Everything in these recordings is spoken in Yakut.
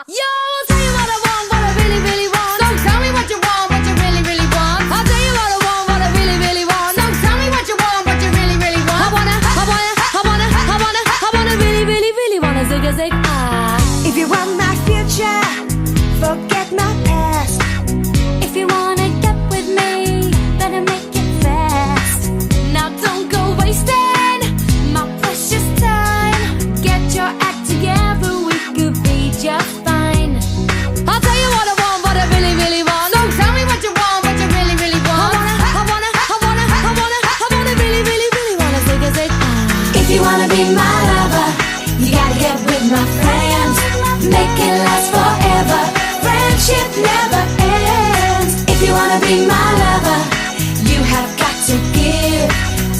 Yo, I'll tell you what I want, what I really, really want. So tell me what you want, what you really, really want. I'll tell you what I want, what I really, really want. So tell me what you want, what you really, really want. I wanna, I wanna, I wanna, I wanna, I wanna really, really, really wanna zig a zig ah. If you want my future, forget my past. If you wanna get with me, better make it fast. Now don't go wasting my precious time. Get your act together, we could be just fine. I'll tell you what I want, what I really, really want. So tell me what you want, what you really, really want. I wanna, I wanna, I wanna, I wanna, I wanna really, really, really wanna zig a zig ah. If you wanna be my lover, you gotta get with my friends. Make it last forever. Friendship never ends. If you wanna be my lover, you have got to give.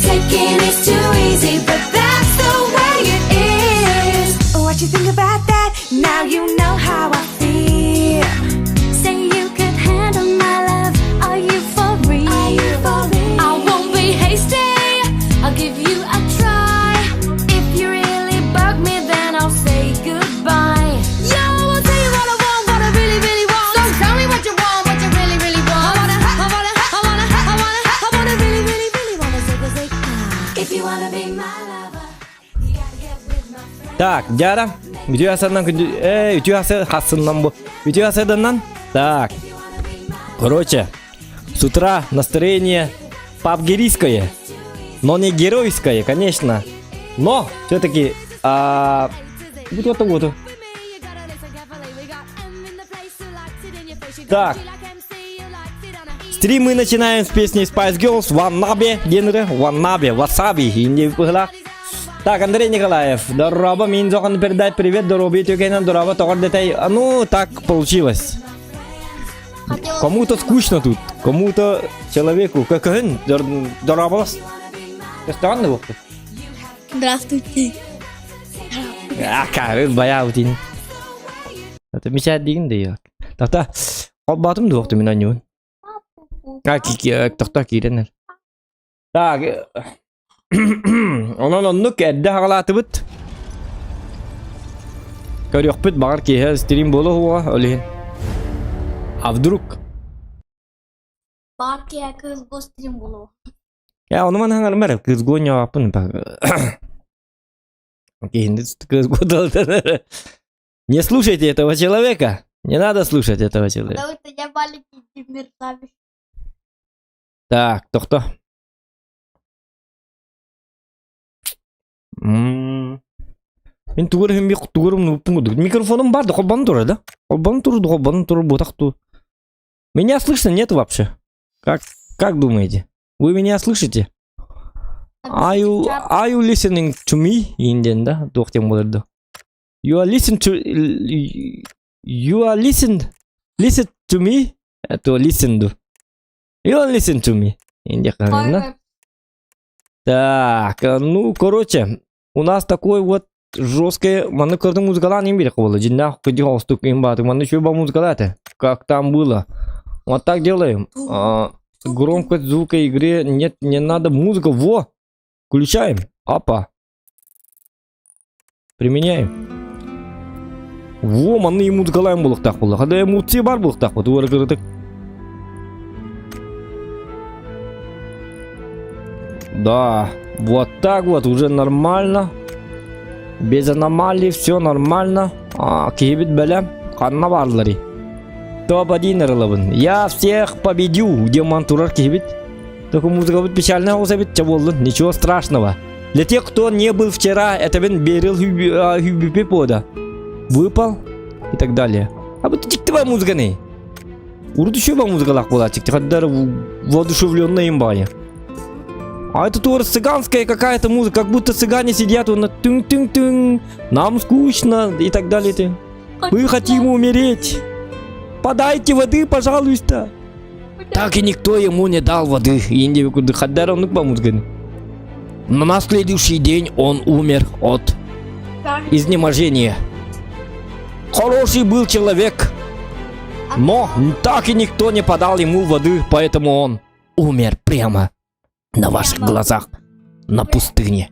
Taking is too easy, but that's the way it is. What you think about that? Now you know how I feel. Say you could handle my love. Are you for real? Are you for real? I won't be hasty. I'll give you a try. If you really bug me, then I'll say goodbye. Yo, I'll tell you what I want, what I really, really want. So tell me what you want, what you really, really want. I wanna, I wanna, I wanna, I wanna, I wanna really, really, really wanna zig a zig ah. If you wanna be my lover, you gotta get with my friends. Так, Дяра, үтүө асарынан күндү... Эй, үтүө асы хасыннан бу. Үтүө асарданнан? Так. Короче, с утра настроение пабгерийское, но не геройское, конечно. Но все-таки... А... Вот вот вот. Так. Стрим мы начинаем с песни Spice Girls Wannabe, Генри, Wannabe, Wasabi, инде быһылаах. Так, Андрей Николаев, дороба, мин зохан передай привет, дороби тюкенен, дороба, тоҕор детай. Ну, так получилось. Кому-то скучно тут, кому-то человеку. Көкөһүн, доробалас. Көстөҕөн да буолту. Здравствуйте. А, кары баябытин. Это мечтать да Тахта, холбаатым дуохту мин аньуун. А, тохто киирэн Так, онон оннук эрдэ хаҕалаатыбыт. Көрүөхпүт баҕар киэһэ стрим буолуо ол иһин. А вдруг? Баар киэһэ кыыс стрим буолуо. Я ону ман хаҥарым эрэ кыыс гоньоаппын Киһини кыыс Не слушайте этого человека. Не надо слушать этого человека. Потому что я маленький мерзавец. Так, тохто. Мин тугур хим тугурум нуппун Микрофоном бар да холбан турар да? Холбан тур, холбан тур, ботах ту. Меня слышно нет вообще? Как, как думаете? Вы меня слышите? Are you listening to me? Инден, да? Туох тем болар You are listen to you are listen listen to me? Это listen do. You are listen to me. Инде Так, ну, короче, у нас такой вот жесткое, манны көрдүң музыкалаан им билек болду. Жинна күдү холстук им баты, манны еще ба музыкалаты. Как там было? Вот так делаем. А, громкость звука игры нет, не надо музыка. Во! Включаем. Апа. Применяем. Во, манны музыкалаан булуктаах буолла. Хада эмоция бар булуктаах бу. Туара кырытык. Да, вот так вот, уже нормально. Без аномалий, все нормально. А, киһибит бэлэм, ханна баарларый? Топ-1 ырылабын. Я всех победю, где турар киһибит. Только музыка будет печальная эбит, чэ буоллун, ничего страшного. Для тех, кто не был вчера, это бен берил хүйбүпе Выпал и так далее. А вот дьиктибай музыканы. Урут еще музыкалаах буолааччы, хаддар воодушевленная им баайы. А это тоже цыганская какая-то музыка, как будто цыгане сидят, он тын-тын-тын, нам скучно и так далее. Мы хотим умереть. Подайте воды, пожалуйста. Так и никто ему не дал воды. Но на следующий день он умер от изнеможения. Хороший был человек, но так и никто не подал ему воды, поэтому он умер прямо на ваших глазах на пустыне.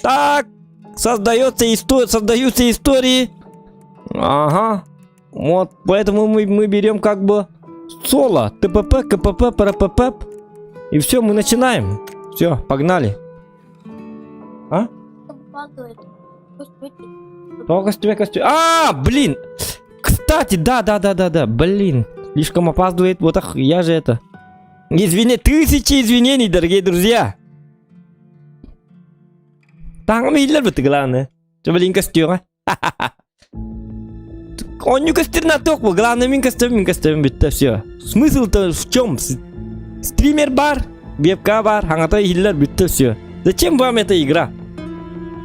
Так. Создается история, создаются истории. Ага. Вот, поэтому мы, мы берем как бы соло, ТПП, КПП, ПРПП. И все, мы начинаем. Все, погнали. А? Костюме, костюме. А, блин! Кстати, да, да, да, да, да, блин. Слишком опаздывает. Вот ах, я же это. Извини, тысячи извинений, дорогие друзья. Таҥым иһиллэр быты главное. Чэ, блин, көстүөҕэ. Онньу көстөрүн аттыах бу. Главное, мин көстөбүн, мин көстөбүн бүттэ, все. Смысл-то в чем? Стример бар, вебка бар, хаҥата иһиллэр бүттэ, все. Зачем вам эта игра?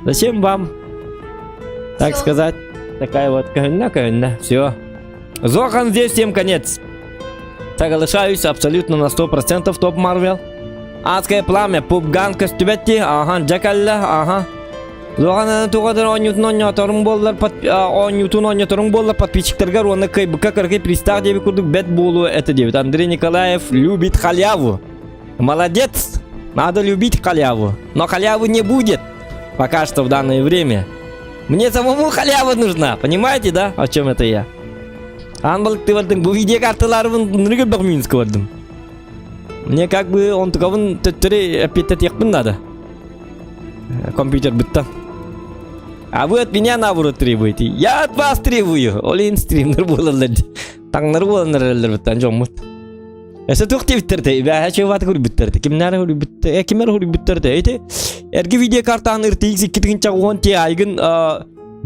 Зачем вам, так Всё. сказать, такая вот көһүннэ, көһүннэ, все. Зохан здесь всем конец. Соглашаюсь абсолютно на 100% топ Марвел. Адское пламя, пупган көстүбэт ага, дьакалла, ага. Зохан туҕадар оонньуутун оонньооторуҥ буоллар, оонньуутун оонньоторуҥ буоллар подписчиктаргар уонна кыайбыкка кыракый пристаах диэбит курдук бэт буолуо этэ диэбит. Андрей Николаев любит халяву. Молодец! Надо любить халяву. Но халявы не будет пока что в данное время. Мне самому халява нужна, понимаете, да, о чем это я? Аан балыктыы бу видео карталарыбын ныргы бөх көрдүм. Мне как бы онтукабын төттөрү эппиэттэтиэхпин надо. Компьютер бүттэ. А вы от меня наоборот требуете. Я от вас требую. Ол иһин стримнер буолаллар. Таҥнары буолан эрэллэр буттан дьоммут. Өссө туох диэбиттэр бээһэ чыыбааты көрбүттэр кимнэр көрбүттэр э кимэр көрбүттэр эти эрги видеокартаан RTX 2010 Ti айгын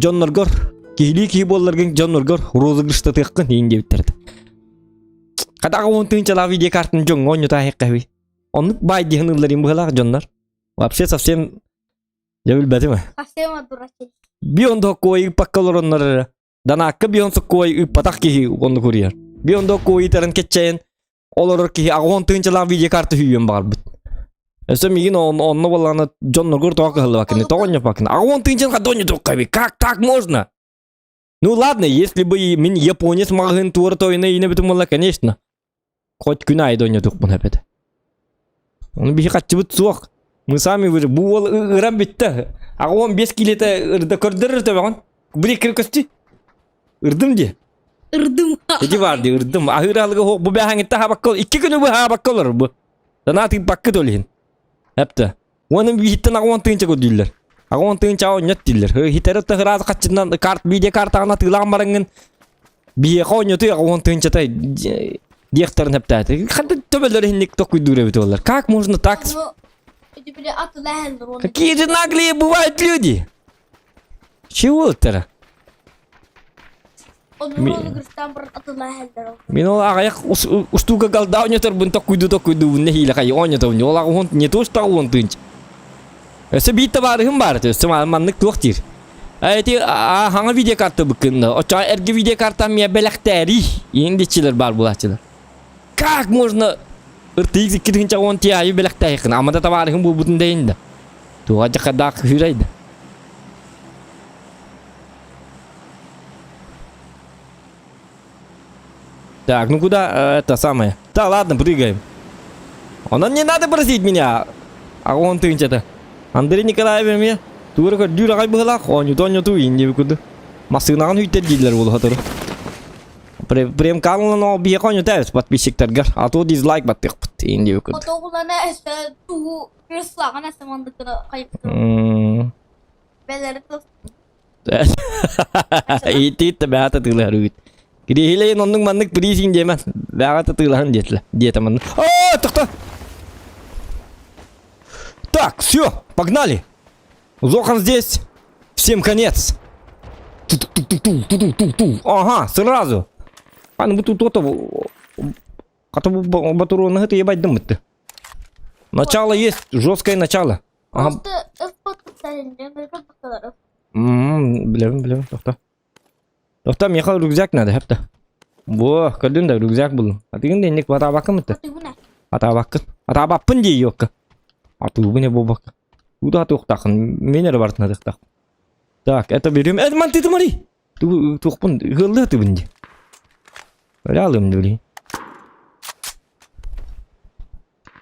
дьонноргор киһилии киһи буолларгын дьонноргор розыгрыштатыаххын иин диэбиттэр Хадаҕа уон тыһыынчалаах видеокартаны дьоҥҥо оонньотооххой Оннук баай диэн ылларым быһалаах дьоннор. Вообще совсем я билбэтим. Совсем одурачились. Би ондо кой ыппакка олороннор эрэ. Данаакка би он соккой ыппатах киһи онну курьер. Би ондо кой ытарын кэтчэйэн олорор киһи аҕа тыһыынчалаах видеокарта сүүйүөн баҕарбыт. Өссө миигин онно буоллаҕына дьонноргор тоҕо кыһаллыбаккын, тоҕо онньоппаккын. Аҕа уон тыһыынчаны хадда онньотуоххай Как так можно? Ну ладно, если бы мин японец маҕаһыын туора тойуна иинэ бүтүн буолла, конечно. Хоть күн аайы да ойнотуохпун эппит. Ону биһи хаччыбыт суох. Мы сами выжив. Бу уол ыран бүттэ. Аҕа 15 килиэтэ ырда көрдөрөр төбөҕүн. Били кир көстүй. Ырдым дии. Ырдым. Ити бар дии ырдым. Аһыыр аһылыга суох бу бэһэҥиттэ аһаабакка икки күнү бу аһаабакка олорор бу. Санаа тыыппаккыт ол иһин. Эптэ. Уонна биһиттэн аҕа уон тыһыынча көрдүүллэр. Аҕа уон тыһыынча оонньот дииллэр. Хитэри тыһыраат хаччынан карт видео картаҕын атыылаан бараҥҥын биһиэхэ оонньотуй аҕа уон тыһыынчата диэхтэрин сөптөөтө. Ханна төбөлөр иһинник токуйдуур эбит буоллар. Как можно так? Какие же наглые бывают люди? Чего это? Мин ол аҕыйах устууга галда оонньоторбун токкуйду токкуйдуубун нэһиилэ хайы оонньотобун. Ол аҕа не то что уон тыынч. Өссө биир табаарыһым баар этэ. Өссө маннык туох диир. Эти хаҥа видеокарта быккынна. Оччоҕо эргэ видеокартам миэ бэлэхтээрий. Иин диччилэр баар булааччылар. Как можно RTX 2010 Ti бэлэхтээххин? Ама да табаарыһым буолбутун да да. Туға дьахадаах хүрайды. Так, ну куда это самое? Да ладно, прыгаем. Онон не надо просить меня. А он ты это. Андрей Николаевич эмиэ тугу эрэ көрдүүр аҕай быһыылаах оонньууту оонньотуу иин диэбит курдук. Массыынаҕын үйтэр дииллэр буолуохатары. Прем каналын ол биһиэхэ оонньута подписчиктаргар, а то дизлайк баттыахпыт иин диэбит курдук. Отоҕулана өссө тугу креслаҕын өссө мандыкына хайыптым. Бэлэри Иитиит бэҕэ тыылаһар үгүт. Кириһилэйин оннук маннык призин диэмэн бэҕэ тыылаһын диэтилэ диэтэ маннык. О, тохто! Так, все, погнали! Зохан здесь. Всем конец. Ту-ту-ту-ту-ту-ту-ту. Ага, сразу. А, ну тут то Хата батуруона ебать дымытты. Начало есть, жесткое начало. Ага. Билэбин, билэбин, тохто. Тохто, миэхэ рюкзак надо, хэпта. Во, көрдүн да, рюкзак буллум. Атыгын да инник батаабаккын мытты. Атаабаккын. Атаабаппын дии йокка. Атыыбын не буолбакка. Куда атыахтаахын? Мен эрэ барытын атыахтаах. Так, это берем. Это ман ты смотри. Туохпун ыаллыы атыбын дии. Өлө дии.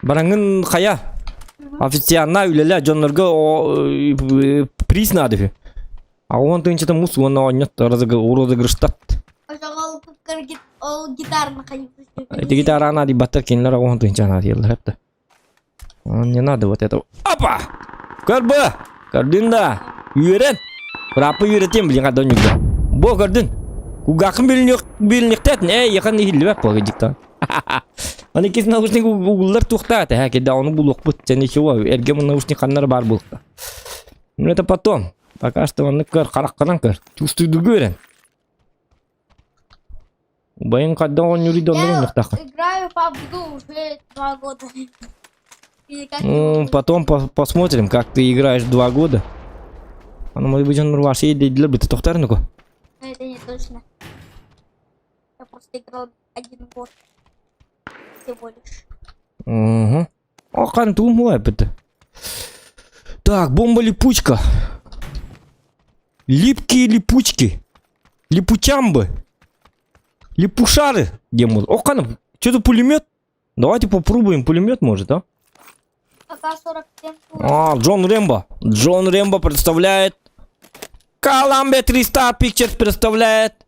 Бараҥҥын хайа официально үлэлээ дьоннорго приз. Приз надо үһү. Аҕыс тыһыынчата мус уонна оонньот розыгрыштат. Ошоҕол куккар ол гитарны хайыппыт. Эти гитара наадыйбаттар кинилэр аҕыс тыһыынча наадыйаллар эптэ. Не надо вот этого. Опа! Көрбө! Көрдүн да! Үөрэн! Бырааппы үөрэтиэм билин хадон ньугда. Бу көрдүн! Кугаахын билиниктэтин эй, яхан иһиллибэт буолга дьиктан. Аны иккис наушник угуллар туохтаат, э, кеда ону булуохпут. Сен ничего, эргэ наушник ханнар бар буолта. Ну это потом. Пока что оннук көр, хараххынан көр. Чувствуйдугу үөрэн. Убайын хадда оонньуур да оннук Я оннуктаахха. играю в PUBG уже 2 года. И никак не Ну, могу. потом посмотрим, как ты играешь 2 года. Аны может быть, он ваши для бы ты тохтар ну-ка. Но это не точно. Я просто играл один год. Всего лишь. Угу. Ахан тугум это. Так, бомба-липучка. Липкие липучки. Липучамбы. Липушары. Где мы? Ох, что за пулемет? Давайте попробуем пулемет, может, а? Пока 47 А, Джон Рэмбо. Джон Рэмбо представляет. Columbia 300 Pictures представляет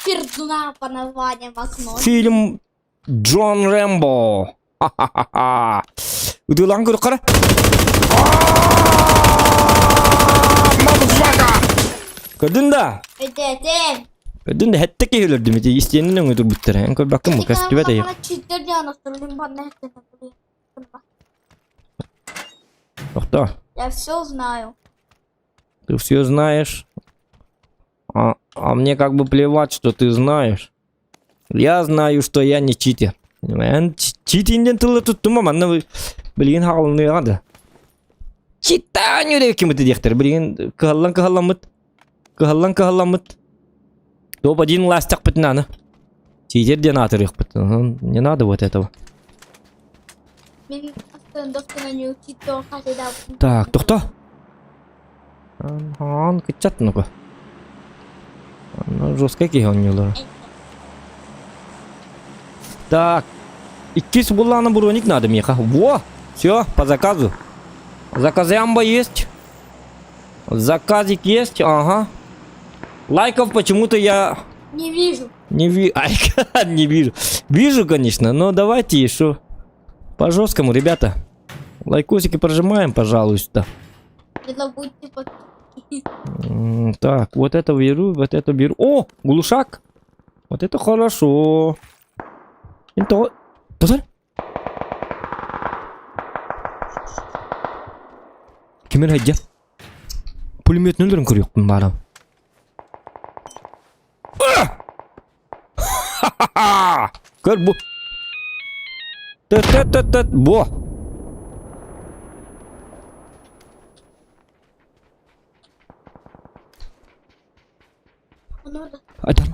Пердуна по названиям окно. фильм Джон Рэмбо. Ха-ха-ха-ха. Ытыалаан көрө. Motherfucker! Көрдүн да? Это Көрдүн да хэтте киһилердим ити истиэнин өҥө турбуттар. Эн көрбөккүн бу көстүбэт эйэ. Читер дианастырдым банна Тохто. Я все знаю. Ты все знаешь. А мне как бы плевать, что ты знаешь. Я знаю, что я не читер. Эн читинден тылы туттума манна билигин хаалыныаҕа да. Читаан үреккимит диэхтэр билигин кыһаллан кыһалламмыт. Кыһаллан кыһалламмыт. Топ-1 ластяхпыт наны. Читер диэн аатырыахпыт. Не надо вот этого. Мин астындохтuna не читер хатыда. Так, тохто. Ан кычат ну-ка. Ну, жестко киһи оонньуулар. Так. Иккис булланы броник надо меха. Во! Все, по заказу. Заказямба есть. Заказик есть, ага. Лайков почему-то я Не вижу. не вижу. Ай, не вижу. Вижу, конечно, но давайте еще по жесткому, ребята. Лайкосики прожимаем, пожалуйста. Не забудьте подписки. Так, вот это беру, вот это беру. О, глушак! Вот это хорошо. Это... Посмотри. Ким эрэ где? Пулемет нөлөрүн көрүөхпүн баара. Ха-ха-ха! Көр бу. Тэт-тэт-тэт-тэт, бу. Он orada. Айдар.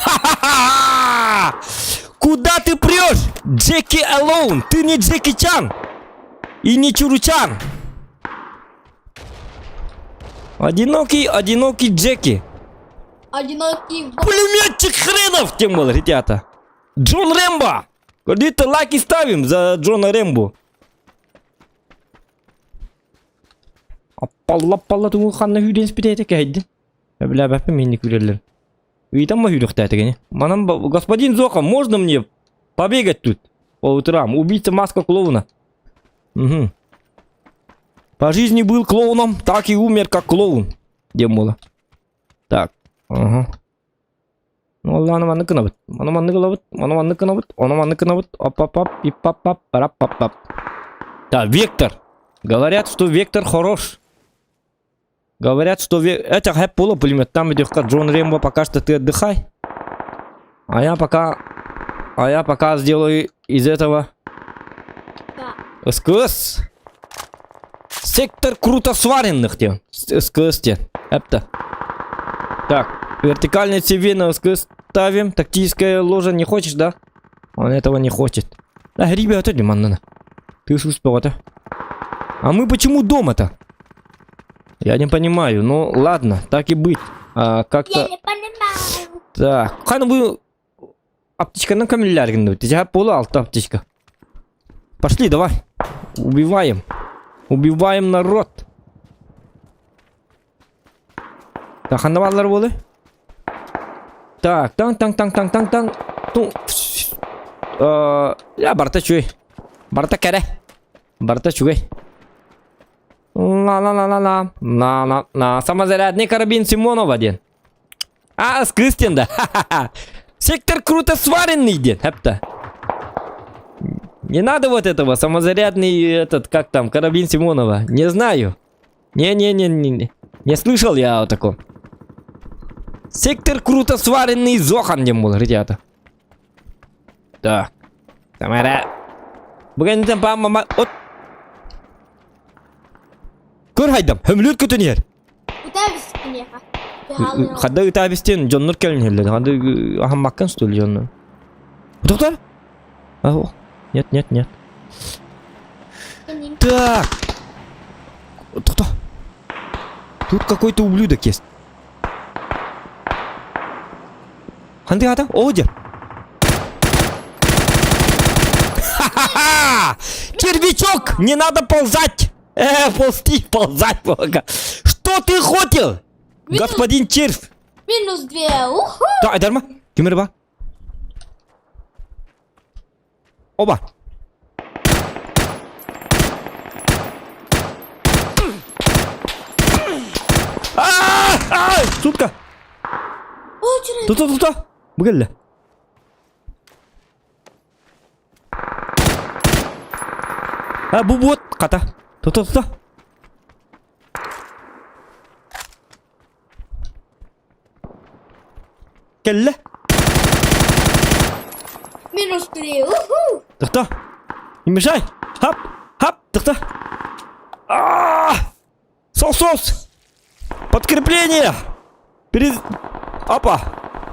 Ха-ха-ха! Куда ты прешь? Джеки Алоун! Ты не Джеки Чан! И не Чуручан! Одинокий, одинокий Джеки. Одинокий Пулеметчик хренов! Тем был, ребята. Джон Рэмбо! Говорит, лайки ставим за Джона Рэмбо. Аппалла-палла тугу ханна сүүрэн испитэ кэйдин. Бля, бэппин күлэллэр. Ыйтан ма сүүрүөхтээтэҕиний. Манан, господин Зоха, можно мне побегать тут по утрам? Убийца маска клоуна. Угу. По жизни был клоуном, так и умер как клоун. Диэн было. Так. Ага. Ну ладно, маннык гынабыт. Маны маннык ылабыт, маны маннык гынабыт, ону маннык гынабыт. Оп-оп-оп, пип-пап-пап, парап-пап-пап. Так, Вектор. Говорят, что Вектор хорош. Говорят, что Это хэп пулемет. Там идет Джон Рембо, пока что ты отдыхай. А я пока сделаю из этого Да. СКС. Сектор круто сваренных те. СКС те. Это. Так, вертикальный CV на СКС ставим. Тактическая ложа не хочешь, да? Он этого не хочет. Да, ребята, манна. Ты ж успел это. А мы почему дома-то? Я не понимаю. Ну, ладно, так и быть. А, как-то... Я не понимаю. Так, ханна бу... Аптечканан көмүллээр гынныбыт. Дьэ, полу алта аптечка. Пошли, давай. Убиваем. Убиваем народ. Так, ханна бааллар буолуй? Так, таң таң таң таң таң таң. Ту. Э, я барта чуй. Барта кэрэ. Барта чугай. Ла-ла-ла-ла-ла. На-на-на. Самозарядный карабин Симонова диэн. А, кыыс диэн да. Сектор круто сваренный диэн. Хепта. Не надо вот этого, самозарядный этот, как там, карабин Симонова. Не знаю. Не-не-не-не. Не слышал я о таком. Сектор круто сваренный Зохан диэн буолар ребята. Так. Тамара. Бүгін пам от. Көр хайдам, хөмлүт көтөн иһэр. Хадда ытаабистен дьоннор кэлин иһэллэр. Хадда аһаммаккын что ли дьоннор? Доктор? Нет, нет, нет. Так. Тоқта. Тут какой-то ублюдок есть. Ханды ата? О, где? Ха-ха-ха! Червячок! Не надо ползать! Э, ползти, ползать, бога. Что ты хотел? Минус- Господин червь. Минус две. Уху. Да, Айдарма, ким бар? Оба. А, а, Сутка. Очень Тут, тут, тут. Бу кэллэ. А, бу буот хата. Тута, тута. Кэллэ. Минус три. Уху. Тохто. Не мешай. Хап, хап, тохто. А! Сос, сос. Подкрепление. Перез... Опа.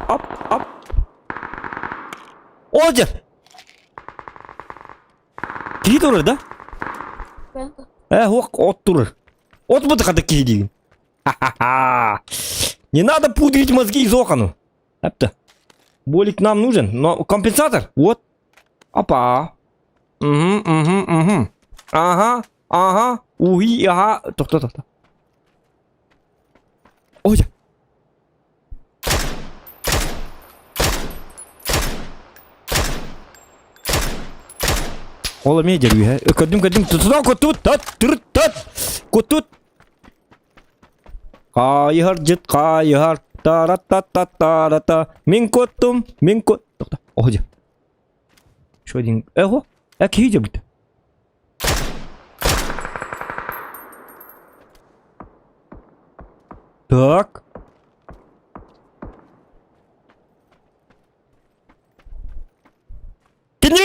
Оп, оп. Ордер. Киһи турар да? Э, ох, от турар. От бу хата киһи диигин. Ха-ха-ха. Не надо пудрить мозги Зохану. Эпті. Болик нам нужен, но компенсатор. Вот. Опа. Угу, угу, угу. Ага, ага. Уи, ага. Тохто, тохто. Ой. Ол эмиэ дьэрүүһэ. Көрдүм, көрдүм. Тутунан кутут, тат, түрт, тат. Кутут. Хайыһар дьыт хайыһар тара-та-та-та-та Мин куоттум, мин куот... Тохто, оһо дьэ. Еще один. Эго, э киһи дьэ Так. Что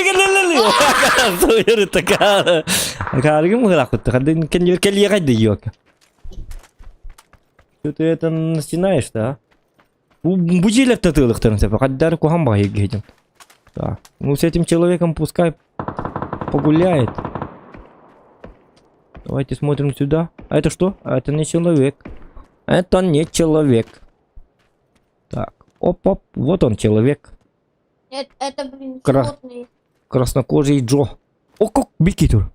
ты это начинаешь-то, а? Бу дьиэлэр тылыктарын сөп. Хаддар куһан баҕайы Так. Ну, с этим человеком пускай погуляет. Давайте смотрим сюда. А это что? А это не человек. Это не человек. Так. Оп-оп. Вот он, человек. Это, это блин, Кра- животные. Краснокожий Джо. О, как бики тур.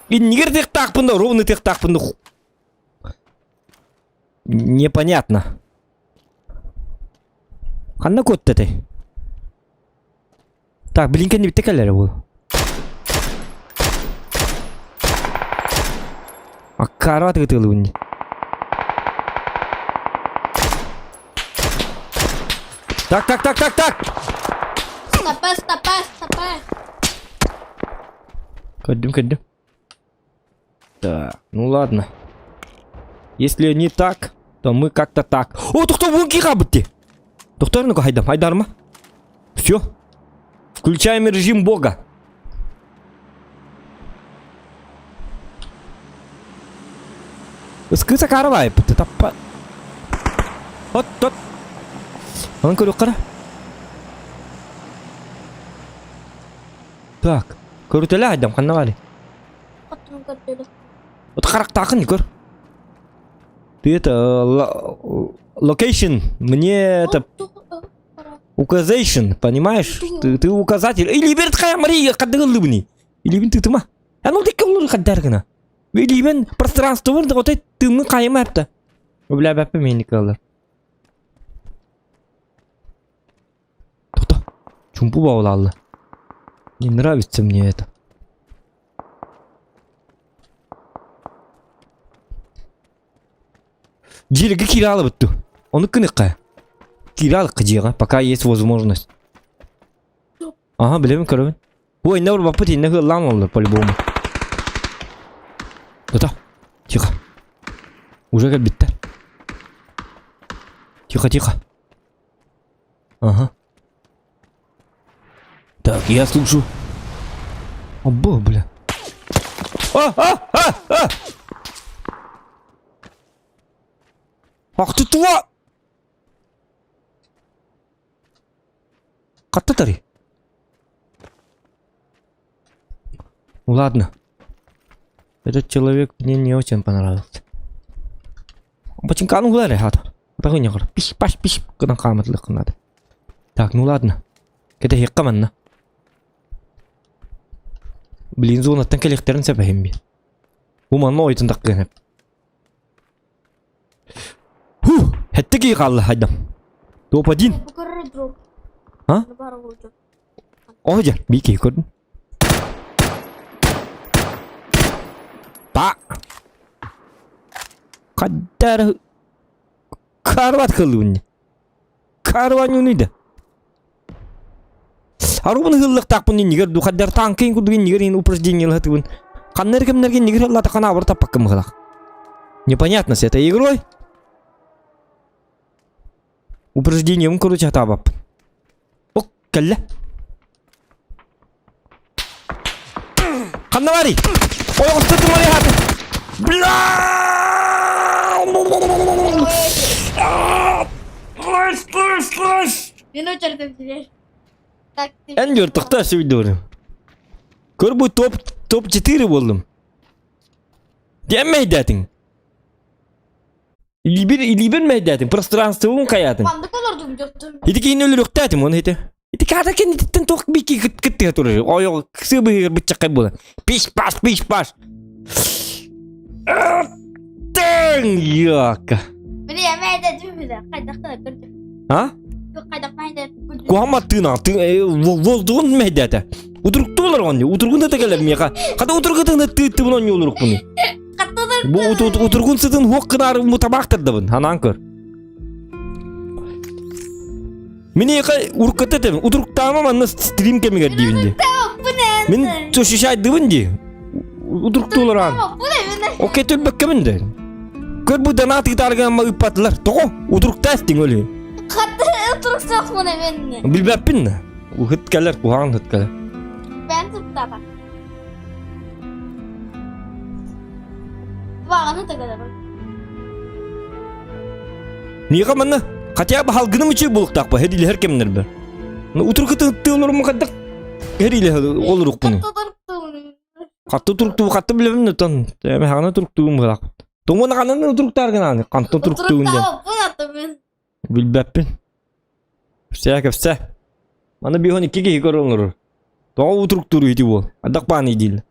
Иннигэр тыктаахпын да, ровно тыктаахпын да. Непонятно. Ханна куотта этэй? Так, блин, кэннибиттэ кэллэрэ буол. Аккаара тыгытыылыбын дии. Так, так, так, так, так! Стопэ, стопэ, стопэ. Көрдүм, көрдүм. Так, ну ладно. Если не так, то мы как-то так. О, тохто вон киха бытти. Тохтор ну-ка, хайдам, хайдарма. Все. Включаем режим бога. Ыскыса карвай, таппа. От, от. Онон көрүөххэ Так, көрүтэлэ айдам ханна баали? Оттон көрдөрө. От характаахын көр. Ты это, location, мне это указation, понимаешь? Ты, ты указатель. Или берет хая Мария, кадыгылыбни. Или бин тытыма. А ну ты кыллыр хаддаргына. Или мен пространство бар да отай тымны кайма апта. Бля бәппе мени кылыр. Тоқта. Чумпу баулалды. Не нравится мне это. Дьиэлэргэ киирэ аалыбыт дуу? Ону кыныхха. Киирэ аалыкка дьиэҕэ, пока есть возможность. Ага, билэбин көрөбүн. Ой, иннэ урбаппыт иннэ ыаллаан оллор по-любому. Тута. Тихо. Уже кэлбиттэр. Тихо, тихо. Ага. Так, я слышу. О, бля. А, а, а, а! Ах ты туа! Хатта Ладно. Этот человек мне не очень понравился. Бачинканы угулар хата. Атагы Пиш паш пиш гынан хааматлык надо. Так, ну ладно. Кэтэһиэххэ манна. Блин, зонаттан кэлиэхтэрин сөп эһимми. Бу манна ойутун таккыан Фух, хэттэ киһи хаалла хайдам. Топ-1. А? О, дьэ, бии киһи көрдүм. Па! Хаддар карват кылыбын. Карванюны да. Арубун ыһыллыктаахпын иннигэр ду хаддар танкын курдук иннигэр ин упражнение латыбын. Ханнар кэмнэргэ иннигэр лата хана абыр таппаккын быһылах. Непонятно с этой игрой. Упражнением, короче, атаабаппын. Ок, кэллэ. Ханна барый? Ойоҕосто тумарый хааты. Бля! Слышь, слышь, слышь! Мен очердем силер. Так, ты... Эн жортукта сөйдөрүм. Көр бу топ топ 4 болдум. Диэммейдэтиң. Илибир илибир мэйдээтим, пространствобун хайаатым. Маннык олордум дьоттум. Ити киһини өлөрүөхтээтим оны ити. Ити каата кэнниттэн туох бики кыттыга турар. Ойоҕо кысы быһыгар быччаккай буолан. Пиш-паш, пиш-паш. Тың яка. Били мэйдэтим били. Хайдахтан көрдүм. А? Хайдах мэйдэт көрдүм. Куһама тыына воздугун мэйдээтэ. Утуруктуулар онни. Утургун да кэлэр миэхэ. Хата утургутун тыыттыбын онни олорукпуну. Бу утургун сытын хуох гынаары бу табаахтардабын, ханаан көр. Миниэхэ урукката этем, утуруктаама манна стрим кэмигэр диибин дии. Мин чошишайдыбын дии. Утуруктуулараан. Окей төлбөккөбүн де. Көр бу донат ыытаарган ыыппатылар. Тоҕо? Утуруктаа истиҥ өлүү. Хатты утуруксаахпын эбин. Билбэппин. Ыһыт кэлэр, куһаҕан ыһыт кэлэр. Бэйэм сыттаата. Баҕаны тыгырабын. Миэхэ манна хотя бы халгыным үчүгэй буолуохтаахпа һэрилэһэр кэмнэрбэр. Ну утургутун тыыларым хайдах һэрилэһэр олорукпуну. Хатты туруктуу хатты билэбин отон эми хаҕана туруктуум быһаахпыт. Тоҥуона ханан утуруктаар гынааны хантан туруктуун диэн. Билбэппин. Кэпсээ кэпсээ. Маны биһон икки киһи көрөн олорор. Тоҕо утуруктуур ити буол? Ардах бааны дииллэр.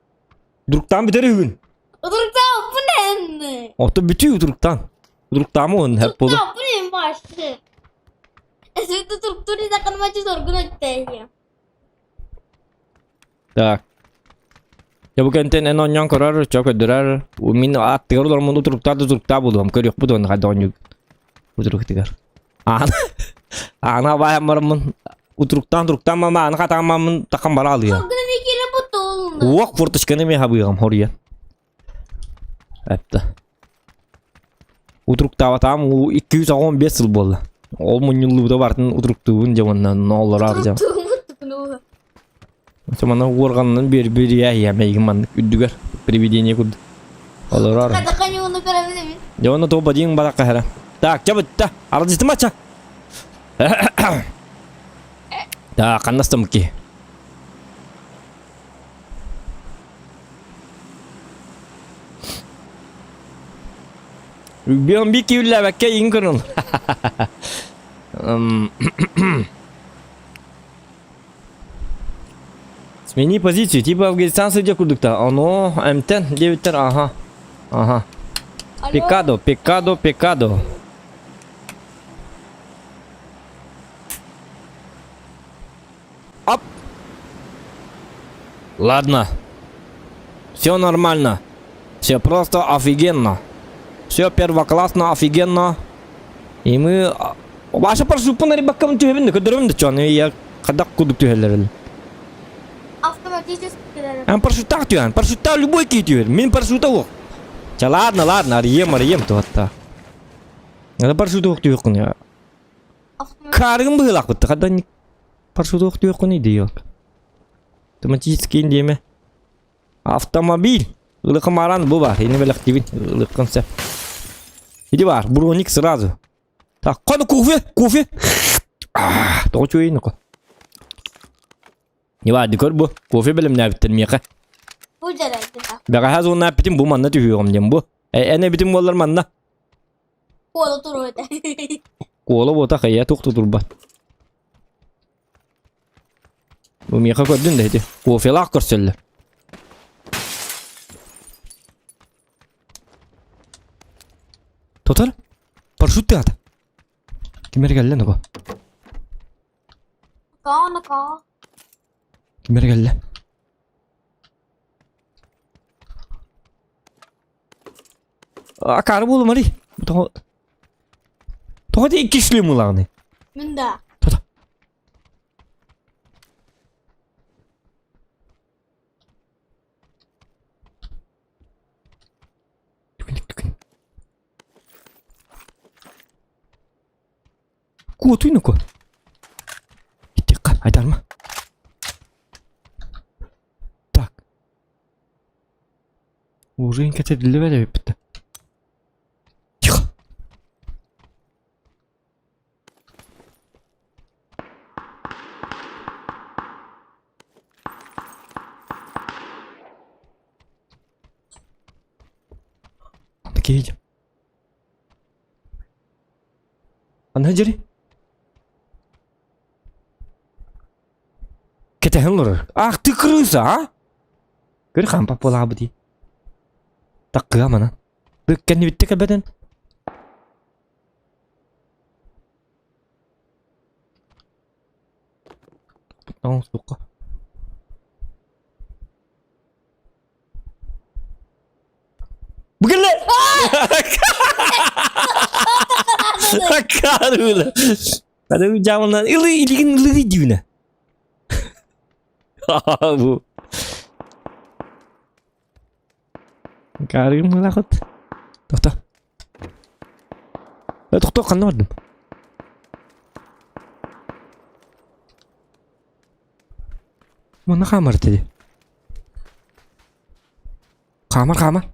Утуруктаан бүтэр үһүгүн. Утуруктаан Ото бүтүү утуруктаан. Утуруктаама уон хэп буолу. Так. Дьэ бу кэнтэн эн оонньоон көрөр, чо көрдөрөр. Мин аттыгар олормун утуруктаа да утуруктаа буолуом. Көрүөхпүт уонна хайда оонньуур утуруктыгар. Аана аана баайан бараммын утуруктаан утуруктаан мама ааны хатааммаммын тахан бара алыам. Уох форточканы мен хабыыгам хоруйан. Эпті. Утуруктаабатаам 215 сыл буолла. Ол мунньуллубута бартын утуруктуубун дьэ уонна олорор дьэ. Манна уорганынан биэр я мейгин маннык үрдүгэр привидение курдук. Олорор. Дьэ уонна тоҕо бадиҥ баракка хара. Так, ча бытта. Аралдьытыма ча. Так, ханнастым ки. Бион би киүллээбэккэ иин көрөн. Смени позицию, типа Афганистан сылдьар курдукта. Оно, эмтэн диэбиттэр, ага. Ага. Алло. Пикадо, пикадо, пикадо. Оп! Ладно. Все нормально. Все просто офигенно. Все первоклассно, офигенно. И мы... Ваша парашютпун арибаккабын түһэбин да көрдөрөбүн да чону я хадак кудук түһэллэр. Автоматически кэлэр. Эн парашюттаах түһэн, парашюттаах любой киһи түһэр. Мин парашюта уох. Ча ладно, ладно, арыйым, арыйым туһатта. Ана парашют уох түһүөххүн я. Каарыгын быһыылаахпыт хаддан парашют уох түһүөххүн идиот. Автоматический диэме. Автомобиль. Ылыкым аран бу бар. Ини бэлэхтибин. Ылыккын сөп. Иди бар, броник сразу. Так, кону кофе, кофе. Тоҕо чуйын ко. Не бар, көр бу. Кофе бэлэмнээбиттэр миэхэ. Бу дьарайдыга. Бэҕэһээ зоннааппитим бу манна түһүөҕүм диэн бу. Эн эбитим буоллар манна. Куола туруо этэ. Куола буота хайа туох турбат. Бу миэхэ көрдүн да ити. Кофелаах көрсөллөр. Тотор? Парашют тыата. Ким эрэ кэллэ нуга? Каана каа. Ким эрэ кэллэ? Акаары буолумарый. Тоҕо Тоҕо ти икки шлем ылаҕыный? Мин да. Тота. Түгэн түгэн. Куотуй нуку. Иттикка айдарма. Так. Уже кэтэрдиллибэт эбиппит. Тихо. Такие Аны дьэри. Кэтэһэн олорор. Ах ты крыса, а? Көр хампа буолаабыт дии. Таккыа манан. Бүккэннибиттэ кэлбэтин. Оҥостукка. Бүгүн Акаарыла. Кадым жамынан ылы илигин ылы дүүнэ. Бу. Акаарыгым ылахыт. Тохто. Тохто ханна бардым? Манна хаамар диди. Хаамар, хаамар.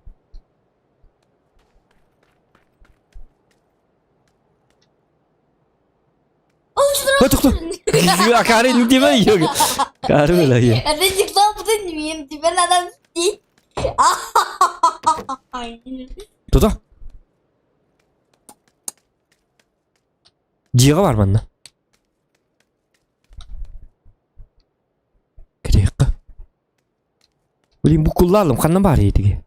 Ой, тохто. Акаары не дима йог. Акаары была я. Это не кнопка, не тебе надо мстить. Тото. Дьиэҕэ бар манна. Кириэххэ. Блин, буккуллаалым ханна баар этиги?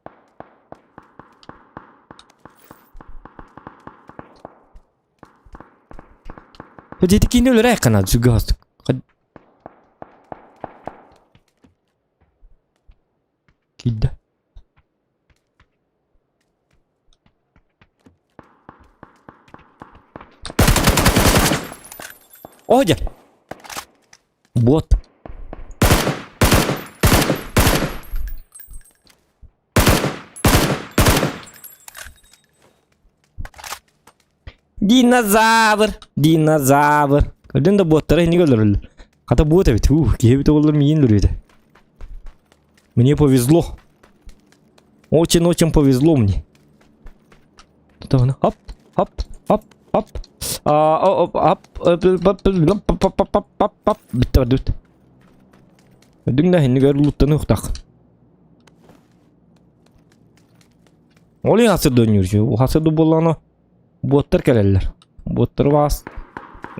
Дьэ киинэ өлөрө айхана сүггастык. Киирдэ. О, дьэ. Вот. Динозавр, динозавр. Көрдүн да буоттара инник өлөрөллөр. Хата буот эбит. Ух, киһи эбит оҕолор миин өлөрүөтэ. Мне повезло. Очень-очень повезло мне. Тут хоп, хоп, хоп, хоп. А, оп, оп, оп, оп, оп, оп, оп, оп, оп. Бүттэ бардыбыт. Дүҥ да иннигэр луттаны ухтах. Ол иһин хасырда ойнуур. Хасырда буоллаҕына буоттар кэлэллэр. Буоттары баас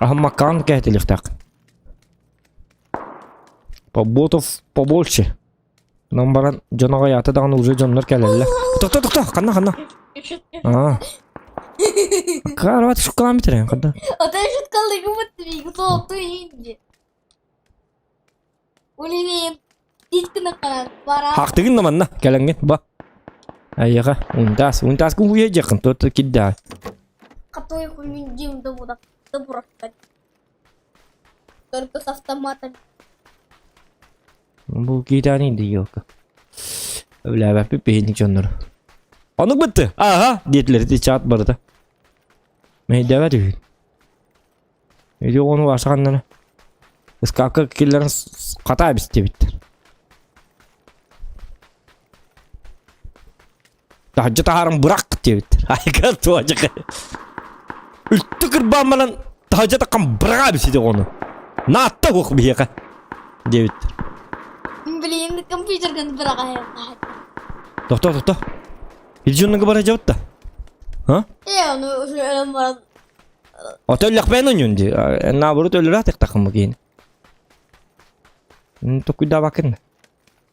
аһыммаккаҕын кэһэтилиэхтээх. Ботов побольше. Онон баран дьон аҕыйаата даҕаны уже дьоннор кэлэллэр. Тохто тохто ханна ханна. Аа. Карават шуккалаан бүтэрэн ханна. А то шуткалыгыбыт миигин инди. Улинин титкына каран бара. Хактыгын да манна кэлэҥҥин ба. Айыга унтаас унтааскын хуйа дьахын тот кидда. Который хуйдим да бурак да бурак. Только с автоматом. Бу киитээний да елка. Өлөөбөппүт биһинник дьоннору. Онук бытты. Ага диэтилэр ити чат барыта. Мэйдэбэт үһү. Ити ону ашаганнара. Ыскаапка киллэрэн хата эбистибиттэр. Таһырдьа таһааран бырах диэбиттэр. Айга туожака. Үлтү кырбаан баран таһырдьа таххан быраҕа эбит оҕону. Наатта уох биһиэхэ диэбиттэр. Блин, компьютерген быраҕа Тохто, тохто. Илдьи бара дьабыт да. А? Э, ону уже өлөн баран. Ото өллөхпен оньун ди. Наоборот өлөрө тахтахым бу Ну, то куда бакын?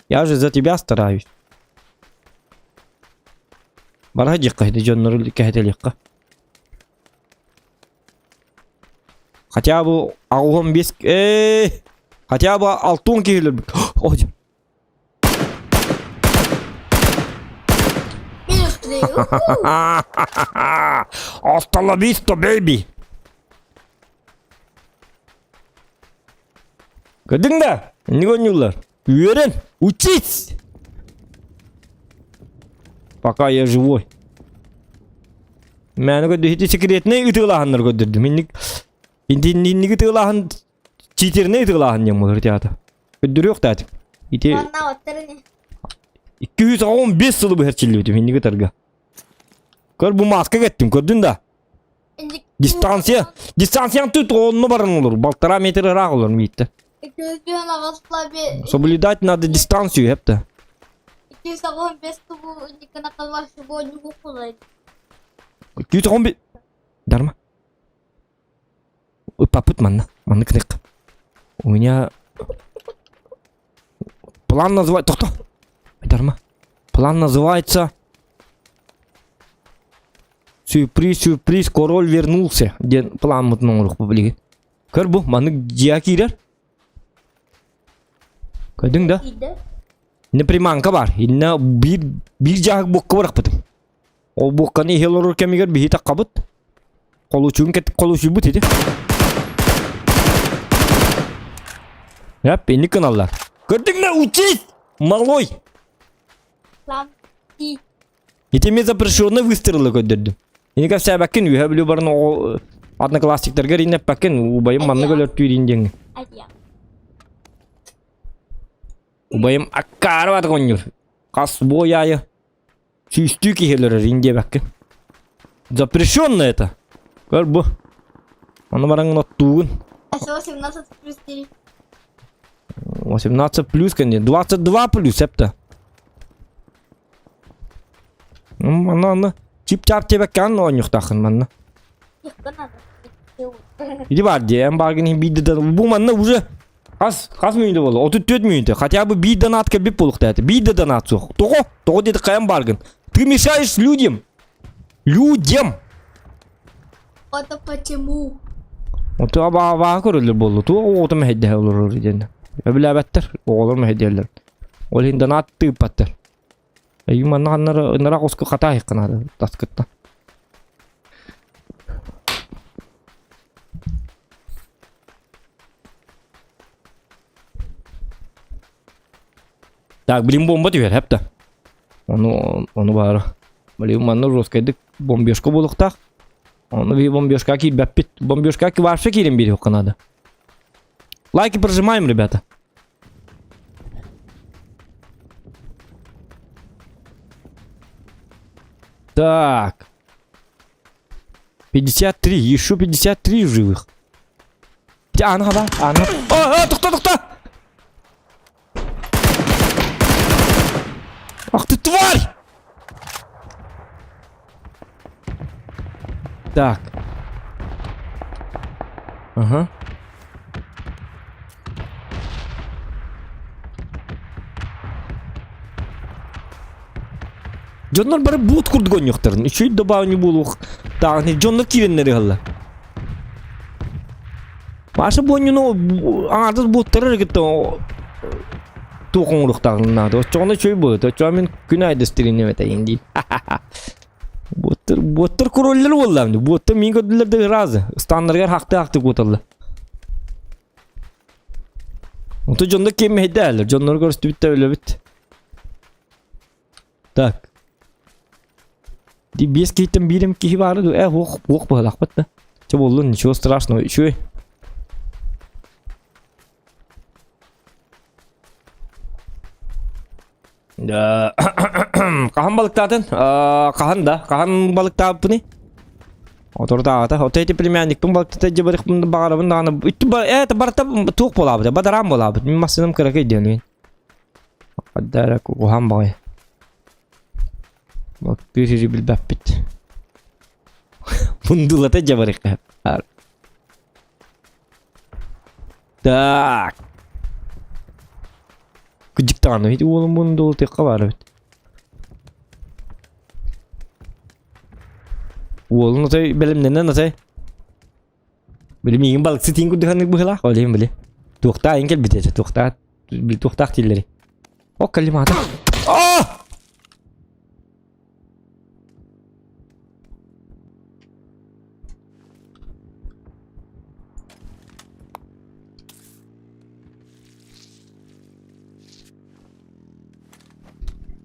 Я же за тебя стараюсь. Бара дьиэххэ дьоннору кэһэтэлиэххэ. Хотя бы аҕуһун биэс э хотя бы алтын киһилэр Ой. Hasta la vista, baby. Көрдүҥ да? Инник оонньууллар. Үөрэн, учись! Пока я живой. Мээнэ көрдө ити секретнэй ытыылааһыннар көрдөрдүм. Инник инник ытыылааһын читернэй ытыылааһын диэн буолар театр. Көрдөрүөх таатым. Ити 215 сылы быһарчиллибитим инник ытарга. Көр бу маска кеттим, көрдүн да? Дистанция, дистанцияң тут онно баран olur. Полтора метр ыраах olur миитте. Соблюдать надо дистанцию, хепте. 215 Дарма. Ыппаппыт манна. Манна кынык. У меня план называется... Тохто. Дарма. План называется Сюрприз, сюрприз, король вернулся. Диэн пламмытын оҥоруохпут билигин. Көр бу, маннык дьиэ киирэр. Көрдүҥ да? Инне приманка бар. Инне биир биир дьааһык буокка бырахпытым. Ол буокканы иһэ олорор кэмигэр биһи таххабыт. Холучугун кэт холучуйбут ити. Яп, инник гыналлар. Көрдүҥ да, учись! Малой! Ити эмиэ запрещенный выстрелы көрдөрдүм. Ини кэпсээбэккин үһэ бүлүү баран оҕо одноклассниктаргар иннэппэккин убайым маннык өлөртүүрин диэҥҥин. Убайым аккаары батык оонньуур. Хас буой аайы сүүстүү киһи өлөрөр ин диэбэккин. Запрещенно это. Көр бу. Ону бараҥын оттуугун. 18 плюс 3. 18 плюс, конечно. 22 плюс, эпта. Манна онно чип-чап диэбэккэҕин оонньуохтааххын манна. Иди бар дии, эн бааргын иһин биирдэ да бу манна уже хас хас мүнүүтэ буолла? 34 мүнүүтэ. Хотя бы биир донат кэлбит буолуохтаах этэ. Биир да донат суох. Тоҕо? Тоҕо диэтэх хайан бааргын? Ты мешаешь людям. Людям! Это почему? Оту абааһы көрөллөр буолла. Туох оҕото мэһэйдэһэ олорор диэн. Өбүлээбэттэр, оҕолор мэһэйдэһэллэр. Ол иһин донат тыыппаттар. Эйигин манна ханнары ынырах оску хатаайыкка наада таскыттан. Так, блин, бомба түһэр, хэпта. Ону, ону баара. Блин, манна жесткайдык бомбежка буолуохтаах. Ону биһи бомбежка киирбэппит. Бомбежка вообще киирэн биэриэххэ наада. Лайки прожимаем, ребята. Так. 53, еще 53 живых. Аны хаба, аны. А, а, тохто, тохто! Ах ты тварь! Так. Ага. Дьоннор бары буут курдук оонньуохтарын. Үчүгэй да баанньы буолуох. Таҕаны дьоннор киирэннэр ыһаллар. Маша буонньуну аҥаардас буоттары эрэ кытта туох оҥоруохтааҕын наада. Оччоҕуна үчүгэй буолуо. Оччоҕо мин күн аайы да стримнем этэйин дии. Буоттар, буоттар короллар буоллаам дии. Буоттар миин көрдүлэр да ыраазы. Станнарыгар хахты-хахты куоталлар. Онто дьоннор ким мэһэйдээллэр. Дьоннору көрүстүбүт да өлөбүт. Так. Ди биэс киһиттэн биир эм киһи баара дуо? Э, уох, уох быһалаахпыт да. Чэ буоллун, ничего страшного, үчүгэй. Да, хаһан балыктаатын? Хаһан да, хаһан балыктаабыппыный? Отордааҕыта, ото ити племянникпын балыктата дьыбарыхпын баҕарабын даҕаны, ити э, барыта туох буолаабыта, бадараан буолаабыт. Мин массыынам кыракый диэн мин. Хаддара куһаан баҕайы. Бактыыр сири билбэппит. Мундулата дьабарыхха. Так. Кыдьык даҕаны ити уолум мундулатыахха баар эбит. Уолун отой бэлэмнэнэн отой Били миигин балыксыт тиин курдук быһыылаах, ол иһин били. Туохтаа ин кэлбит этэ, туохтаа туохтаах дииллэри. О, калимата. А!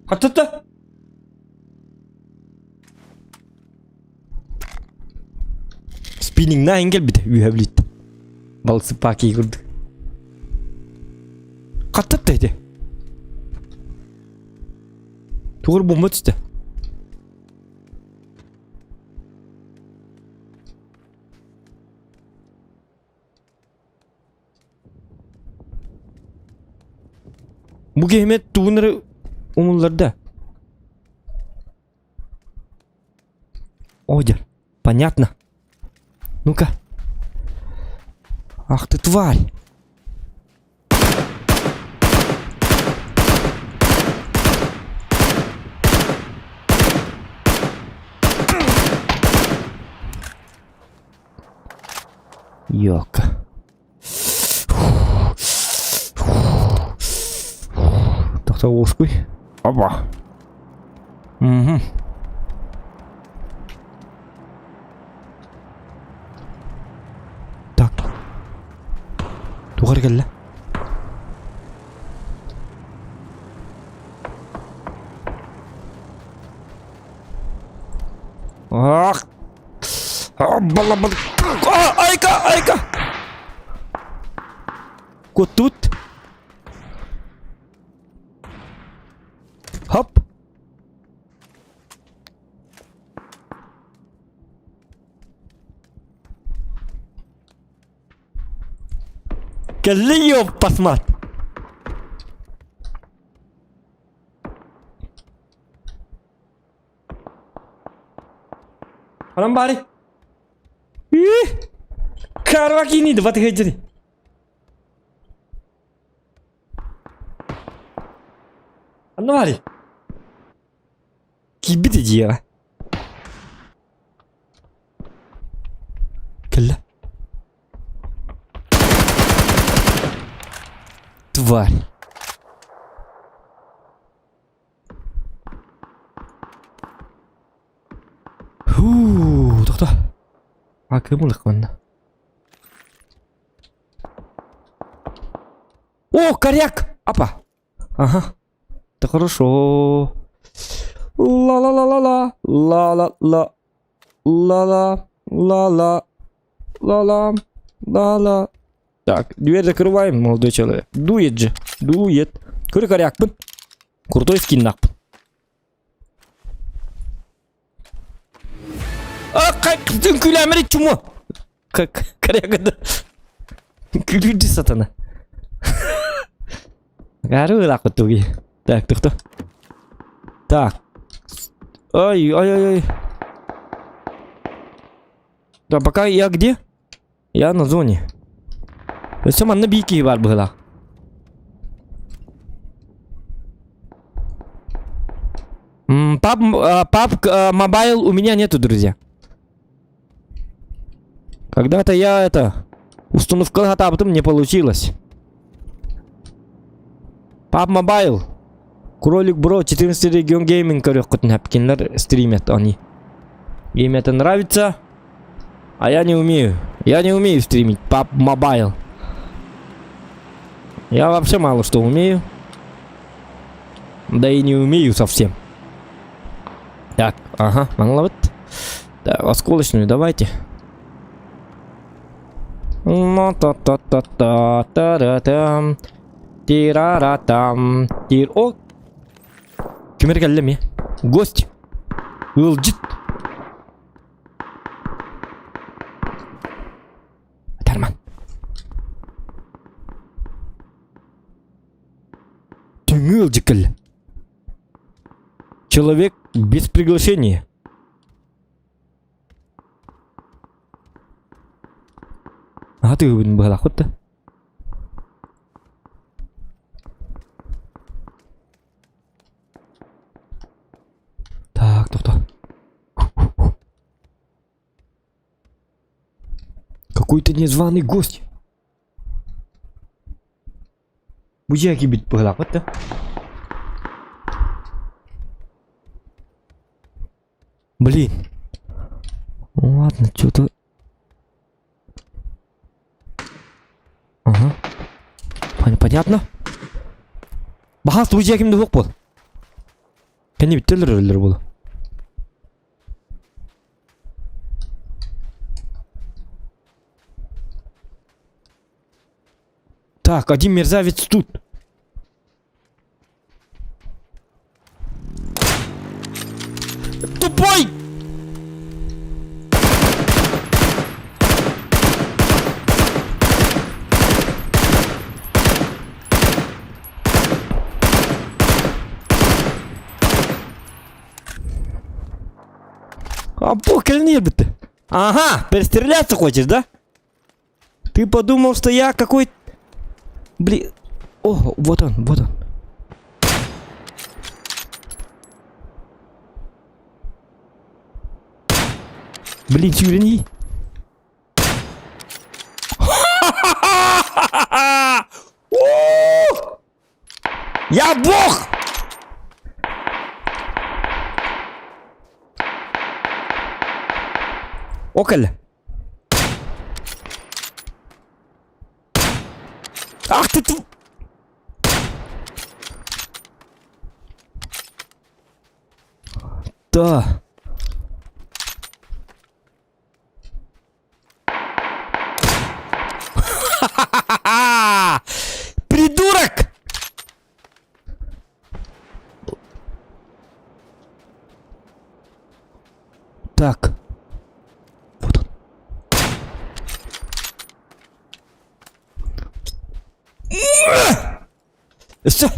Хаттытта. Спиннингнаан кэлбитэ үөһэ билиттэ. Балыксыппаа кии курдук. Хаттатта ити. Тугур бомба түстэ. Бу киһи тугун эрэ умулларда. Одер. Понятно. Ну-ка. Ах ты тварь. Ёлка. Тохтоо уоскуй. Опа. Угу. Так. Туох эрэ кэллэ? Ах! Айка, айка! Куттут. Хоп. Кэлли ёппасмат. Ханан баары? Карва кини да батыгыжыри. Анна баары. Киирбит дьиэҕэ. Кэллэ. Тварь. Фу, тохто. Акымылык манна. О, коряк! Апа. Ага. Это хорошо. Ла-ла-ла-ла-ла. Ла-ла-ла. Ла-ла. Ла-ла. Ла-ла. Ла-ла. Так, дверь закрываем, молодой человек. Дует же. Дует. Көрө корякпын. Крутой скиннахпын. А, как күләмірі чума. Как коряга Күлүрдү сатана. Гары ылаакпыт туги. Так, тохто. Так. Ой, ой, ой, ой. Да, пока я где? Я на зоне. Өссө манна биир киһи баар быһыылаах. Паб, паб мобайл у меня нету, друзья. Когда-то я это установка хатаабытым не получилось. Паб мобайл. Кролик Бро 14 регион гейминг көрүөххүтүн сөп кинилэр стримят они. Им это нравится, а я не умею. Я не умею стримить PUBG Mobile. Я вообще мало что умею. Да и не умею совсем. Так, ага, вот. Так, осколочную давайте. Ну та та та та та та там тирара там тир о Ким эрэ кэллэ эмиэ? Гость! Ыалдьыт! Атарман. Түҥҥү ыалдьыт кэллэ. Человек без приглашения. Аһа тыгыбын быһалаахпыт да. Так, тохто. Какой-то незваный гость. Бу дьиэ киирбит быһалаахпыт да. Блин. Ладно, что-то... Ага. Понятно. Баһаас бу дьиэ кимде суох буол. Кэнни бүттэлэр өлөр буолу. Так, один мерзавец тут. Тупой! А похер ты. Ага, перестреляться хочешь, да? Ты подумал, что я какой... Блин. О, вот он, вот он. Блин, тюрени. Я бог! Околь. Ах ты тв... Да. Придурок! Так. Вот он. Өссө.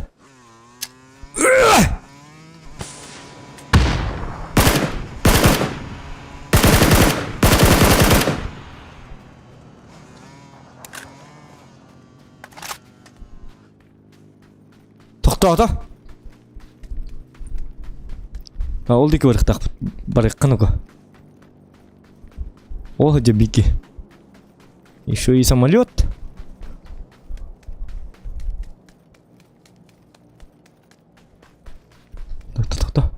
Тохтоото. А ол диэки барыахтаахпыт. Барыаххын уга. Ол дьэ бики. Еще и самолет. Так, так, так, так.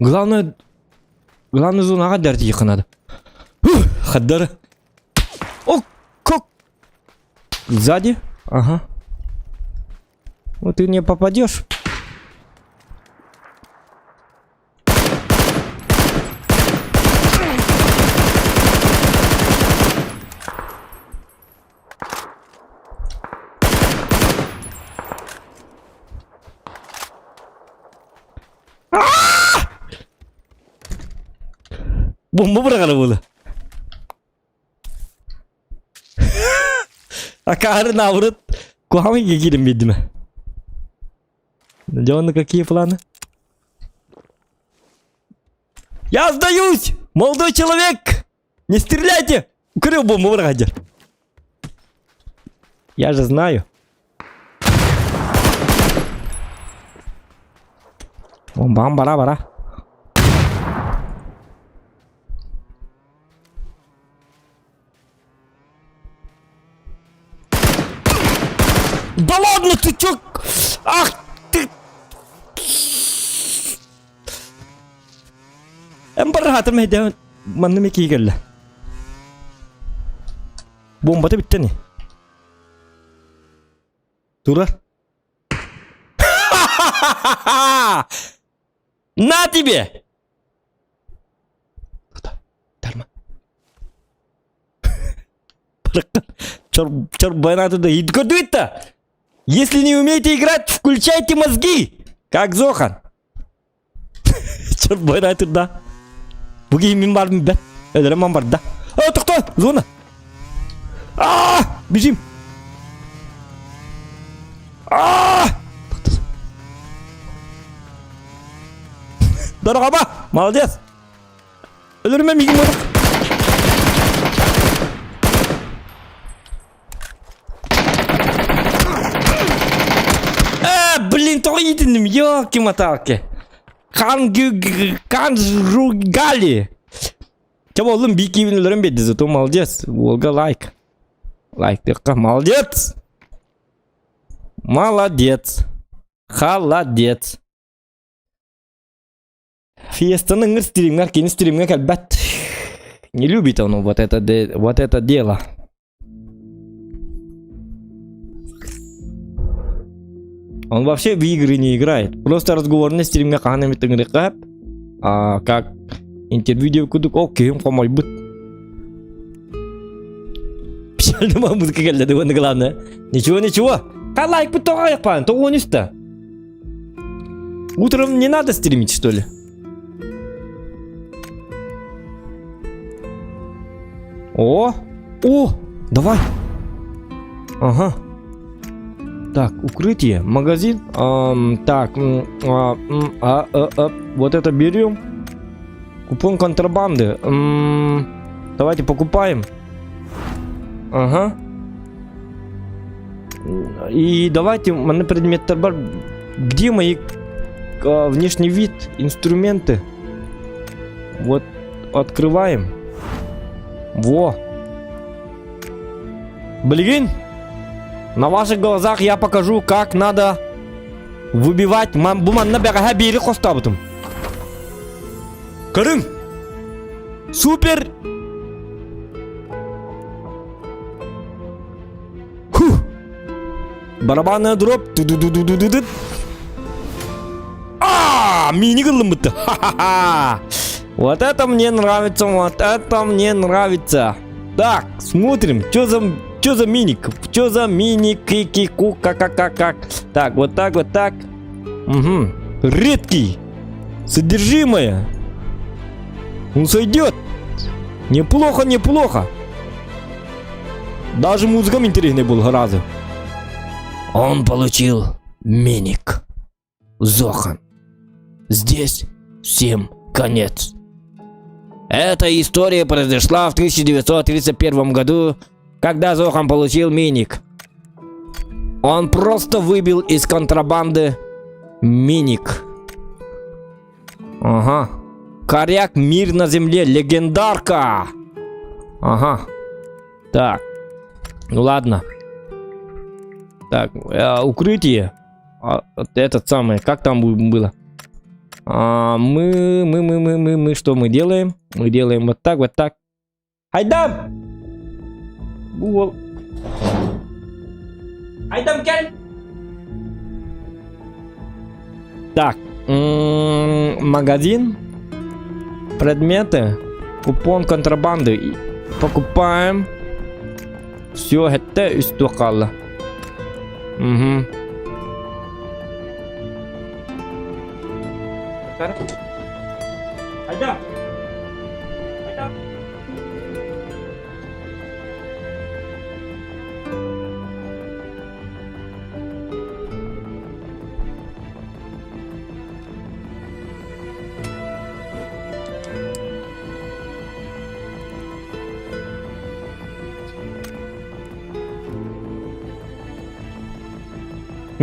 Главное, главное зонаҕа дэрдиэххэ надо. Хаддары. О, как? Сзади? Ага. Ну ты не попадешь. Бомба быраҕара буолла. Акаары наоборот куһаҕан киирэн биэрдим. Дьон, какие планы? Я сдаюсь! Молодой человек! Не стреляйте! Укрыл бомбу вроде. Я же знаю. Бам бара бара. Да ладно ты чё? Ах ты! Эн бараатым эдэ манна мекии кэллэ. Бомбата бүттэ Турар. На тебе! Тарма. Чор туда. Если не умеете играть, включайте мозги! Как Зохан. Чор туда. Буги мин бар бет. Өлөрөм барда. А, тохто, зона. А, бежим. А! Дорога, молодец. Өлөрүмэ миигин модук. А, блин, тоҕо иитинним, ёлки-моталки. Канжугали. Чэ буоллум биир киһибин өлөрөн биэрдэ, зато молодец. Уолга лайк. Лайктыахха, молодец! Молодец. Холодец. Фиестаны ыҥыр стримҥэр, кини стримҥэ кэлбэт. Не любит он вот это, вот это дело. Он вообще в игры не играет. Просто разговорный стримҥэ хаһан эмит ыҥырыахха а как интервью диэбит курдук, ол киһим хомойбут. Печально музыка кэллэ уонна главное. Ничего, ничего. Ха лайкпыт тоҕо айахпаан, тоҕуон үстэ. Утром не надо стримить, что ли? О! О! Давай! Ага. Так, укрытие, магазин. Ам, так, а, а, а, а, вот это берем. Купон контрабанды. Давайте покупаем. Ага. И давайте, манна предметтэр бар. Где мои внешний вид, инструменты? Вот, открываем. Во. Блин, на ваших глазах я покажу, как надо выбивать. Бу манна бэҕэһээ биири хостообутум. Көрүҥ! Супер! Фух! Барабанная дробь. Ту-ду-ду-ду-ду-ду. А, мини ыллыммыт. Ха-ха-ха! Вот это мне нравится, вот это мне нравится. Так, смотрим, что за миник? Что за миник? Ки ку ка ка ка как. Так, вот так, вот так. Угу. Редкий. Содержимое. Он сойдет. Неплохо, неплохо. Даже музыка интересный был гораздо. Он получил миник. Зохан. Здесь всем конец. Эта история произошла в 1931 году, когда Зохан получил миник. Он просто выбил из контрабанды миник. Ага. Коряк мир на земле. Легендарка. Ага. Так. Ну ладно. Так, укрытие. А, этот самый, как там было? А, мы, что мы делаем? Мы делаем вот так, вот так. Айдам! Бу Айдам кэл! Так, магазин, предметы, купон контрабанды. Покупаем. Все, это истокала. Угу. Айда! Айда!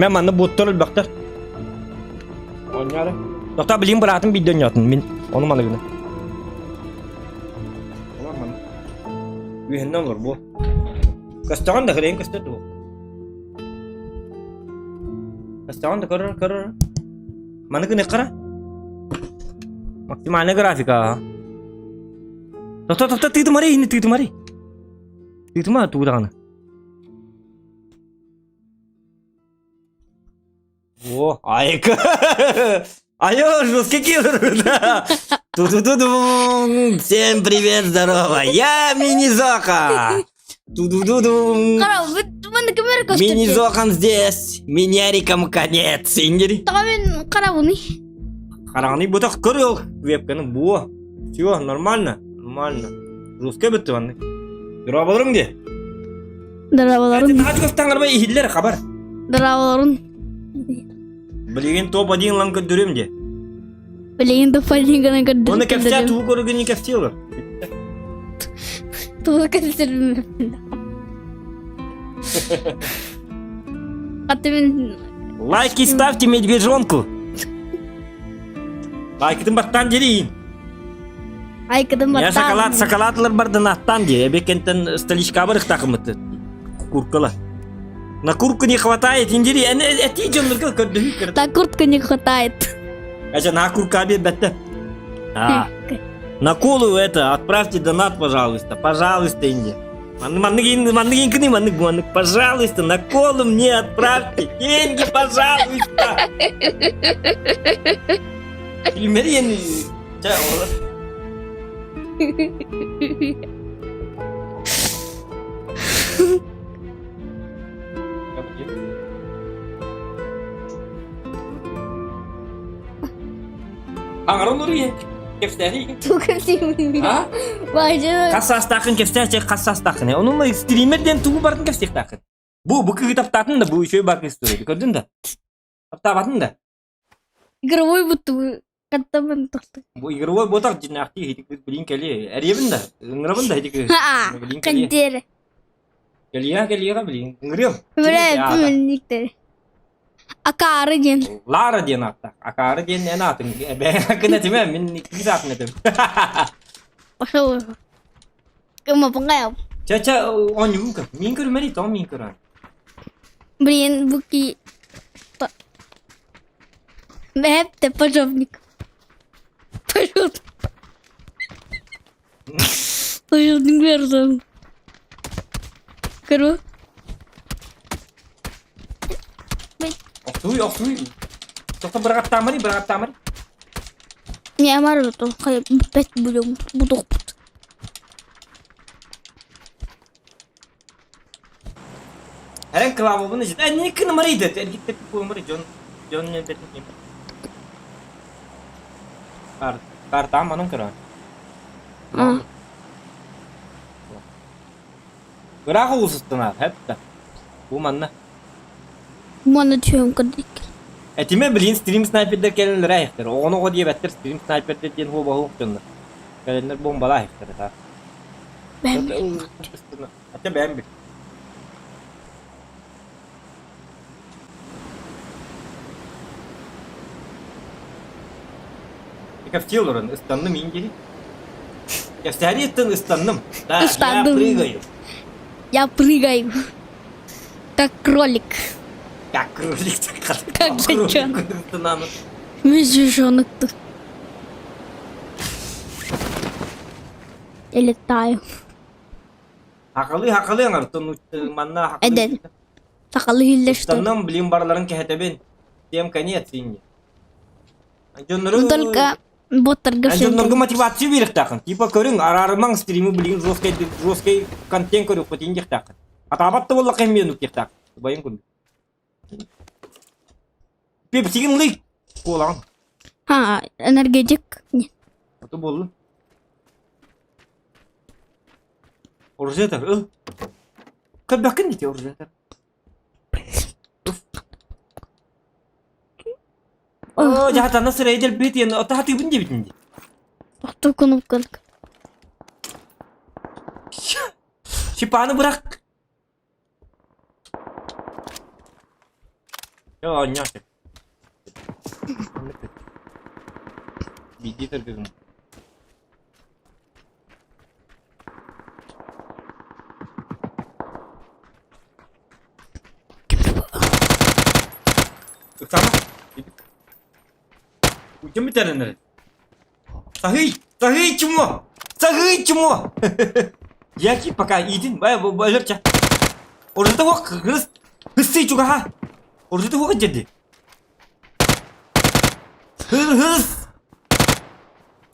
Мен манна буоттар өлбөхтөр. Оонньоору. Тоқта билин быраатым биирдэ оонньоотун мин. Ону маны гына. Олор маны. Үһүннэн олор бу. Көстөҕүн да кырайын көстөр дуо? Көстөҕүн да көрөр көрөр. Маны гына кара. Максимальная графика. Тоқта тоқта тыытымары ини тыытымары. Тыытыма тугу даҕаны. О, айка! Алло, жесткий киллер! Ту-ту-ту-дум! Всем привет, здорово! Я Мини-Зоха! Ту-ду-ду-дум! Кара, манна кимэр көстөр. Мини-Зохан здесь! Минярикам конец! Индири. Тоҕо мин харабыный? Хараҕыный бутах көрүл! Вебканы буо. Все, нормально? Нормально. Жесткий бітті ванны. Здорово, де? Дорооболорун. Таҕа таҥарба иһиллэр хабар. Дорооболорун. Билигин топ-1 ылан көрдөрүм де. Билигин топ-1 гынан көрдөрүм. Оны кэпсээ тугу көрүгүн кэпсии олор. Тугу кэпсэрбин. Аты мин Лайки ставьте медвежонку. Лайкытын баттаан дерейин. Айкыдым Я шоколад, шоколадлар бардын аттан дии. Эбекентен столичка барыхтахымыт. Куркала. На курку не хватает, индири. Эти дьоннорго көрдөһүү На куртку не хватает. Ача на курка бетте. А. На колу это отправьте донат, пожалуйста. Пожалуйста, Инди. Пожалуйста, на колу мне отправьте деньги, пожалуйста. Билмерien Чэ, олор. Аҥарын уруйан кэпсээри. А? Хас саастаахын кэпсээ хас саастаахын. Онун стример диэн тугу барын кэпсиэхтаахын. Бу бу кыһы таптаатын да бу үчүгэй бар история. Көрдүн да? Таптаабатын да? Игровой будто Каттамын тохту. Бу игровой ботах дьиннээхтии иһитик билин кэлиэ. Эриэбин да, ыҥырабын да иһитик билин кэлиэ. Кантер. Кэлиэ кэлиэҕэ билин ыҥырыам. Бля, биминниктер. Акаары диэн. Лара диэн ааттаах. Акаары диэн эн аатыҥ. Эбээ гына тимэ мин иккис аатын этим. Пошел. Кыма пыңгая. Чэ чэ оонньугун көр. Мин көрүмэри тоҕо мин көрөн. Блин, буки. Бэп пожовник. Пожалуйста. Пожовник верзон. Көрө. Охтуй, охтуй. Тоқта бырағаттаамари, бырағаттаамари. Не амар то бэт бүлөм будуқпут. Эрэн клавабын ижит. Э, не кынымары идэт. Эргиттеп куымары дьон дьон не бэтин. Кар картам манын көрөн. Ыраах улусуттан хепта. Бу манна. Манна түһүм кырдык. Этиме билин стрим снайпердер кэлэллэр айхтар. Оҕону оҕо диэбэттэр стрим снайпердер диэн хуобаһуох дьоннор. Кэлэннэр бомбалаа айхтар та. Бэм. Ате бэм бит. Кэфти олорон ыстанным иин дири. Кэфтээри ыттан ыстанным. Да, я Ыстанным. прыгаю. Я прыгаю. Как кролик. Как кролик. Как зайчонок. Медвежонок тут. Я летаю. Хакалы хакалы аңартын манна хакалы. Эден. Сахалы хиллер что? Ыстанным блин барларын кэһэтэбин. Тем конец инни. Дьоннору Только боттарга Дьоннорго мотивация биэриэхтаахын. Типа көрүҥ, араарымаҥ стримы блин жесткий жесткий контент көрүөхпүт диэхтаахын. Атаабат да буоллахха эмиэ оннук Убайым курдук. Пепсигин лый куолаҕын. А, энергетик. Нет. Ото буоллун. Оружетор, ыл. Көрбөккүн дии оружетор. Оо, дьаһатана сирэйдэр бит ото хатыыбын диэбитин дии. Охту кнопканы. Шипаны бырах. Чэ оонньоо сөп. Биирдии тыргыгым. Ыксама. Үтүм бүтэрин Саһый! Саһый чмо! Саһый чмо! Яки пока иитин өлөрчө. Ордута хуох кырыс хыссы чугаха. Ордута хуох дьэрди. Хыр-хырыс!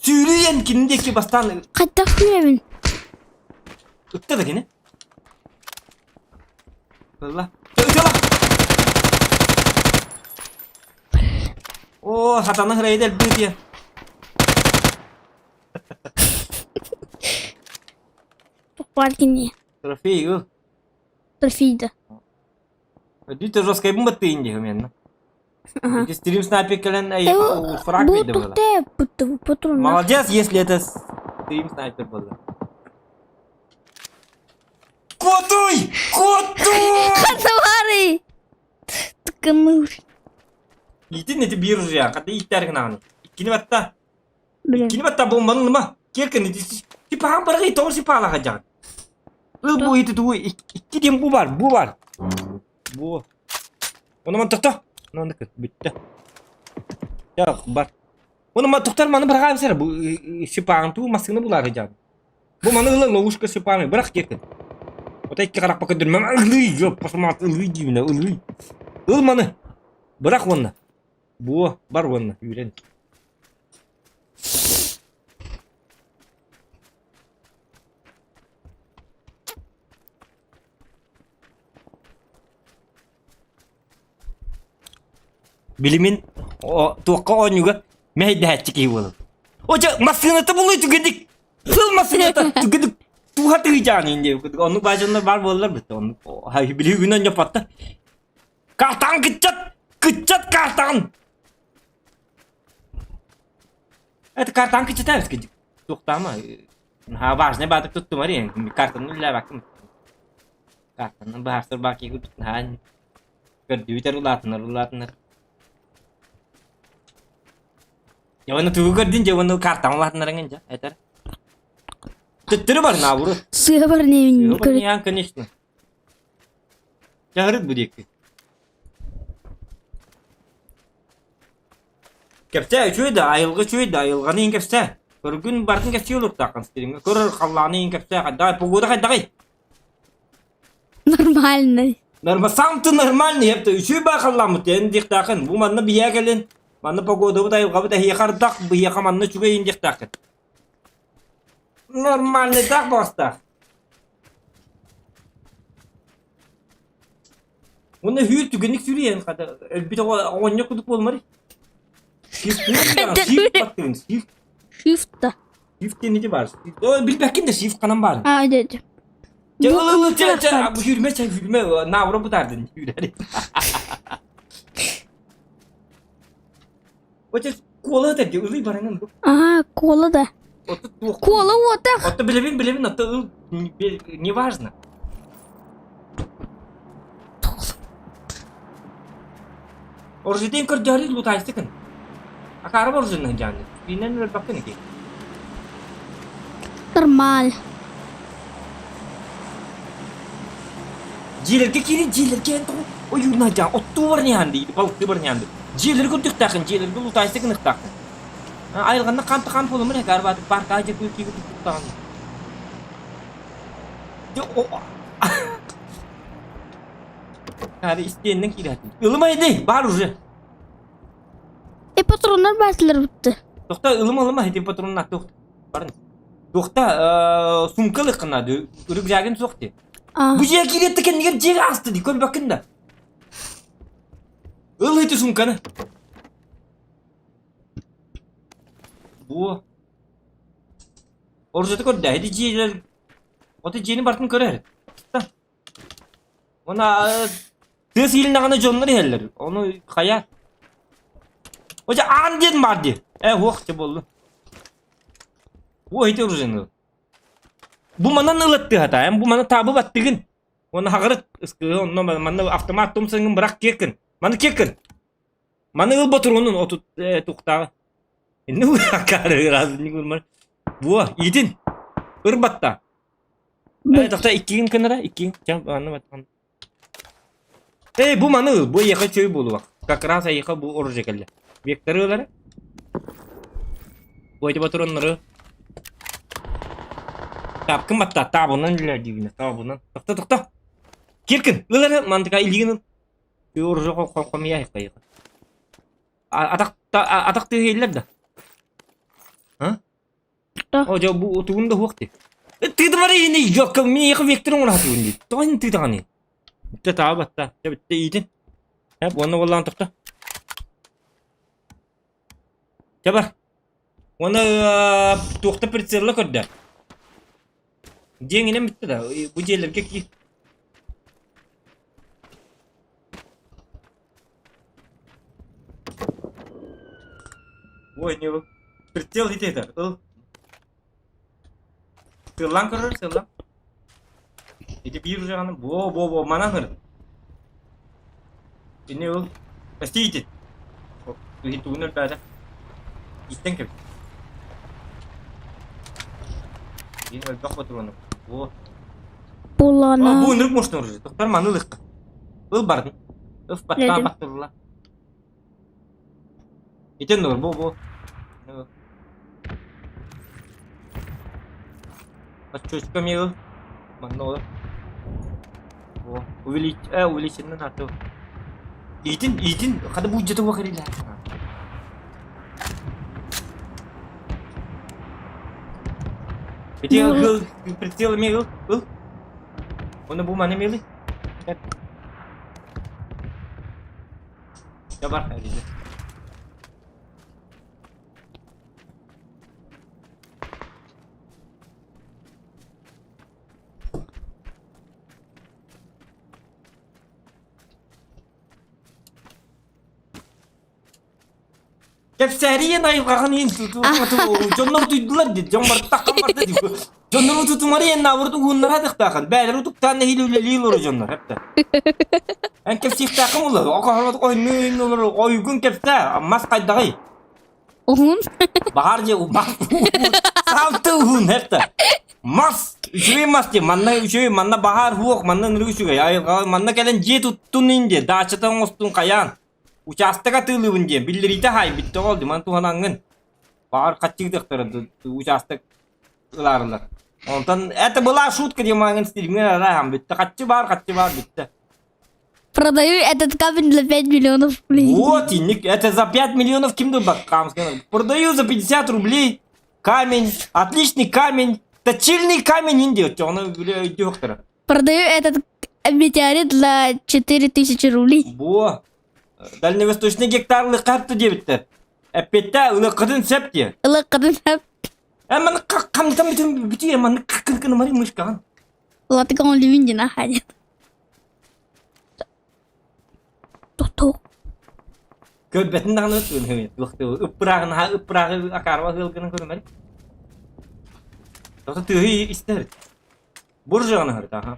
Сүүрүйэн кини диэки бастаан Хайдах сүүрэбин? ытта да кини. Ылла. Ытыла! Оо, сатана хырайда элбии диye. Бар кини. Трофей ыл. Трофей да. Өдүтэ жесткайбын баттыйын диye мен. Ага. Стрим снайпер кэлэн фраг Бу биэрдэ буолла. тухта патрон. Молодец, если это стрим снайпер был. Куотуй! Куотуй! Хасавары! Тканыр. Итин эти биир уже, хата иттэр гынааны. Иккини батта. Блин. Иккини батта бомбаны ылма. Киркин типа баргы тоҕо сипаалаха дьаҕын. Ыл бу ити тугу икки диэн бу бар, бу бар. Бу. Оны ман тохто. Оны бүттэ. Я бар. Оны ман тохтор маны быраҕаам сэр бу сипаан туу массыына булаары дьаҕын. Бу маны ыла ловушка сипааны бырах диэкин. Ота икки харахпа көрдөрмөм ылыы жо посмат ылыы диибинэ ылыы. Ыл маны. Бырах уонна. Буо бар уонна үүрэн. Билимин туохха оонньууга мэһэйдэһээччи киһи буолан. О дьэ массыыната булуй түгэнник сыл массыыната түгэнник туха тыыдьаан инде оннук баажаннар баар буоллар бит оннук били күн онньоппатта картаҕын кыччат кыччат картаҕын это картаҕын кыччатаабыс кыдьык туохтаама наһаа важный баатык туттумар картаны үллээбаккын картаны быһаарсар баакига наһаа Көрдүүтэр улаатынар улаатынар. Дьэ уонна тугу көрдүн дьэ уонна картаҥ улаатынарыҥ дьэ этэр. Төттөрү бар наабуру. Сыа бар не Сыа конечно. Дьаһырыт бу диэки. Кэпсээ үчүгэй да, айылҕа үчүгэй да, айылҕаны иһин кэпсээ. Көргүн барытын кэпсии олуктааххын стримҥэ. Көрөр халлааны иһин кэпсээ, хайдаҕай, погода хайдаҕай? Нормальный. Норма сам ты нормальный, это үчүгэй баа халлааммыт эн диэхтээхин. Бу манна биһиэхэ кэлин, манна погодабыт айылҕабыт эһиэхэ ардах, биһиэхэ манна үчүгэй ин диэхтээххин. Нормальныйдаах баҕастаах. Уонна хүүр түгэнник сүрүйэн хата өлбүт оҕо оҕонньор курдук буолмарый. Shift shift баттыгын shift Shift да. Shift диэн ити баар. О, билбэккин да shift ханан баар. А, деді. Чэ, ыл ыл чэ чэ бу сүүрмэ чэ сүүрмэ нааура бутаардын сүүрэр. Оче куола этэр ылый баранын. Ага, кола да. Ото туох. Кола уотах. Ото билебин билебин ото ыл неважно. Оржитин көрдөһөрү лутайстыкын. Акаара оржиннан дьааны. Биинэн өлбөккүн ики. Нормаль. Дьиэлэргэ киирин дьиэлэргэ эн тоҕо ойуунна дьаан оттуу барньаан дии балыктыы барньаан дии. Дьиэлэргэ үрдүктээхин дьиэлэргэ лутайстык ыныктааххын. Айылҕанна хаамта хаам буолумун экаар баатык паркаа дьэ күүр туттаҕын. Хары истиэннэн киирэтин. Ылыма иди, бар уже. Э патроннар баатылар бутты. Тохта ылыма ылыма ити патроннар туох. Барын. Туохта сумка ылыххына рюкзагын суох ти. Бу дьиэ киириэтте кэннигэр дьиэ аасты ди көрбөккүн да. Ыл ити сумканы. Бу. Оржаты көрдө. Ити дьиэлэр Ото дьиэни барытын көрөр. Уонна тыас иилинэҕинэ дьоннор иһэллэр. Ону хайа? Ожа аан диэн баар дии. Э уох дьэ буоллун. Уо ити оружиены. Бу манан ылаттыһата, эн бу маны таабы баттыгын. Уонна хаҕырыт ыскыы онно манна автомат тумсаҥын бырах киэккин. Маны кеккин. Маны ыл ботуруонун отут тухтааҕы. Инни акаары ыраас нигурмар. Буо, иитин. Ырбатта. Э, тохта иккигин кынара, иккигин. Чам, анны баттан. Эй, бу маны ыл, бу эйиэхэ чөй буолуох. Как раз эйиэхэ бу оружие кэллэ. Векторы ылара. Бу эти ботуруоннары. Тапкын батта, табынан үлэ дигинэ, табынан. Тохта, тохта. Киркин, ыл эрэ, мантыка илиигин ыл. Атах тыаһыйлар да? А? О, дьэ, бу тугун да уһуох дии. Тыытымар иһини, йокка, миэхэ вектор оҥоро сатыыбын дии. Тоҕо иһин тыытаҕыный? Бүттэ таба батта. Дьэ, бүттэ иитин. Эп, уонна буоллаҕын тохто. Дьэ бар. Уонна туохта прицелла көрдө. Дьиэҥ инэн бүттэ да, бу дьиэлэргэ киир. Ой, не Прицел ити этэр. Ыл. Сыллаан көрөр, сыллаан. Ити биир уже бо бо бо манан хыр. Ини ыл. Простите. Тугун тугун өлбөтө. Иттен кэп. Ин өлбөх ботуруну. Бу. Булана. Бу ынырык мощный оружие. Тоқтар маны ылыққа. Ыл бардын. Ыф баттаа баттырла. Итен нор бу бу. Отчучка мил. Манна олор. О, увелич, э, увеличенный ату. Итин, итин, хада бу жете вакырила. Ити ыл, прицел мил, ыл. Оны бу маны мили. Я бар, әлиде. Кэпсээриен айылҕаҕын иһин дьоннор утуйдулар дии дьон барыта таххан барда дии дьоннор утутумарыйан наоборот уһуннара тахтаахын бээлэр утуктаан нэһиилэ үлэлии олорор дьоннор эптэ эн кэпсиэхтээххин буолла окоһорот ойнуу олорор ойгун кэпсээ мас хайдаҕый Уһун. Баһаар дьэ мас салты уһун эптэ мас үчүгэй мас дии манна үчүгэй манна баһаар суох манна ынырык үчүгэй айылҕа манна кэлэн дьиэ туттун ин диэ даачата оҥостун хайаан Учаастак атыылыыбын диэн биллэриитэ хаайбыт тоҕо диман туһанаҥҥын баҕар хаччыытыахтара учаастак ылаарылар. Онтон это была шутка диэн стримҥэ араһан бүттэ. Хаччы баар, хаччы баар бүттэ. Продаю этот камень для 5 миллионов рублей. Вот, и это за 5 миллионов ким да Продаю за 50 рублей камень, отличный камень, точильный камень инде, оны өйдүөхтөрө. Продаю этот метеорит для 4000 рублей. Бу дальневосточный гектарлы карта диэбиттэр. Эппиттэ ылыккытын сөп диэ. Ылыккытын сөп. Э маны камтан бүтүн бүтү маны кыркын мары мышкаҕын. Латыган олювин дина хадит. Тото. Көрбөтүн даҕаны ыппырааҕын ыппырааҕы акаарба ыалгынан көрүмэр. Тото тыаһы истэр. Буржуаны хырта, аха.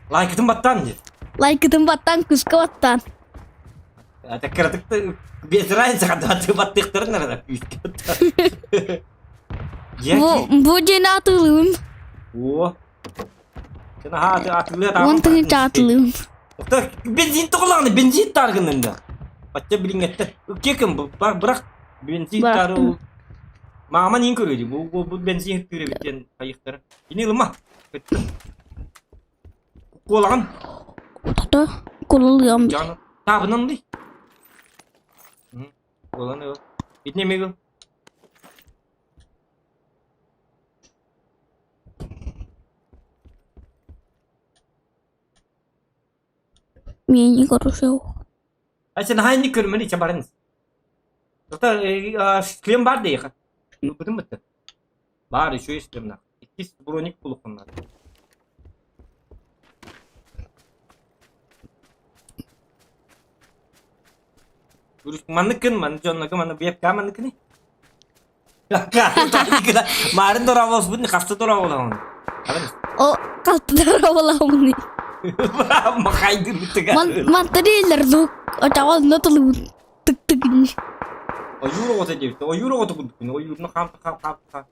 Лайкытын баттаан диир. Лайкытын баттаан, кыска баттаан. Это кыратык без разницы хата баттыктарын арада күүскэ. Бу бу дьиэни атыылыыбын. О. Сен аха атыылыа Уон тыһыынча атыылыыбын. Бензин тоҕолаҕына бензин тааргыннын да. Бачча билиҥҥэттэн. Кеким бырах бензин таары Маама нин көрүөдү бу бу бу бензин ыттыыр эбит диэн хайыхтара. Ини ылыма. Куолаҕын. Тото кулулуом. Жаны таабынан дый. Куоланы ыл. Итини эмиэ ыл. Миэни көрүсэу. А сен наһаа инник көрүмэн ичэ барын. Тота шлем бар дейха. Бутун бытты. Бар еще есть шлемна. Иккис броник булукуннар. Манныкын, ман дьонного маны бэпка манныкыны. Маарын дорабос бутун хаста дораболаҕын. О, Дорооболоһумуний. Махайдырбытыга. Мантарилер дук очаҕа тылыбын тык-тык Ойуур оҕото диэбит. Ойуур оҕото курдукпун. Ойуурну хаам хаам хаам хаам.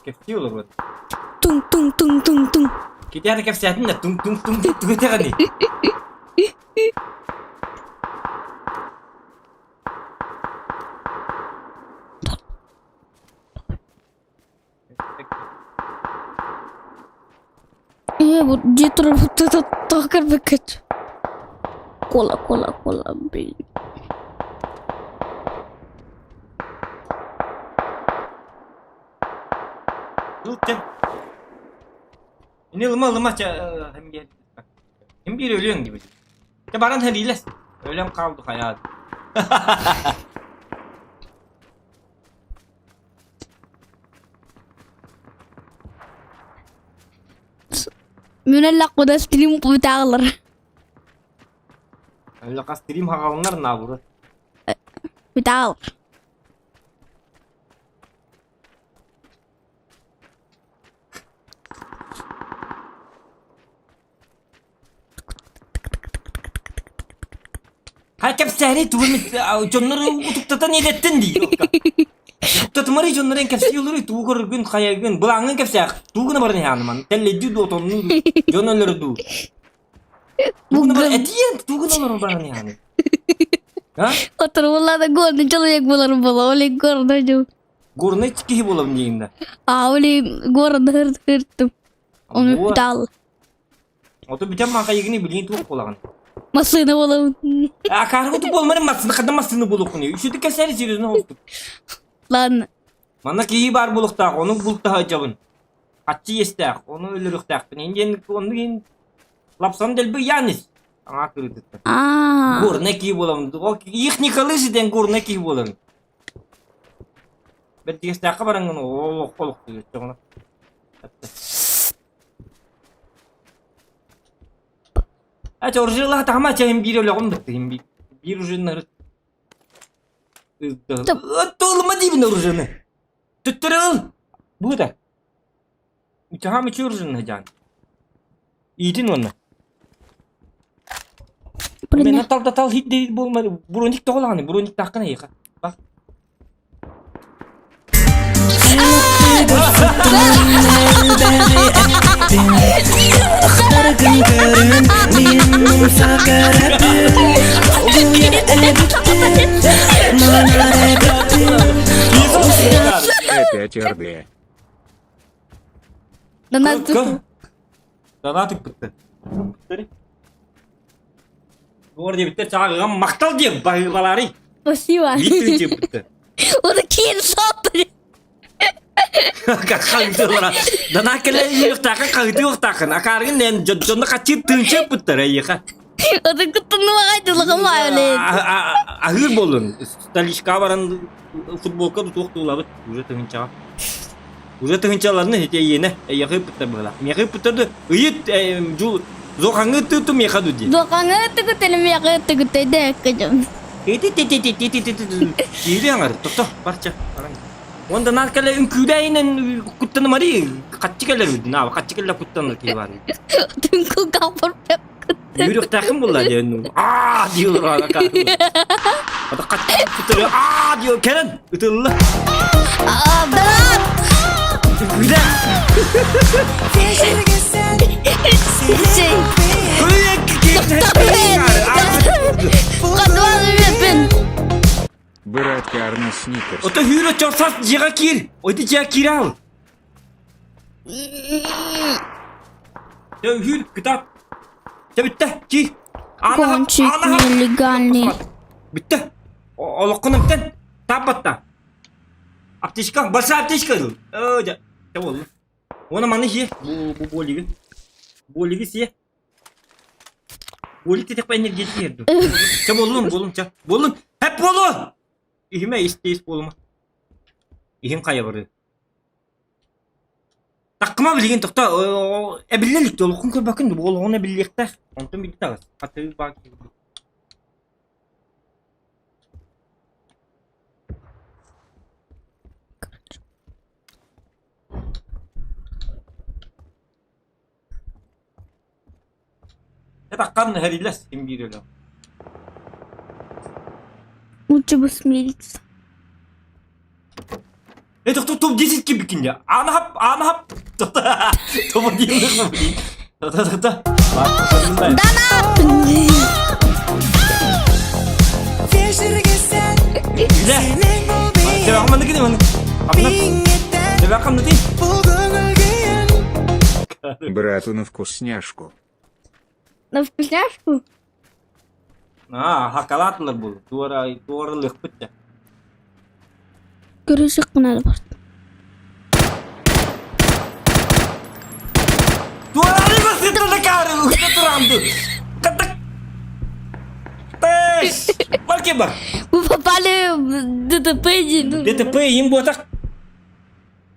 Кэпсии олоруот. Туҥ туҥ туҥ туҥ туҥ. Китиэхэ кэпсээтин да туҥ туҥ туҥ туҥ этэҕиний? Ээ, бу дьиэ турар тоҕо көрбөккүт? Кола, кола, кола, блин. Ылча. Ини ылыма ылыма чэ Ким биир өлүөҥ диэбит. Чэ баран сэриилэс. Өлөн хаалды хайаат. Мүнэн лаккуда стрим кубутаалар. Өлө стрим хагалынар наабуру. Бутаалар. Хай кэпсээри тугун дьоннору утуктатан иэдэттин дии. Утуктатымары дьоннорун кэпсии олору тугу көрөргүн хайагын былааҥҥын кэпсээх тугу гына баран иһааныман тэллэйдии дуу отоннуу дуу дьон өлөрө дуу тугу гына баран этиэн тугу гына олорон баран иһааны а Отуруллаада горный человек болар була олег горный жыл. Горный киһи буолабын диигин да А олег горный хыртым. Оны дал. Ото бүтэн маахайыгыны билигин туох буолаҕын? Массыына буолабын. А каарга ту буолмарын массыына ханна массыына буолуоххунуй? Үсүтү кэсэри серьезно оҕустук. Ладно. Манна киһи баар буолуохтаах, ону бултаһа дьабын. Хаччы иэстээх, ону өлөрүөхтээхпин. Ин диэн онну иһин лапсан дэлби Янис. Аңа кырыытыттан. Аа. Горный киһи буолабын. О, их не колышет диэн горный киһи буолабын. Бэрдигэстээххэ бараҥҥын олох олох диэччэҕинэ. Ача оружиелаах таһыма чэһин биир өлөҕүм быттыгын биир биир ужиннары Туолума диибин оружиены. Төттөрү ыл. Бу да. Учаһам үчү оружиены жаан. Иитин уонна. Мен тал да тал хит дейт болмады. Броник тоҕолаҕаны, броник таахкана эйиэхэ. Бах. Опять РД. Донат ыппыттар. Буор диэбиттэр чааҕыгам махтал диэн баһыыбалаарый. Спасибо. Биир тыынчы Оны кейін сатты. Хаҥытыылара. Дана кэлэ үөхтаахын хаҥытыахтаахын. Акааргын эн дьонно хаччы тыынчы ыппыттар эйиэхэ. Оны куттануаға дылығым айлы. Аһыыр буоллун. Столичка баран футболка тутуох туулабыт. Уже тыһынчаҕа. Уже тыһынчаларны ити эйиэнэ эйиэхэ ыппыттар быһыылаах. Миэхэ ыппыттар да ыйыт жул зохаҥы тыыту миэхэ ду дии. Зохаҥы тыгытын миэхэ тыгыты дэккэдьым. Ити ти ти ти ти ти ти ти киири аҥар тохто барча баран. Онда наар кэлэ үҥкүүлээйинэн куттанымари хаччы кэлэр үдүн аба хаччы кэллэ куттанар киһи бар. Түнкү капыр Үүрүөхтээххин буолла диэн аа диир Ата хаччы куттары аа диир кэлэн ытылла. Донат! Үҥкүүлээ. Сей. Брат Карна Сникерс. Ото хүүрэ чорсас дьиэҕэ киир. Ойду дьиэҕэ киир ал. Дьэ үһүүр кытаат. Дьэ бүттэ киир. Кончик нелегальный. Бүттэ. Олоххун эмтэн. Тааппатта. Аптечка, большая аптечка ыл. Э, дьэ, дьэ буолла. Уонна маны сиэ. Бу бу буолигы. Буолигы сиэ. Буолик диэтэхпэ энергетик иһэрдим. Чэ буоллун, буоллун, чэ. Буоллун. Хэп буолуо! Иһимэ ис-ис буолума. Иһим хайа барыы. Таккыма билигин тохто эбиллэ илик олоххун көрбөккүн бу олоҕун эбиллиэхтээх. Онтон билбит аҕыс. Хатыы баар киһи. Таккан хэрилэс ким биир өлө. Лучше бы смириться. Э, топ топ 10 кибикин я. Ана хап, ана хап. Топ 10 Та-та-та-та. Донат! Брату на вкусняшку. На вкусняшку? А, хакалатлар бул. Туара, туара лыхпытта. Көрүсүк гына бар. Туараны басыттырды кары, ухта турамды. Катак. Тэш! Барке бар. Мы попали в ДТП. ну. ДТП им ботак.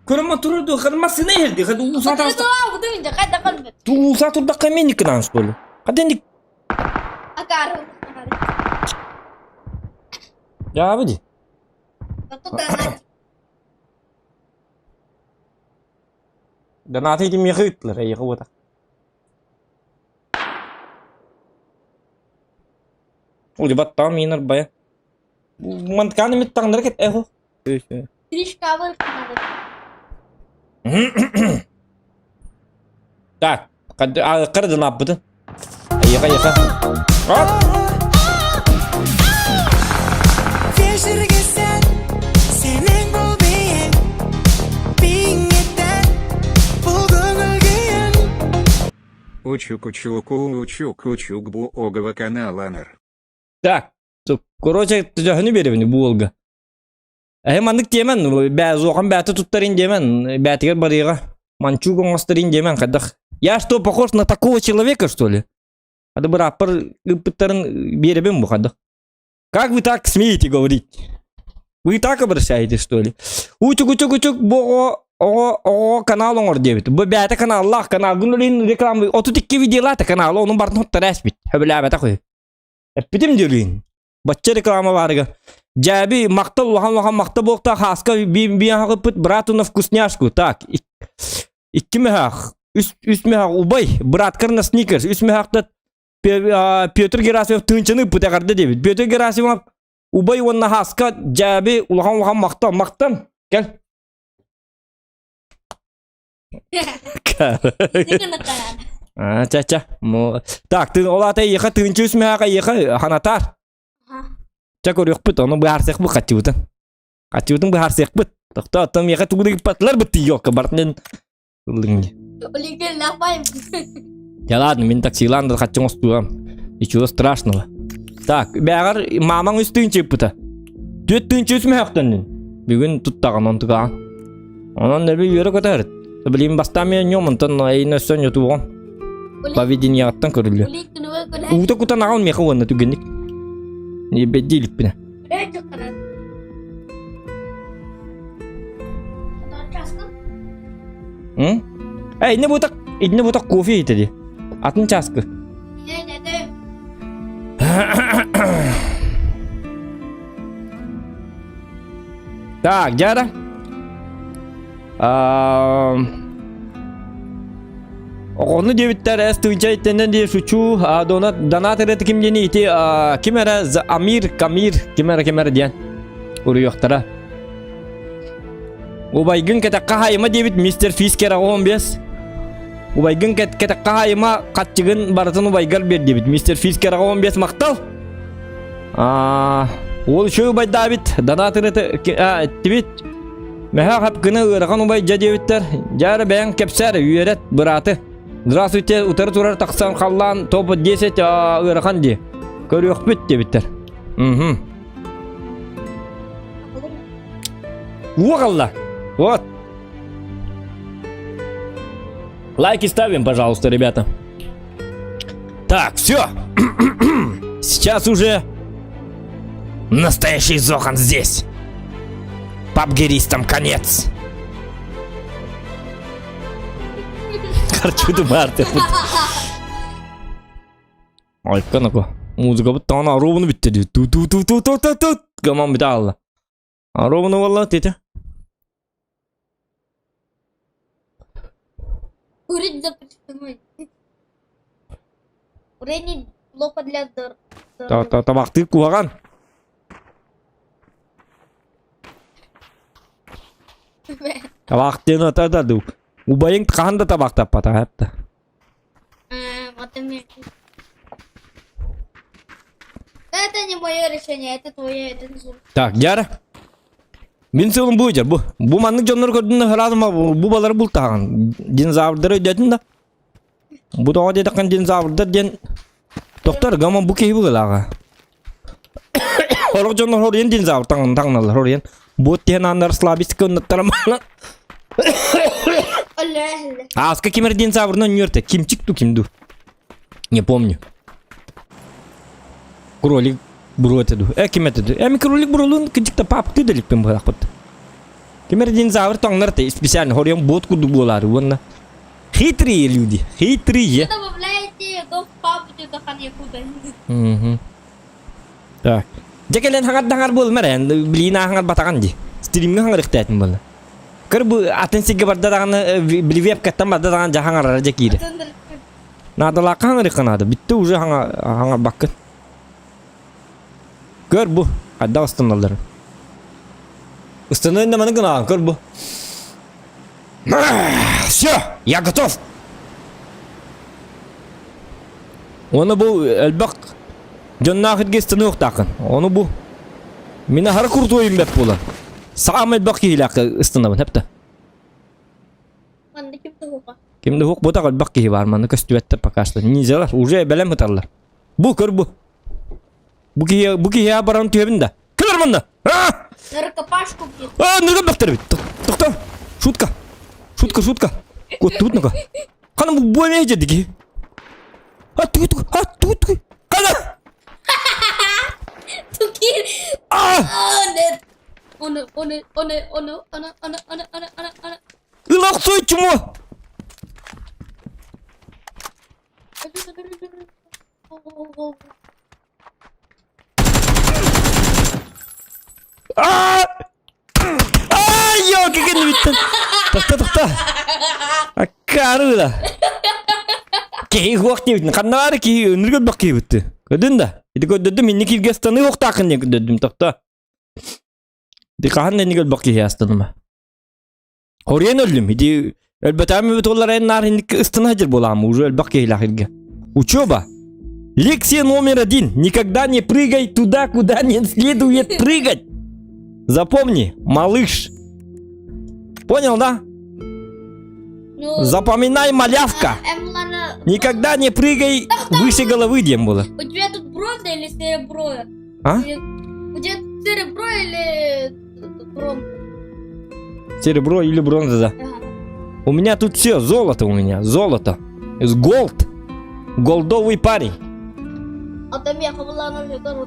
Көрөмө турду, кырмасы не херди, хад уса таста. Тууса турда каменник кынан что ли? Каденdik. Я выйди. Донаты этим ехытлар, я вот. Ули баттам минер бая. Мантканы мит таңдыр кет эхо. Так, кырдын аппытын. Айыка, айыка. Оп! Учук учуку учук учук бу огова каналанар. Так, короче, төһөнү беребин бу уолга. Эһи маннык диэмэн, бээ бээтэ туттарин диэмэн, бээтигэр барыыга манчук оҥосторин диэмэн хайдах. Я что, похож на такого человека, что ли? Ады бырааппар ыыппыттарын биэрэбин бу хайдах. Как вы так смеете говорить? Вы так обращаетесь, что ли? Учук, учук, учук, бу оҕо, оҕо, оҕо канал оҥор диэбит. Бу бээтэ каналлаах канал. Гүнүлүн реклама 32 видеолаата канал, онун бартын хоттар эспит. Хөбүлээбэтэх үһү. Эппитим дириин. Бачча реклама баарыга. Дьээби махтал улахан улахан махта буолта хааска би биэхаппыт брату на вкусняшку. Так, икки мөһөөх, үс үс мөһөөх убай, браткар на сникерс, үс мөһөөхтө Петр Герасимов тыынчаны ыппыт эҕэрдэ диэбит. Петр Герасимов убай уонна хааска дьээби улахан улахан махтал махтан кэл. А, ча-ча. Так, ты ол ата эйиэхэ тыынчы үс мөһөөх эйиэхэ ханатаар. Ча көрүөхпүт, ону быһаарсыахпыт хаччыбытын. Хаччыбытын быһаарсыахпыт. Тохто, оттон миэхэ тугу да ыыппатылар быт тиийиэххэ бартын ыллыҥ дии. Я ладно, мин таксилаан да хаччы оҥостуом. Ничего страшного. Так, бээҕэр маамаҥ үс тыынча ыыппыта. Түөрт тыынча үс мөһөөхтөннүн. Бүгүн туттаҕын онтугаҕын. Онон эби үөрэ көтөһөр. Билим бастаан мен ньом, онтон эйин өссө ньотуоҕум. Поведениеҕыттан көрүллүө. Уута кутан аҕал миэхэ уонна түгэнник. Бэдди иликпинэ. М? Эй, инне бутак, инне бутак кофе итеди. Атын чааскы. Так, дяда. Оҕону диэбиттэр эс тыынча иттэнэн диye шучу донат донат эрэ ким диэни ити ким эрэ Амир Камир ким эрэ ким эрэ диэн уруйуохтара. Убайгын кэтэххэ хаайыма диэбит мистер Фискер 15. Убайгын кэтэххэ хаайыма хаччыгын барытын убайгар биэр диэбит мистер Фискер 15 махтал. Уол үчүгэй убайдаабит, донатыры эттибит. Мэһэ хапкыны ыарахан убай дьэ диэбиттэр. Дьэ эрэ бэйэҥ кэпсээр, үөрэт, бырааты. Здравствуйте, утары турар тахсан халлаан топ 10 ыарахан дии. Көрүөхпүт диэбиттэр. Угу. Уоҕалла. Вот. Лайки ставим, пожалуйста, ребята. Так, все. Сейчас уже настоящий Зохан здесь. Пабгеристам конец. Харчуду баарты. Айткан ако. Музыка бут тана ровно битти. Ту ту ту ту ту ту ту. Гаман бит алла. Ровно валла тете. Курить запрещено. Времени плохо для здоровья. Табахтыыр куһаҕан. Табахтыын ата да ду. Убайыҥ хаһан да табахтаппатах эптэ. Это не мое решение, это твое, это не Так, Яра. Мин сылым бу бу. Бу маннык дьоннор көрдүн хараадыма бу балары бултаҕын. Динозаврдары өйдөтүн да. Бу тоҕо диэтэххин динозаврдар диэн тохтор гама бу киһи быһыылааҕа. Сорох дьоннор хоруйан динозавр таҥналлар хоруйан. Бу тиһэн ааннар слабистика оннуттара Ааска ким эрэ динозаврынан ньүөртэ. Кимчик ту ким ду? Не помню. Кролик бро этэ ду. Э ким этэ ду? Эми кролик бролун кыдьыкта папты да иликпин быһаахпыт. Ким эрэ динозавр таҥнар этэ специально хоруйан бот курдук буолаары уонна Хитрые люди, хитрые. Добавляйте го в папку Дахан Угу. Так. Дьэ кэлэн хаҥар буолма эрэ, билиин ааһаҥар батаҕан дии. Стримҥэ хаҥарыхтаатын буолла. Көр бу атын сиргэ барда даҕаны, били вебкаттан барда даҕаны дьэ хаҥарара дьэ киирэ. Наадалаахха хаҥарыахха наада. Бүттэ уже хаҥарбаккын. Көр бу, хайдах ыстаналларын. Ыстаныан да маны гынаҕын, көр бу. Все, я готов. Оны бу элбэх дьонноох иргэ ыстаныахтааххын. Ону бу мин аһара куртуойум бэт буолан. Саамай элбэх киһилээх ыстанабын хэптэ. Манна ким да суоҕа. Ким да суох буотах элбэх киһи бар манна көстүбэттэр пока что. Ниндзялар уже бэлэм ыталлар. Бу көр бу. Бу киһи бу киһи баран түһэбин да. Кэлэр манна. А! Рукопашку бьет. А, нырга бахтар Тохто. Шутка. Шутка, шутка. Куттубут ну-ка. Хана бу бу эмиэ дьэдики. А тугу тугу, а тугу тугу. Хана! Туки. А! нет. Он, он, он, он, он, он, он, он, он, он. Ылахсой чмо! Аа! Аа, ёлки кэннибиттэн. Тохто, тохто. Аккаарыыла. Киһи хуох диэбитин. Ханна баары киһи өнүр көрбөх киһибитти. Көрдүн да. Ити көрдөрдүм инни кииргэ станыы уохтааххын диэн көрдөрдүм. Тохто. Ди хаһан да инни көрбөх киһи астаныма. Хоруйан өллүм. Ити өлбөтөҕүм эбит буоллар эн наар инник ыстана сылдьар буолаам уже элбэх киһилээх иргэ. Учеба. Лекция номер один. Никогда не прыгай туда, куда не следует прыгать. Запомни, малыш. Понял, да? Ну, Запоминай, малявка. Эмлана, Никогда не прыгай выше головы, дем было. У тебя тут бронза или серебро? А? Или- У тебя тут серебро или бронза? Серебро или бронза, да. Ага. У меня тут все, золото у меня, золото. Голд. Голдовый парень. А там я хавала на тоже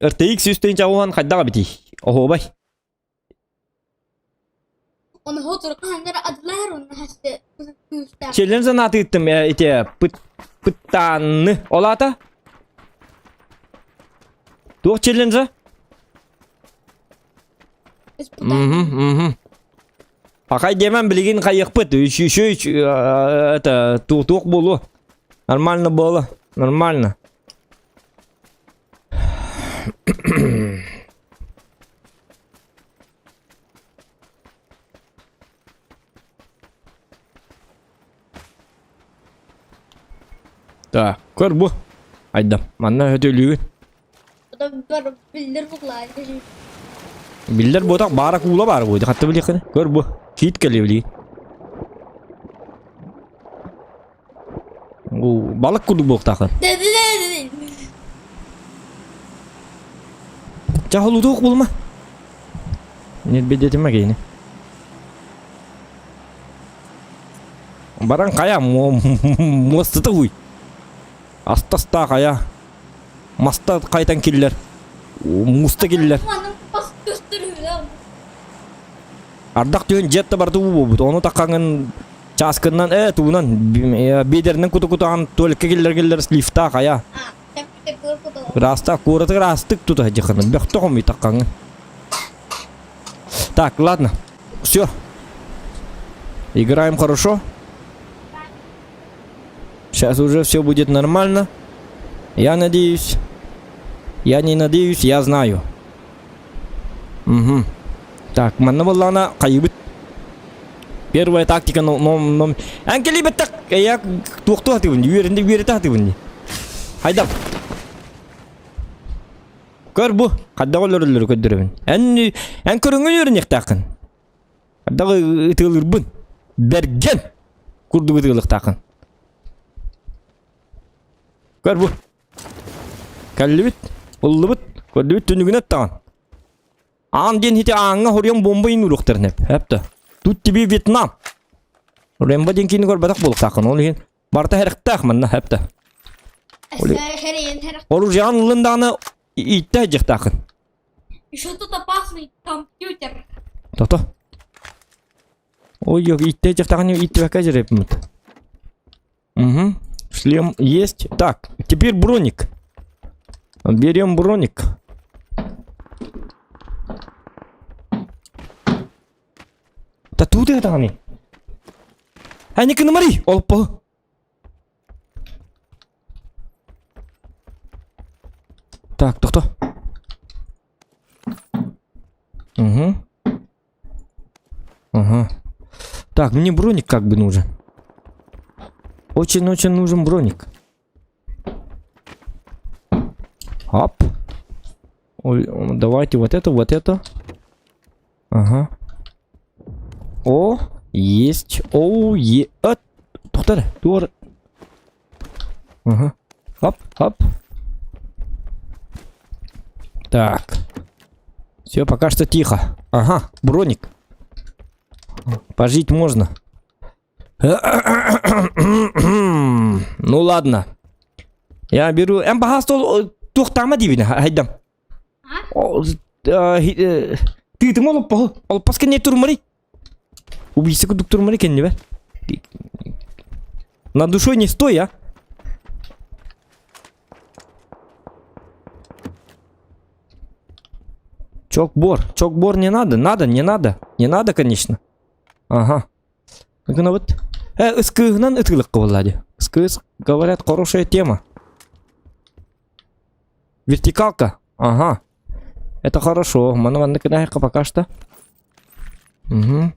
RTX 100 уһан хайдаҕа битий? Оһуобай. Челлен санаатыыттым ити пыт пыттаанны. Ол аата? Туох челленджа? Мгм, Пахай диэмэн билигин хайыахпыт. Еще это туох буолуо. Нормально было. Нормально. Так, көр бу. Айда, манна өтөлүүгүн. Биллэр буотах баара куула баар буой. Хатта билиэххин. Көр бу. Киит кэлиэ билигин. Балык курдук буолуохтааххын. Чэ, холутуох булма. Нербедетиме киһини. Баран хайа муостата уй. Астаста хайа. Маста хайтан киллер. Муста киллер. Ардах түһэн дьиэт да барыта уу буолбут. Ону таххаҥын чааскыннан ээ тугунан биэдэринэн куту-кутаҕын туалекка киллэр-киллэр слифтаах хайа. Ыраастаах куораты ыраастык тута сылдьыххына бөхтөх омуй таххаҥын. Так, ладно. Все. Играем хорошо. Сейчас уже все будет нормально. Я надеюсь. Я не надеюсь, я знаю. Угу. Так, манна буоллаҕына хайыбыт. Первая тактика но ном ном. Эн кэлибэттэх я туохтуу сатыыбын үөрэнди үөрэтэ сатыыбын дии. Хайдах? Көр бу, хайдах өлөрөллөрү көрдөрөбүн. Эн эн көрүҥҥүн үөрэниэхтээххин. Хайдах ытыалыырбын. Бэргэн курдук ытыалыахтааххын. Көр бу. Кэллибит, ыллыбыт, көрдүбүт түннүгүнэн аттаҕын. Аан диэн ити ааҥҥа хоруйан бомба иин уруохтарын эп. Эп Тут тебе Вьетнам. Рэмбо диэн киини көрбөтөх буолуохтааххын. Ол иһин барыта хэрэхтээх манна эп да. Оружиеҕын ыллын даҕаны ииттэ сылдьыахтааххын. Еще тут опасный компьютер. То-то. Ой, ииттэ сылдьыахтааххын ииттибэккэ дьэреппит. Угу. Шлем есть. Так, теперь броник. Берем броник. Да тут это они. Они кынымари, олпо. Так, кто? Угу. Ага. Так, мне броник как бы нужен. Очень-очень нужен броник. Оп. Ой, давайте вот это, вот это. Ага. О, есть. О, е. А, Тухтар, туар. Ага. Оп, оп. Так. Все, пока что тихо. Ага, броник. Пожить можно. Ну ладно. Я беру... Эн баһаас туохтаама диибин хайдам. Тыытым олоппоһу. Олоппос кэннэ турмари. Убийца курдук турмари кэннибэр. На душой не стой, а. Чокбор. Чокбор не надо. Надо, не надо. Не надо, конечно. Ага. Гына вот. Э, ыскыһынан ытыылыкка буолла дии. Ыскыыс, говорят, хорошая тема. Вертикалка. Ага. Это хорошо. Маны маннык гынаһыкка пока что. Угу.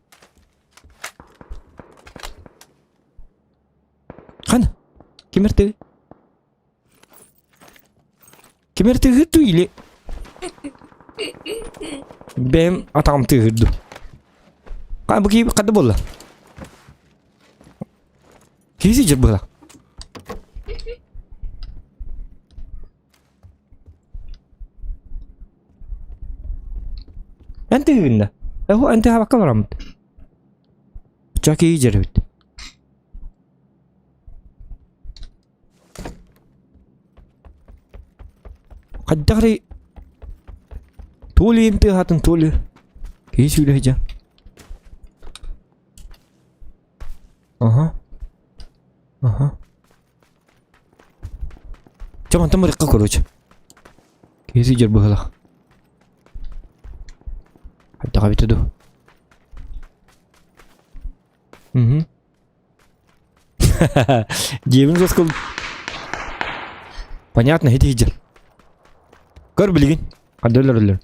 Хан. Ким эртиги? Ким эртиги или Бэйэм атаҕым тыаһыыр дуу. Ха бу киһи ханна буолла? Киһи сылдьар быһыылаах. Эн тыаһыыгын да? Эһу эн тыаһаабакка бараммыт. Ча киһи дьэр эбит. Хайдах эрэ то ли им тыаһаатын, то ли киһи сүүлэ сылдьан. Аха. Аха. Чэ мантан барыахха короче. Киһи сылдьар быһыылаах. Хайдах эбитэ дуу. Мгм. Дьиэбин жестко Понятно, ити сылдьар. Көр билигин. Ханна өлөрөллөр.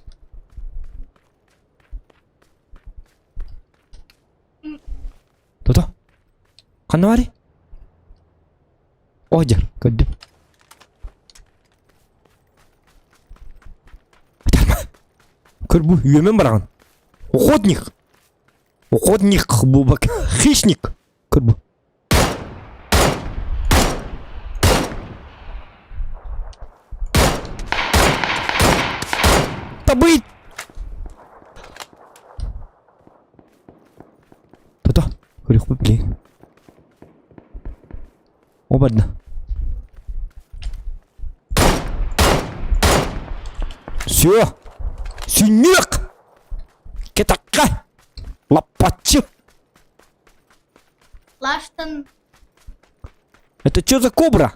Тото. Ханна баарый? О, дьэр, көрдүм. Көр бу үөмэн бараҕын. Охотник. Охотник бубак. Хищник. Көр бу. Табыть! Тото, көрүөхпүт билигин. О барда. Все! Сүнньүөх! Кэтахха! Лаппаччы! Лаштан Это что за кобра?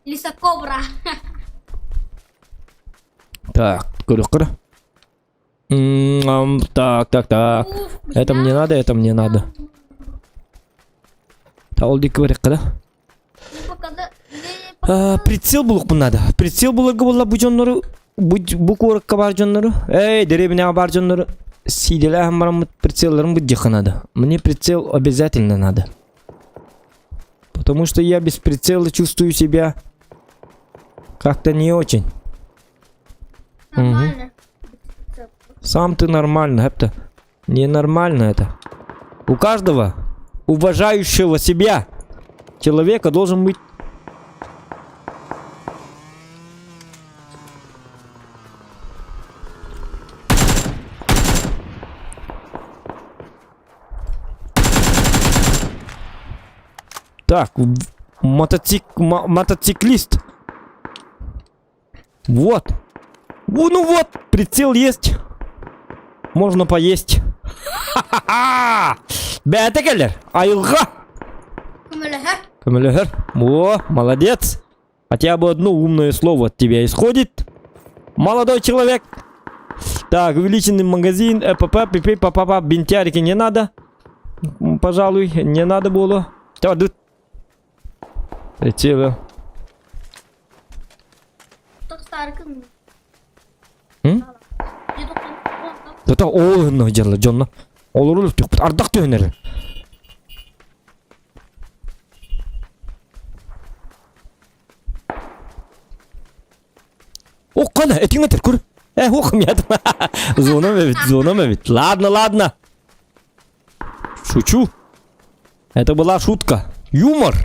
лисакобра. Так, көрүөх көрө. М, Так, так, так. Это мне надо, это мне надо. Та ол диэки барыахха да? А, прицел булуохпун надо. Прицел буларга буолла бу дьоннору, бу, бу куоракка баар дьоннору, эй, дэриэбинэҕэ баар дьоннору сиидэлээһин бараммыт прицелларын быдьыахха надо. Мне прицел обязательно надо. Потому что я без прицела чувствую себя как-то не очень. Нормально. Сам ты нормально, это ненормально это. У каждого уважающего себя человека должен быть Так, мотоцик, мотоциклист. Вот. Ну вот, прицел есть. Можно поесть. Ха-ха-ха! Бэйэтэ кэлэр. Айылҕа. Көмөлөһөр. Көмөлөһөр. О, молодец. Хотя бы одно умное слово от тебя исходит. Молодой человек. Так, увеличенный магазин, ЭПП, ПП, ПП, бинтярики не надо. Пожалуй, не надо было. Давай, тут. Прицелы. Тото ол гынна дьалла дьонно. Олору түкпүт ардах түһүнэр. Оккана, этиң этер көр. Э, ох, мят. Зоном эбит, зоном эбит. Ладно, ладно. Шучу. Это была шутка. Юмор.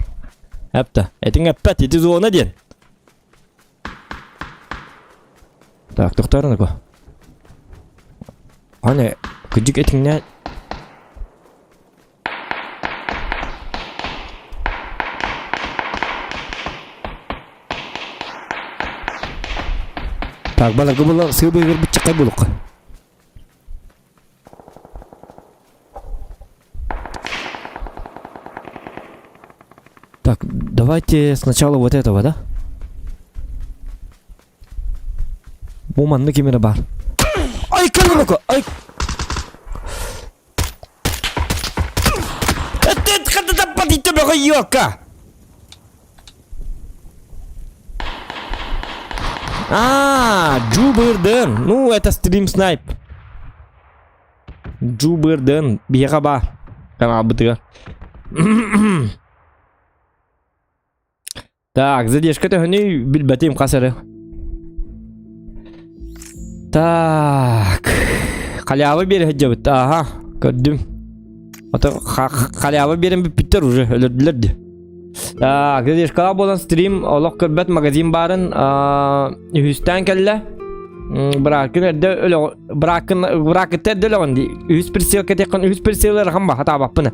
Эпта, этиң эппэт, ити зона диэн. Так, тохтоорун Аны, кыдьык этиҥнэ Так, баларга була сыыбы быччакай булукка. Так, давайте сначала вот этого, да? Бу манна ким эрэ баар. Ай, кэллимэко! Ай! Ёка! А, Джуберден. Ну, это стрим снайп. Джуберден. Биэхэ баар. Каналбытыгар. Так, задержка төһөнүй билбэтим хас эрэ. Так. Халява биэрэ сылдьабыт. Аха, көрдүм. Ото халява биэрэн бүппүттэр уже, өлөрдүлэр дии. Так, задержкалаах буолан стрим олох көрбөт магазин баарын үһүстээн кэллэ. Бырааккын эрдэ өлөҕ бырааккын бырааккыттан эрдэ өлөҕүн дии. Үһүс прицел кэтиэххин үһүс прицел ыарахан ба хатаабаппын.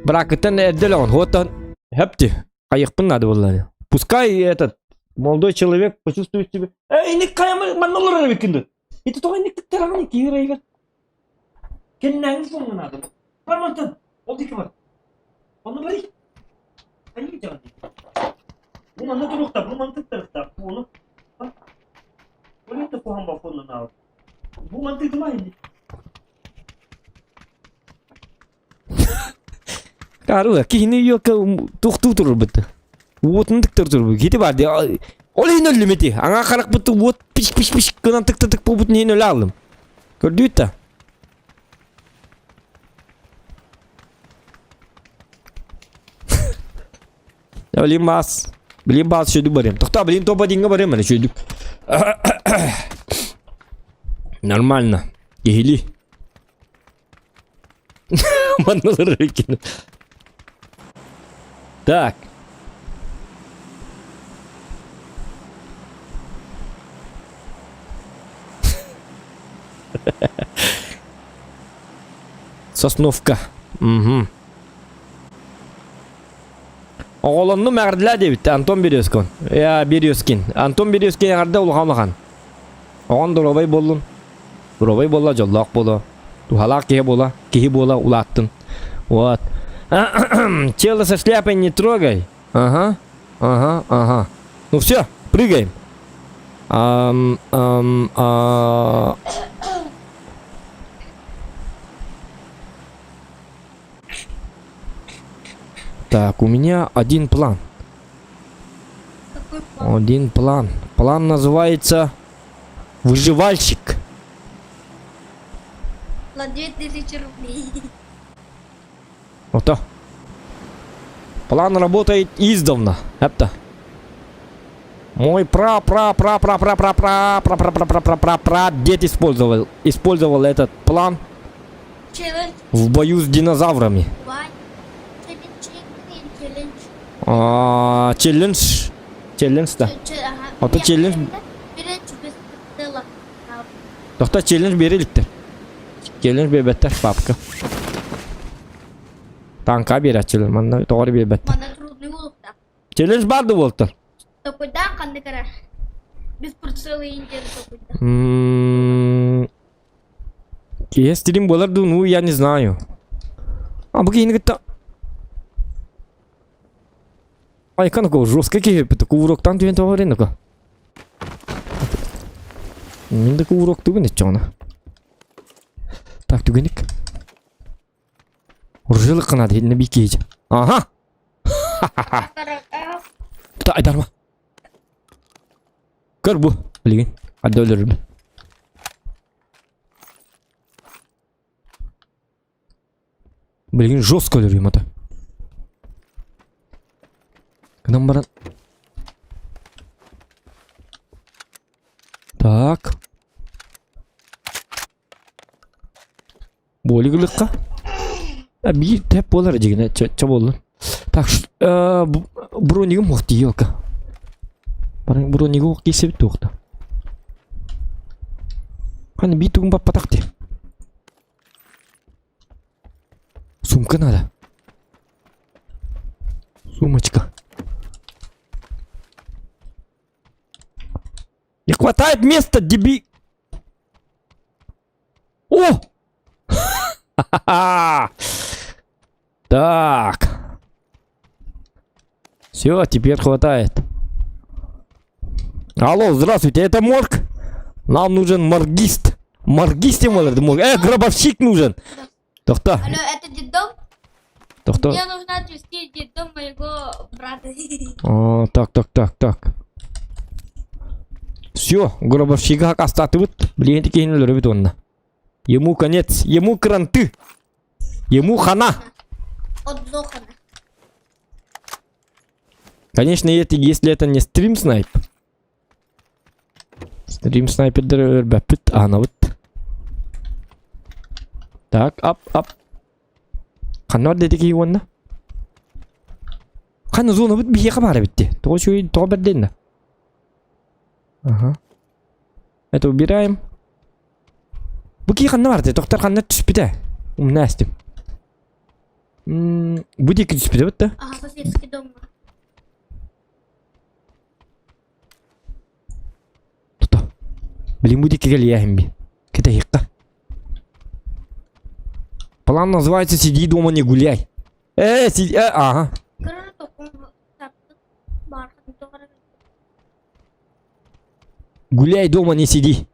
Бырааккыттан эрдэ өлөҕүн. Хуоттан Хэпти. Хайыхпын надо было. Пускай этот молодой человек почувствует себя. Эй, не кайма манна олорор эбиккин дуу. Ити тоҕо инник тыктараҕын киһи ыйыгар. Кэннээҥи суоҥҥа наада. Бар мантан. Ол диэки бар. Онно барый. Хайыы дьаҕан. Бу манна туруохтаах, бу манна тыктарыахтаах. Бу ону. Бу не куһаҕан балконунан аабыт. Бу мантыытыма инник. Карла, киһини йокка туохтуу турбут. Уотун тыктар турбут. Кити бар ди. Ол иһин өллүм ити. Аңа харахпыт уот пиш пиш пиш гынан тыкта тык буолбутун иһин өлө аалым. Көрдүүт да. Блин баас. Блин баас шөйдүк барыам. Тохтоо, блин топ одинга барыам эрэ шөйдүк. Нормально. Киһили. Манналар экен. Так. Сосновка. Угу. Оҕолоннум эҕэрдэлээ диэбит Антон Березкин. Я Березкин. Антон Березкин эҕэрдэ улахан улахан. Оҕон доруобай буоллун. Доруобай буолла, дьоллоох буолуо. Туһалаах киһи буола, киһи буола улааттын. Вот. Тело со шляпой не трогай. Ага, ага, ага. Ну все, прыгаем. Ам, ам, а... Так, у меня один план. Какой план? Один план. План называется «Выживальщик». На 2000 рублей. Вот то. План работает издавна. Это. Мой пра пра пра пра пра пра пра пра пра пра пра пра пра пра дед использовал использовал этот план Челлендж в бою с динозаврами. 1. Челлендж, челлендж. А, челлендж. Челлендж, да. Ага. А то челлендж- Челлендж без прицела. Тохто челлендж биэрэ Челлендж биэрбэттэр папка. Танка биэрээччилэр манна тоҕо эрэ биэрбэттэр. Манна трудный буолуохтаах. Челлендж баар да буолтар. Такойдаах ханнык эрэ. Без прицела индиан такойда. М, Киһи стрим буолар дуу, ну я не знаю. А бу киһини кытта Айкан такого жестко киһи такой уроктан түһэн тоҕо эрэ нака. Мин такой урок түгэн иччоҕуна. Так түгэник. Уржилык гына диһинне би киһи. Ага. Та айдарма. Көр бу. Билигин. Адда өлөрүм. Билигин жестко өлөрүм ата. Гынан баран. Так. Буолигылыкка. Биир тэп буолар дьигинэ чэ буоллун. Так, бронигым уох тиийиэлка. Бронига уох киирсэбит туохта. Ханна биир тугун баппатах дии. Сумка надо. Сумочка. Не хватает места, деби... О! Ха-ха-ха! Так. Все, теперь хватает. Алло, здравствуйте, это морг? Нам нужен моргист. Моргист ему морг. Э, гробовщик нужен. Тохто, Алло, это детдом? тохто. Мне нужно отвезти в детдом моего брата. О, так, так, так, так. Все, гробовщика хакастатыбыт. Блин, такие өлөрөбүт онно. Ему конец, ему кранты. Ему хана. От Зохана. Конечно, это, если это не стрим снайп. Стрим снайпер өлбөппүт, анабыт. Так, ап, ап. Ханна дедики уонна? Ханна зона бит биһиэхэ баар эбит дии. Тоҕо үчүгэй, тоҕо бэрдэннэ? Ага. Это убираем. Бу кии ханна барды? Доктор ханна түспүтэ? Умна эстим. Бу диэки түспүтэ бит да? Ага, соседский дом. Тута. Блин, бу диэки кэлиэһим би. Кэтэһиэххэ. План называется «Сиди дома, не гуляй». Э, сиди, э, ага. Гуляй дома, не сиди.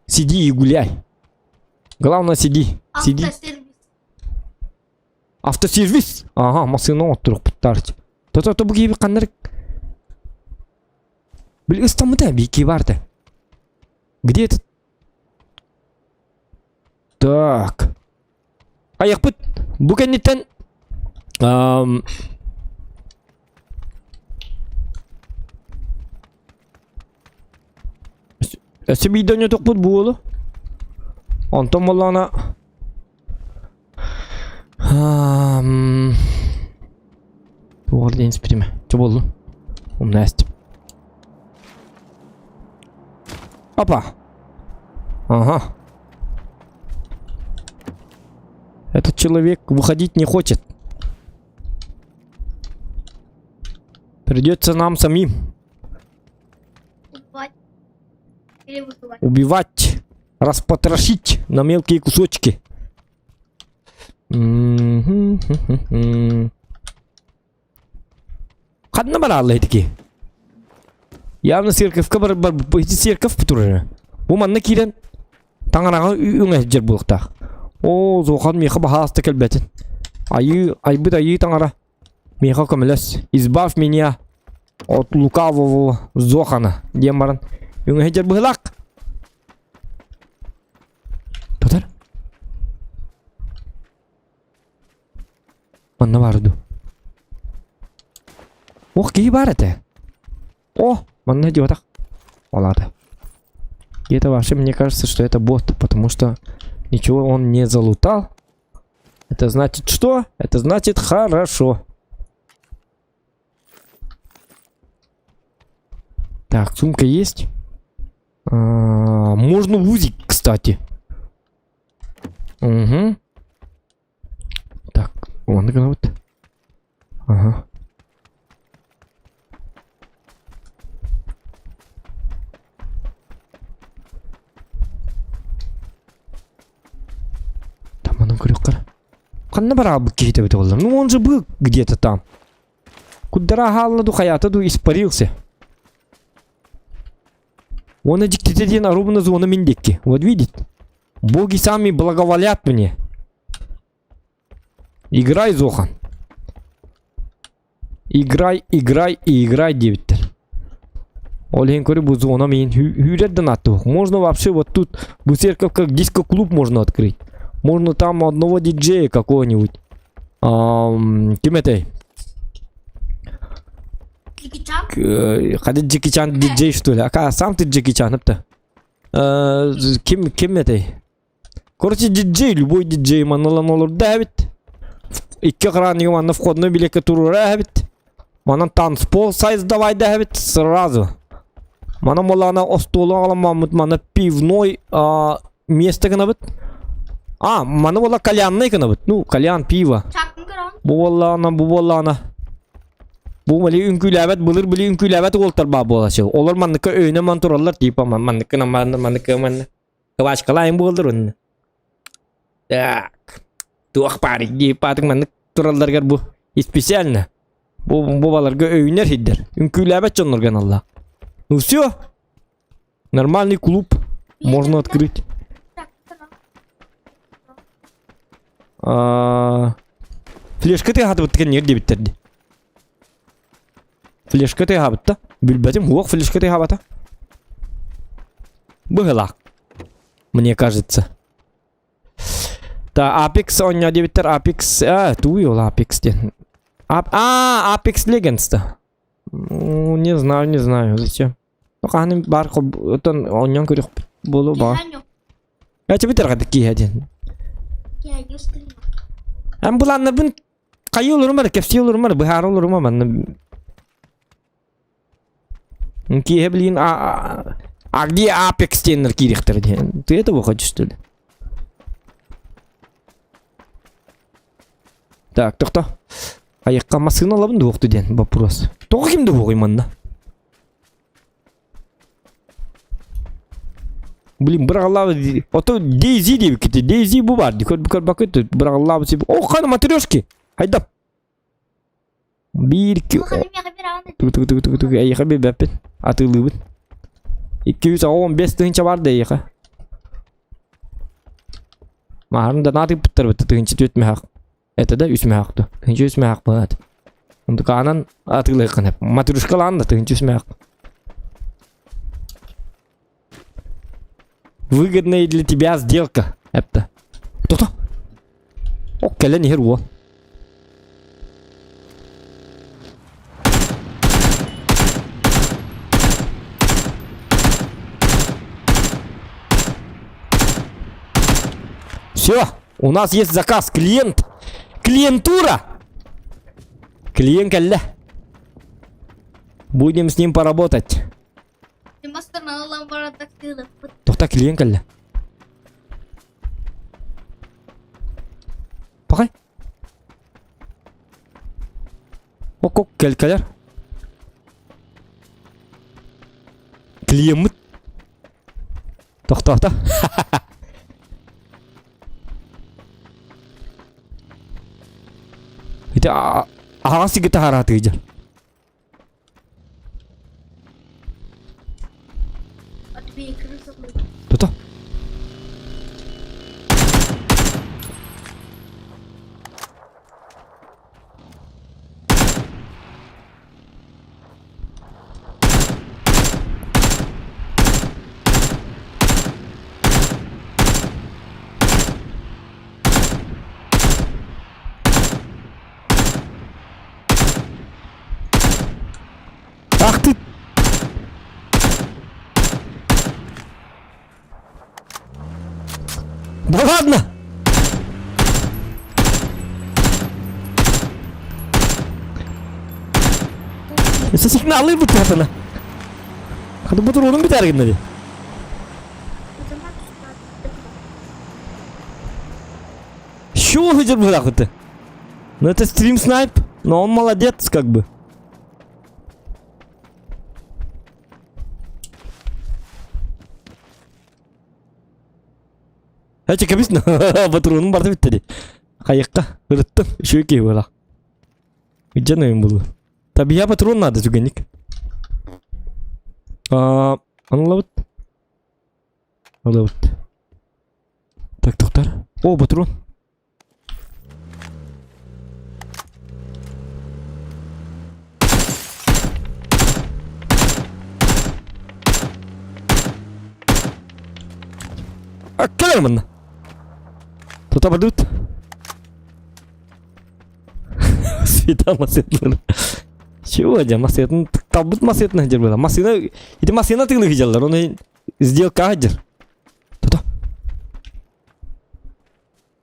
Сиди и гуляй. Главное, сиди. Сиди. Автосервис. Автосервис. Ага, массыына оттурук То-то бу киһи ханнар Били ыстаммыта бики барды. Где этот? Так. Айахпыт. Бу кэнниттэн Ам... Өссө биирдэ ойнотохпут буолу. Онтон буоллаҕына Ам... Туох диэн испитимэ. Чэ буоллун. Умна эстим. Опа! Ага. Этот человек выходить не хочет. Придется нам самим Убивать. Или выживать. убивать, распотрошить на мелкие кусочки. М-м-м-м-м. Ханна бараалла итики. Явно церковка бар бар ити церковь турар. Бу манна киирэн таҥараҕа үҥэ сылдьар буолуохтаах. Оо, зохан миэхэ баһаалыста кэлбэтин. Айыы, айбыт айыы таҥара. Миэхэ көмөлөс. Избавь меня от лукавого Зохана диэн баран үҥэһэ быһылаах. Татар. Манна баар дуу. Ох, киһи баар этэ. О, манна диотах. Ладно. И это вообще, мне кажется, что это бот, потому что ничего он не залутал. Это значит что? Это значит хорошо. Так, сумка есть. А, можно УЗИ, кстати. Угу. Так, он вот. Ага. Там оно көрүөххэ. Ханна бараабыт киһитэ эбитэ буолла? Ну он же был где-то там. Куддара хаалла ду хайата ду испарился. Уонна дьиктитэ диэн оруобуна зона мин диэки. Вот видит? Боги сами благоволят мне. Играй, Зохан. Играй, играй и играй диэбиттэр. Ол иһин көрү бу зона миин үүрэр да нааттыбах. Можно вообще вот тут бу церковь как диско-клуб можно открыть. Можно там одного диджея какого-нибудь. Ким этэй? Джеки Чан? Хады Джеки Чан диджей что ли? А сам ты Джеки Чан это? Ким ким этэй? Короче, диджей, любой диджей манылан олордо эбит. Икки охранник манна входной билетке турура эбит. Манан танцпол сайыздавайда эбит сразу. Манан буоллаҕына остуолу аҕаламмаммыт манна пивной а, место гынабыт. А, маны буолла кальянный гынабыт. Ну, кальян, пиво. Чаккын көрөҕүн? Бу буоллаҕына, бу буоллаҕына. Бу били үҥкүүлээбэт, былыр били үҥкүүлээбэт уолтар баар буолааччы. Олор манныкка өйүнэн ман тураллар, типа манныкка манныкка манна. Кыбачкалаайын буоллар онно. Так. Туох баар дии паатык маннык туралларыгар бу специально. Бу бу баларга өйүнэр хиддер. Үҥкүүлээбэт дьоннорго аналлаах. Ну все. Нормальный клуб можно открыть. А, Флешка тыаһаатыбыт кэннигэр диэбиттэр дии. Флешка тыаһаабыт да? Билбэтим, уох флешка тыаһаабата. Быһылаах. Мне кажется. Та Apex оонньоо диэбиттэр Apex а туй ол Apex диэн. А Apex Legends да. Ну, не знаю, не знаю, зачем. Ну, хаһан баар оттон оонньоон көрүөхпүт буолуо баҕар. Эчэбит эрҕадык киһи диэн. Эн былааннарбын Хайыы олорумар, кэпсии олорумар, быһаара олорума манна. Киэһэ билигин а, а где Apex диэннэр киириэхтэрэ диэн. Ты этого хочешь, что ли? Так, тохто. Айыққа массыына алабын дуохту диэн вопрос. Тоҕо ким дуоҕуй манна? Блин, быраҕыллаабыт Ото Дейзи диэбиккит Дейзи бу баар дии көрбөккүт быраҕыллаабыт сип О, хана матрешки! Хайдап! Биир икки тугу тугу тугу тугу тугу эйиэхэ билбэппин атыылыыбын 215 тыһыынча баар да эйиэхэ Маһарын да наатыппыттар бытта тыһыынча түөрт мөһөөх Это да үс мөһөөх ду тыһыынча үс мөһөөх быһаат Онтукаанан атыылыаххын эп матрешкалаан да тыһыынча үс мөһөөх Выгодная для тебя сделка. Это. Кто-то? О, кэлэн иһэр уол. Все, у нас есть заказ, клиент. Клиентура. Клиент кэллэ. Будем с ним поработать. Тоқта клиент кэллэ. Пахай. Ок, кэл кэлэр. Клиеммит. Тохтоото. Ити аһаҕас сиргэ таһаараатыгы дьэ. Тута. Да ладно! Өссө сигналы бутуһатына. Хады бутуруунун бүтээр гынна ди. Чего вы дербулах-то? Ну это стрим снайп, но он молодец как бы. Эти кэбис батуруунун барда бүттэ ди. Хайыкка ырыттым үчүгэй киһи буолар. Ыдьан өйүм булу. Табия патрон надо түгэнник. Аа, анылабыт. Алабыт. Так, тоқтар. О, патрон. Кэлэр манна. Тута бардыбыт. Света массыытын. Чего дьэ массыытын талбыт массыытын сылдьар буолла. Массыына ити массыына тыыныы сылдьаллар. Оны сделка сылдьар. Тута.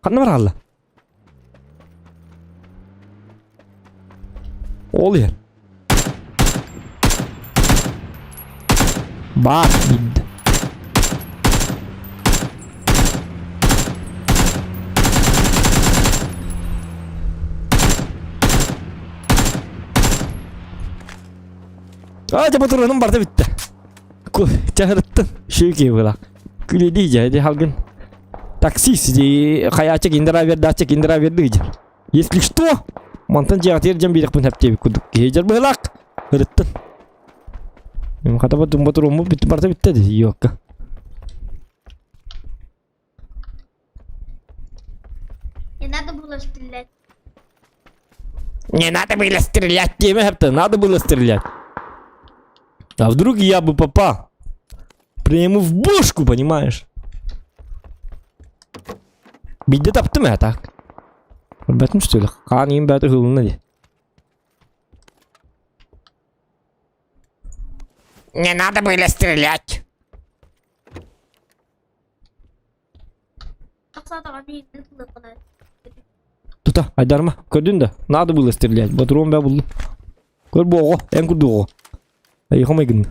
Ханна баралла? Ол иһэр. Баар биирдэ. Аа, дьэ ботуруонум барда бүттэ. Чаһырыттын. Шүүкий была. Күлэдии дьэ, ди халгын. Таксист ди хаячык индравердачык индраверды дьэр. Если что, мантан дьиэҕитигэр дьон биэриэхпин сөп диэбит курдук киһи дьэр быһылаах. Ырыттын. Хата ботуруоммут бүттэ барда бүттэ дии ёкка. Не надо было стрелять. Не надо было стрелять, диэмэ сөптө, надо было стрелять. А вдруг я бы попал? Прямо в бошку, понимаешь? Биирдэ таптым ээ так. Көрбөтүм что ли? Хаан иин бэйэтэ ыһылынна дии. Не надо было стрелять. Тута, айдарма, көрдүн да? Надо было стрелять. Ботуруон бээ буллум. Көр бу оҕо, эн курдук оҕо. Эйиэхэ майгынна.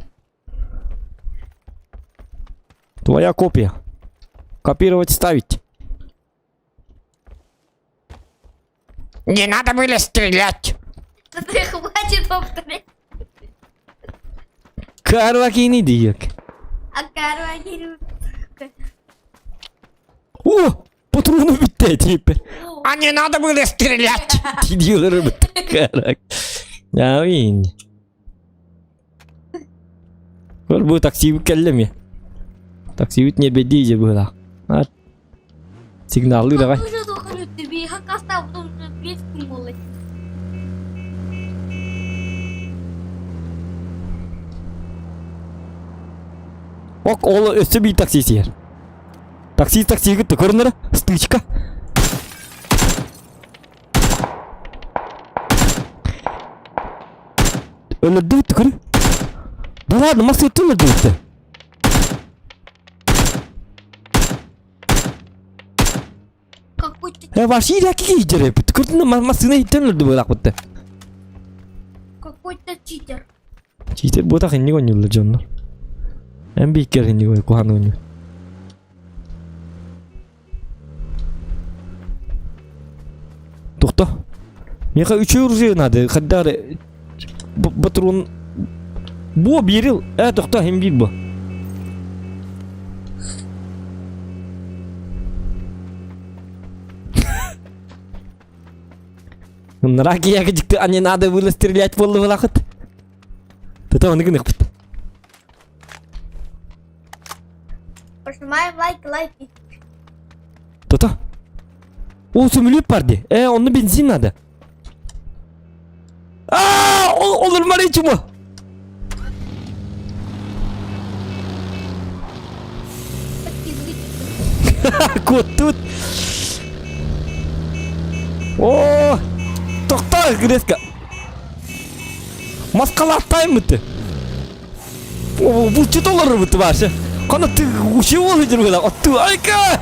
Твоя копия. Копировать ставить. Не надо было стрелять. Да ты хватит повторять. Карвакини диек. А карвакини... О, патроны бүттэ теперь. А не надо было стрелять. Диилэр Карак. Аминь. Көр бу таксибыт кэллэ эмиэ. Таксибыт ньиэрбэйдии дьэ быһыылаах. Сигналлыыр аҕай. Ок, ол өссө биир такси сиэр. Такси такси кытта көрүнэрэ. Стычка. Өлөрдүбүт көрү. Да ладно, массыыттан өлөрдүбүт. Какой-то Э, вообще какие киһи Көрдүн массыына иттен өлөрдү буолаахпытта. какой-то читер. Читер буотах инник оонньууллар дьоннор. Эн бииккэр инник куһаҕан оонньуур. Тохто. Миэхэ үчүгэй оружие надо. Хайдах эрэ патрон Бу биэрил. Ээ тохто иһин биир бу. Мынара киһиэхэ дьикти а не надо было стрелять буоллубалаахыт. Тото ону гыныхпыт. Прожимаем лайк, лайки. Тото. О, сөмөлүөт бар дии. Э, онно бензин надо. Аа, олор чума. Куоттубут. О, тохтоо резко. Маскалааттааймыт. О, булчут олорбут вообще. Хана ты чего сылдьар Отту айка!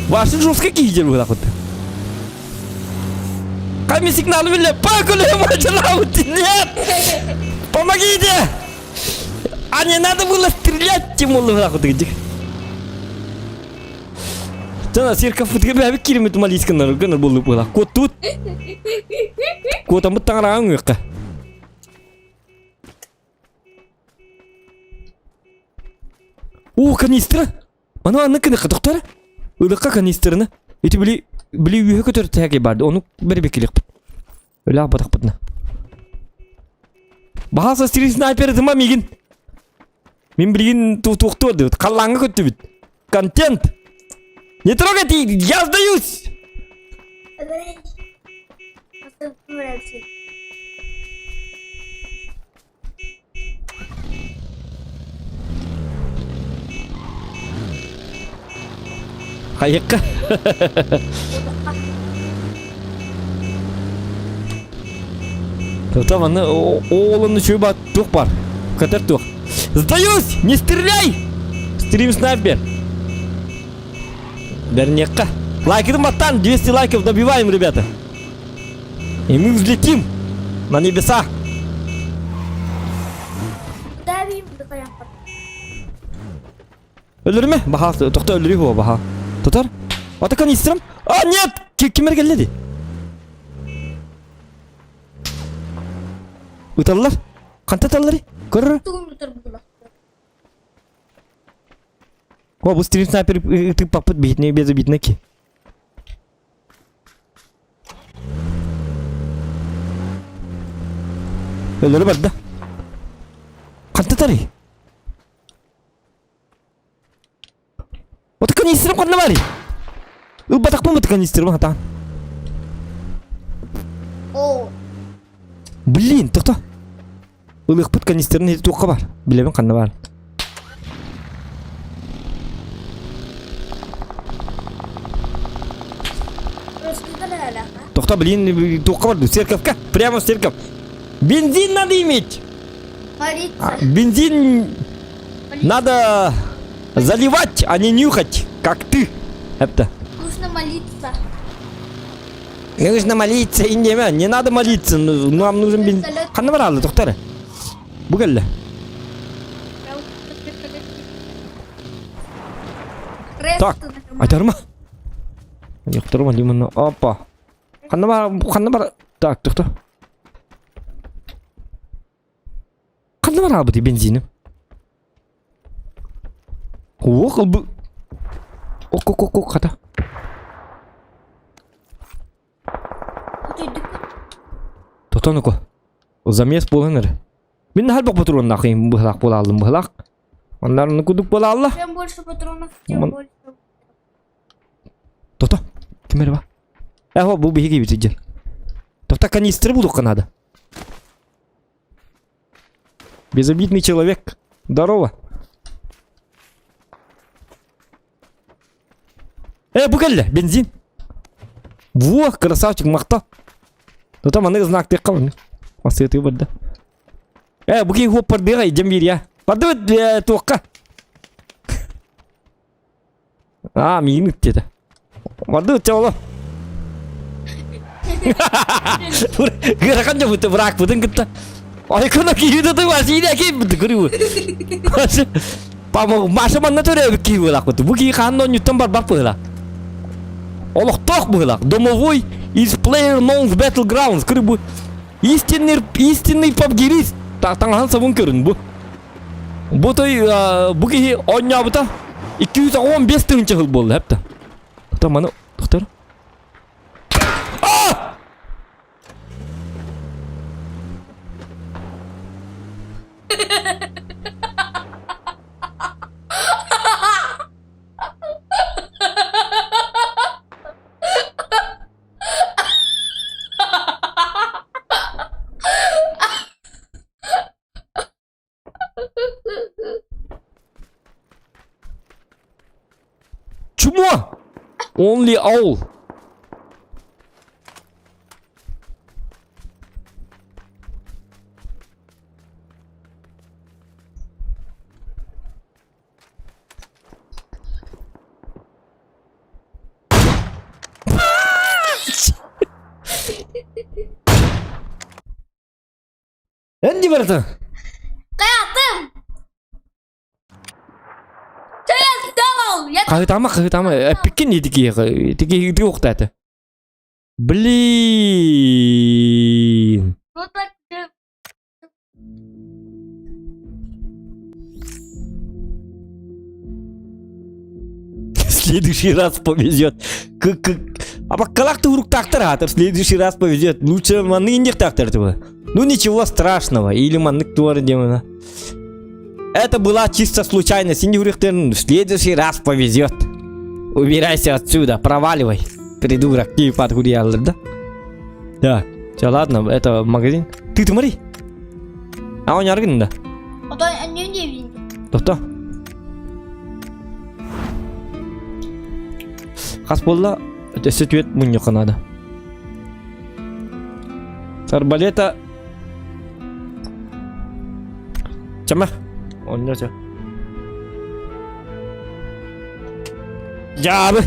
Ваши жестко киһи быһылаах Ками сигналы биллэ. Нет! Помогите! А не надо было стрелять, Тимур быһылаах Тана церковь бытыгы киримит малисканнар гыныр болуп быһылаах. Куоттут. Куотаммыт таҥараҕа үөххэ. О, канистра! Аны анны кыныхха тохтор. Ылыкка канистраны. Ити били били үөһэ көтөр тэһэкэй барды. Ону бэрбекилиэхпит. Өлөөх батахпытына. Баһааса сири снайпер ытыма мигин. Мин билигин туохтуор дебит. Халлааҥҥа көттүбүт. Контент! Не трогайте, я сдаюсь! Хайыкка. Там аны оолун үчүгэй ба туох бар. Көтөр туох. Сдаюсь! Не стреляй! Стрим снайпер. Вернекка. Лайкы баттан 200 лайков добиваем, ребята. И мы взлетим на небеса. Өлөрүмэ, баха, тохто өлөрүү буо баха. Тотар. Ата канистрам. А, нет! Кимер келледи? Ыталлар. Канта таллары? Көрөр. О, бу стрим снайпер ытык папыт битне безобидно ки. Өлөрү барда. Канта тарый? Ото канистрым ханна барый? Ылбатахпын бу канистрым хатаан. О. Блин, тохто. Ылыхпыт канистрын иһити туохха бар? Билэбин ханна бар. Тохто, блин, туохха бар? Церковка. Прямо в церковь. Бензин надо иметь. Молиться. Бензин надо заливать, а не нюхать, как ты. Это. Нужно молиться. Нужно молиться, и не, не надо молиться, ну, нам нужен бензин. Ханна баралды, тоқтары. Бу келді. Так, айтарма. Yoқтырма лимонны. Опа. Ханна бар, ханна бар. Так, тоқта. Ханна бар албыты бензині. Ох, бу. Ок, ок, ок, ок, хата. Тотонуко. Замес буолан эрэ. Мин наһаа элбэх патроннаах быһылаах буола аллым быһылаах. Оннар кудук буола алла. Чем больше патронов, тем Мон- больше. Тото. Ким эрэ ба? Э, бу биһиги бит дьэн. Тота канистры булуохха надо. Безобидный человек. Здорово. Э, бу кэллэ, бензин. Во, красавчик, махта. Ну там аны знак текка маны. Масыты барда. Э, бу киһи хуоппардыга идем биирия. Бардыбыт туохха. А, миин ыттета. Бардыбыт чооло. Гырахан жабыты быраакпытын кытта. Айкына киһи ты Василий кийбит көрү. Маша манна төрөөбүт киһи буолаахпыт. Бу киһи хаан оонньуттан барбат быһыылаах. Олохтоох быһыылаах. Домовой из Player Known Battlegrounds. Көрү бу истинный истинный пабгерист. Таҥаһын сабын көрүн бу. Бу той бу киһи оонньообута 215 тыһыынча сыл буолла эптэ. Тоқтар маны тоқтар. А! Чмо! Only owl. Энди барыта. Каятым! Чая сделал! Я Хаһытама, хаһытама. Эппиккин ити киһиэхэ. Ити киһи ити уохтаата. Блин. Ну так же. В следующий раз повезет. К к А баккалах ты уруктаахтар аатыр. В следующий раз повезет. Лучше маннык индиэхтаахтар типа. Ну ничего страшного. Или маннык туора демона. Это была чисто случайность. Инди в следующий раз повезет. Убирайся отсюда, проваливай. Придурок, ты подгулял, да? Так, все, ладно, это магазин. Ты смотри. А он яргын да? Отой анньын диэбин. Тохто. Хас буолла? Өссө түөрт мунньуха надо. С арбалета Чама. Онно все. Дьаабы.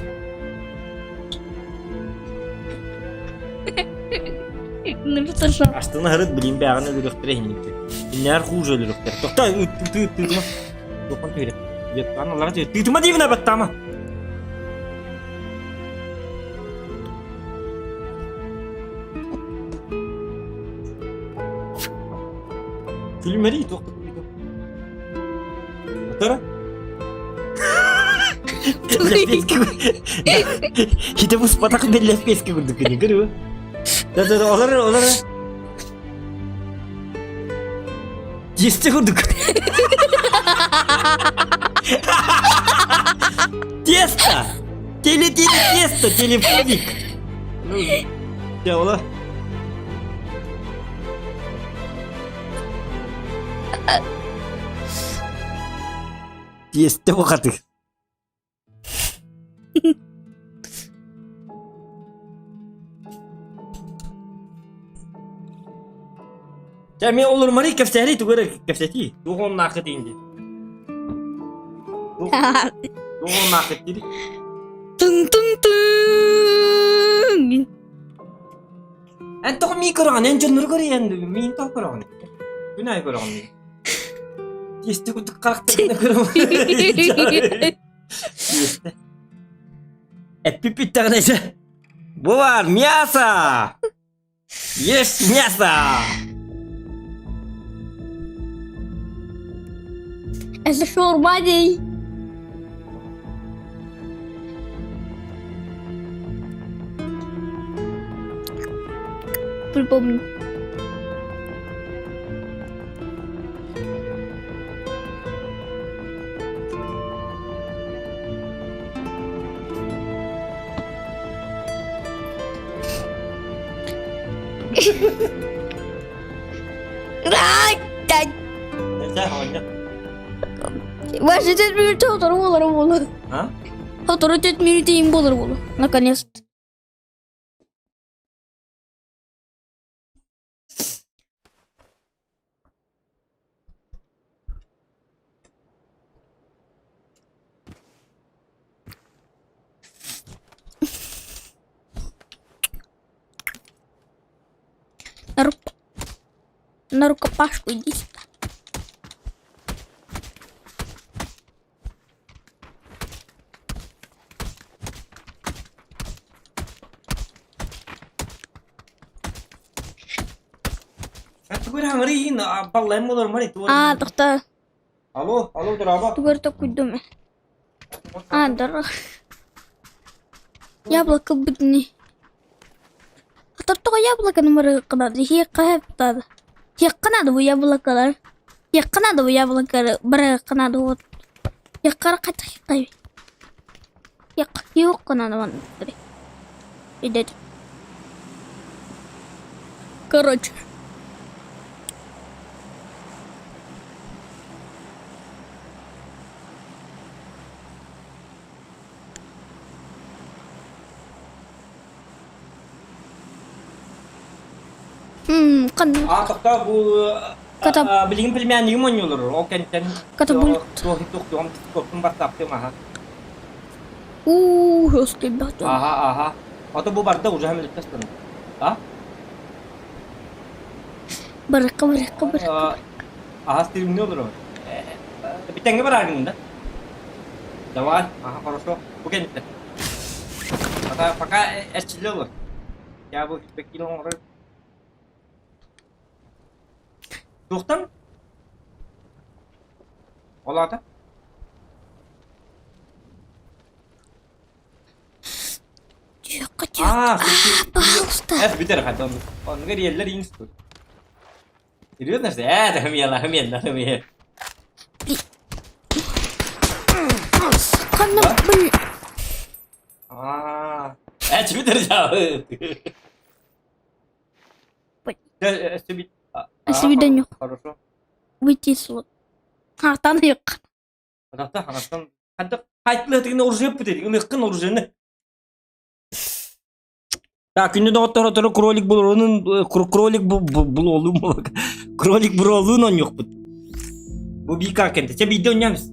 Астына һырыт билин бэҕин өлөрөхтөрө иһинникти. Иннээр хуже өлөрөхтөр. Тохто тыытыма. Тохон түһэрэ. Еттан аллара түһэр. Тыытыма диибин абаттаама. Күлүмэри туох Тара. Хите бу спатак лепески курдук кини көрү. Да да олар олар. Тесте курдук. Тесто! Теле-теле тесто, телефоник. Ну, я ола. Тиэстэ бухатыр. Чэ, мен олорумары кэпсээри тугу эрэ кэпсэтии. Туох оннааххыт инди. Туох оннааххыт дири. Тын-тын-тын! Эн тоҕо мии көрөҕүн, эн дьоннору көрүйэн, миин тоҕо көрөҕүн? Күн аайы көрөҕүн миин. Тиэстэ курдук харахтаргына көрөҕүн. Тиэстэ. Эппиппиттэҕинэ ise бу бар мясо! Есть мясо! Это шаурма дей. Припомню. Ваше дед минуты оторвал работу. А? Сотору 4 минуты им болар буолуо. Наконец-то. На, рук... На рукопашку иди сюда. Аа, тоқта. Алло, алло, дорообо. Тугар токуйдум. А, дорог. Яблоко бытни. Тоттоҕо яблоконы барыахха наада, иһиэххэ сөп Иһиэххэ наада бу яблоколар. Иһиэххэ наада бу яблоколары барыахха наада вот. Иһиэххэ эрэ хайдах иһиэххэ иһиэххэ наада манныктары. Идэтим. Короче. Ханна Аа, тоқтоо бу Ката билигин племяннигим оонньуулар. Ол кэнниттэн Катапульт. туох туох туохтун баттаптым аха. Уу, өскөйбөх дьон. Аха, аха. Ото бу барда уже хам А? Барыахха, барыахха, барыахха. Аһас тиримни олорор. Бүтэҥҥэ барааргын да? Давай, ага, хорошо. Бу кэнниттэн. Пока, пока эрчиллэ олор. Я бу кило оҥорор. Туохтан? Ол аата? Түһүөххэ, түһүөххэ. Аа, Пожалуйста. Эс бүтэр хата оннук. Оннугар иэллэр иҥ сытыр. Серьезно что? Э, да хмела, хмела. Ханна бил Аа, э, бүтэр жабы. Свидание. Хорошо. Выйти из слот. Хартан yok. Ханаттан, ханаттан. Ханта хайтлы оружие бүтеді. Ылыққын оружиені. Так, күндү доҕоттор отору кролик булуруун кролик булуолуун кролик буруолуун онньуохпут. Бу биика кэнтэ. Чэ биирдэ онньоомус.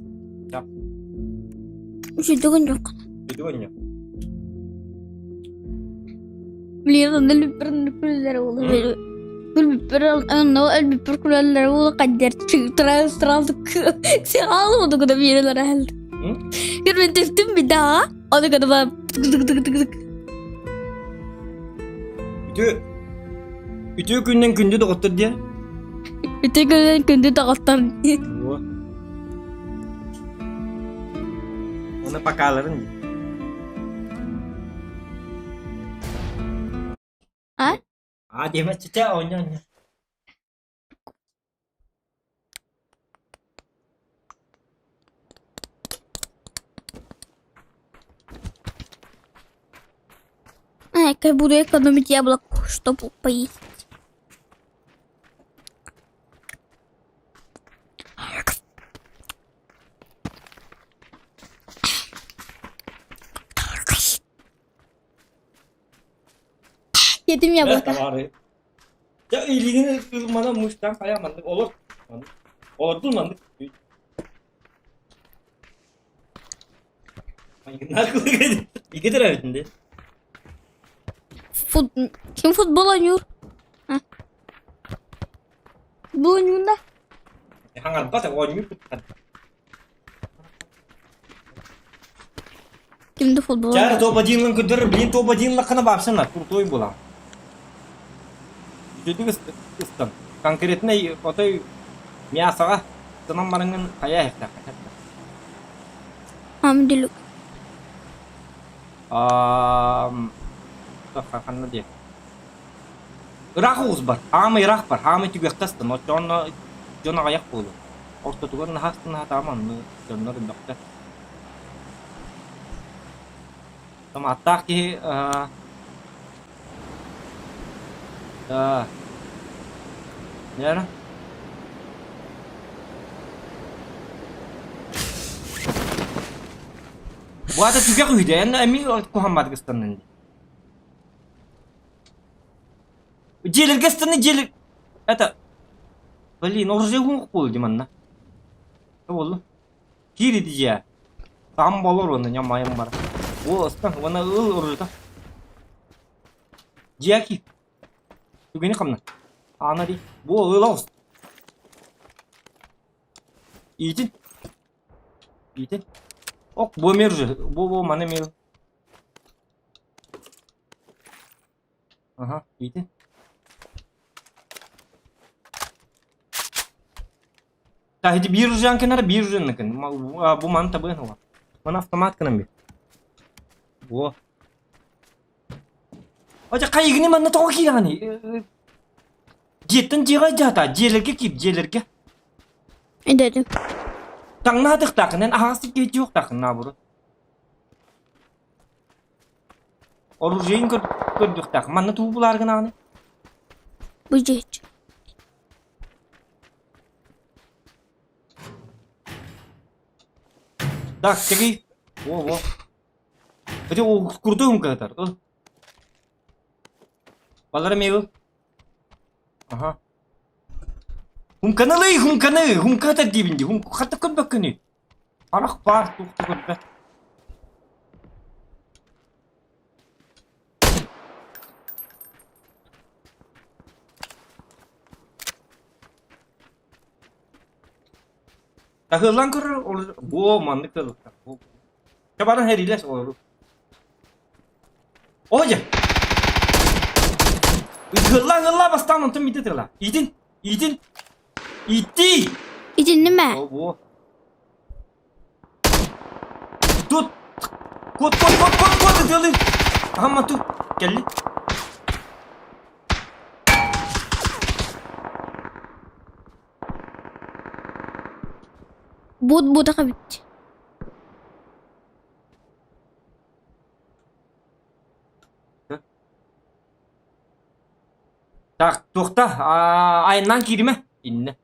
Үчүгэй онньуох. Биирдэ онньо. Блин, онно өлбүппэр онно күлэллэрэ буолуо. Өлбүппэр онно өлбүппэр күлэллэрэ буолуо хайдар сразу сыаҕаалым ону гына биэрэлэр аһыл. Көрбүн түстүм бida. Ону гына ба Үтүө үтүө күннэн күндү доҕоттор диэн. Үтүө күннэн күндү доҕоттор. Оны покаларын дии. А? А диэмэ чэ оонньоо оонньоо. А, я буду экономить яблоко, чтобы поесть. Yedim яблоко. Товары. Я илигин ылмана муштан хайа маннык олор. Олордун маннык. Икки эбитинде. Фут... Ким футбол ойнуур? А? Футбол ойнуур да? Хаҥарбат оонньуур Кимде футбол Чаар топ-1 көдөр, блин топ-1 лакана бапсана, крутой була. Үтүтүк ыстан. Конкретно отой мясоҕа тынан барыҥын хайа эһэхтэх. Амдилук. Ханна диэ. Ыраах оҕус бар, хаамай ыраах бар, хаамай түгэххэ ыстан, оччоҕуна дьон аҕыйах буолуо. Ортотугар наһаа астына сатаама, онно дьоннор элбэхтэр. Томаттаах киһи аа Нера? Бу аата түгэх үһү эн эмиэ куһамматык ыстаннын дии. Дьиэлэргэ ыстаны дьиэлэр... Это... Блин, оружие уҥуох буолла дии манна. Буолла. Киир ити дьиэ. Саам болор уонна ньамайым бар. О, ыстан, уонна ыл оружиета. Дьиэ киир. Түгэни хамна. Аана дии. Бу ыл оҕус. Иитин. Иитин. Ок, бу эмиэ оружие. Бу бу маны эмиэ. Аха, иитин. Та ити биир ужан кынар, биир ужанныкын. Бу маны табыан ула. Маны автомат кынан бит. Во. Ача хайыгыны манна тоҕо киирэҕиний? Дьиэттэн дьиэҕэ дьаата, дьиэлэргэ киир, дьиэлэргэ. Эдэрим. Таҥнаатыхтаахын, эн аһаҕастык киһи дьиэхтаахын наоборот. Оружиен көрдүөхтээх. Манна тугу булаар гынаҕыный? Бу дьиэччи. Так, чэгий. Во, во. Ити ол курдук умкатар. Ыл. Балары мебел. Аха. Хумканылый, хумканы, хумкатар диибин дии. Хум хата көрбөккүнүй. Харах баар туох да көрбөт. Таһыллан көрөр ол бу маннык тылыктар. Чабарын хэриилэс олору. О дьэ. Ыгылла ыгылла бастаан онтон миитэ тыла. Иитин, иитин, иитти. Итиннимэ. О бу. Тут. Кот, кот, кот, кот, кот, ытыалыы. Аһамма ту. Кэлли. Бут бутаха бит. Так, туохта, айаннаан кииримэ. Иннэ.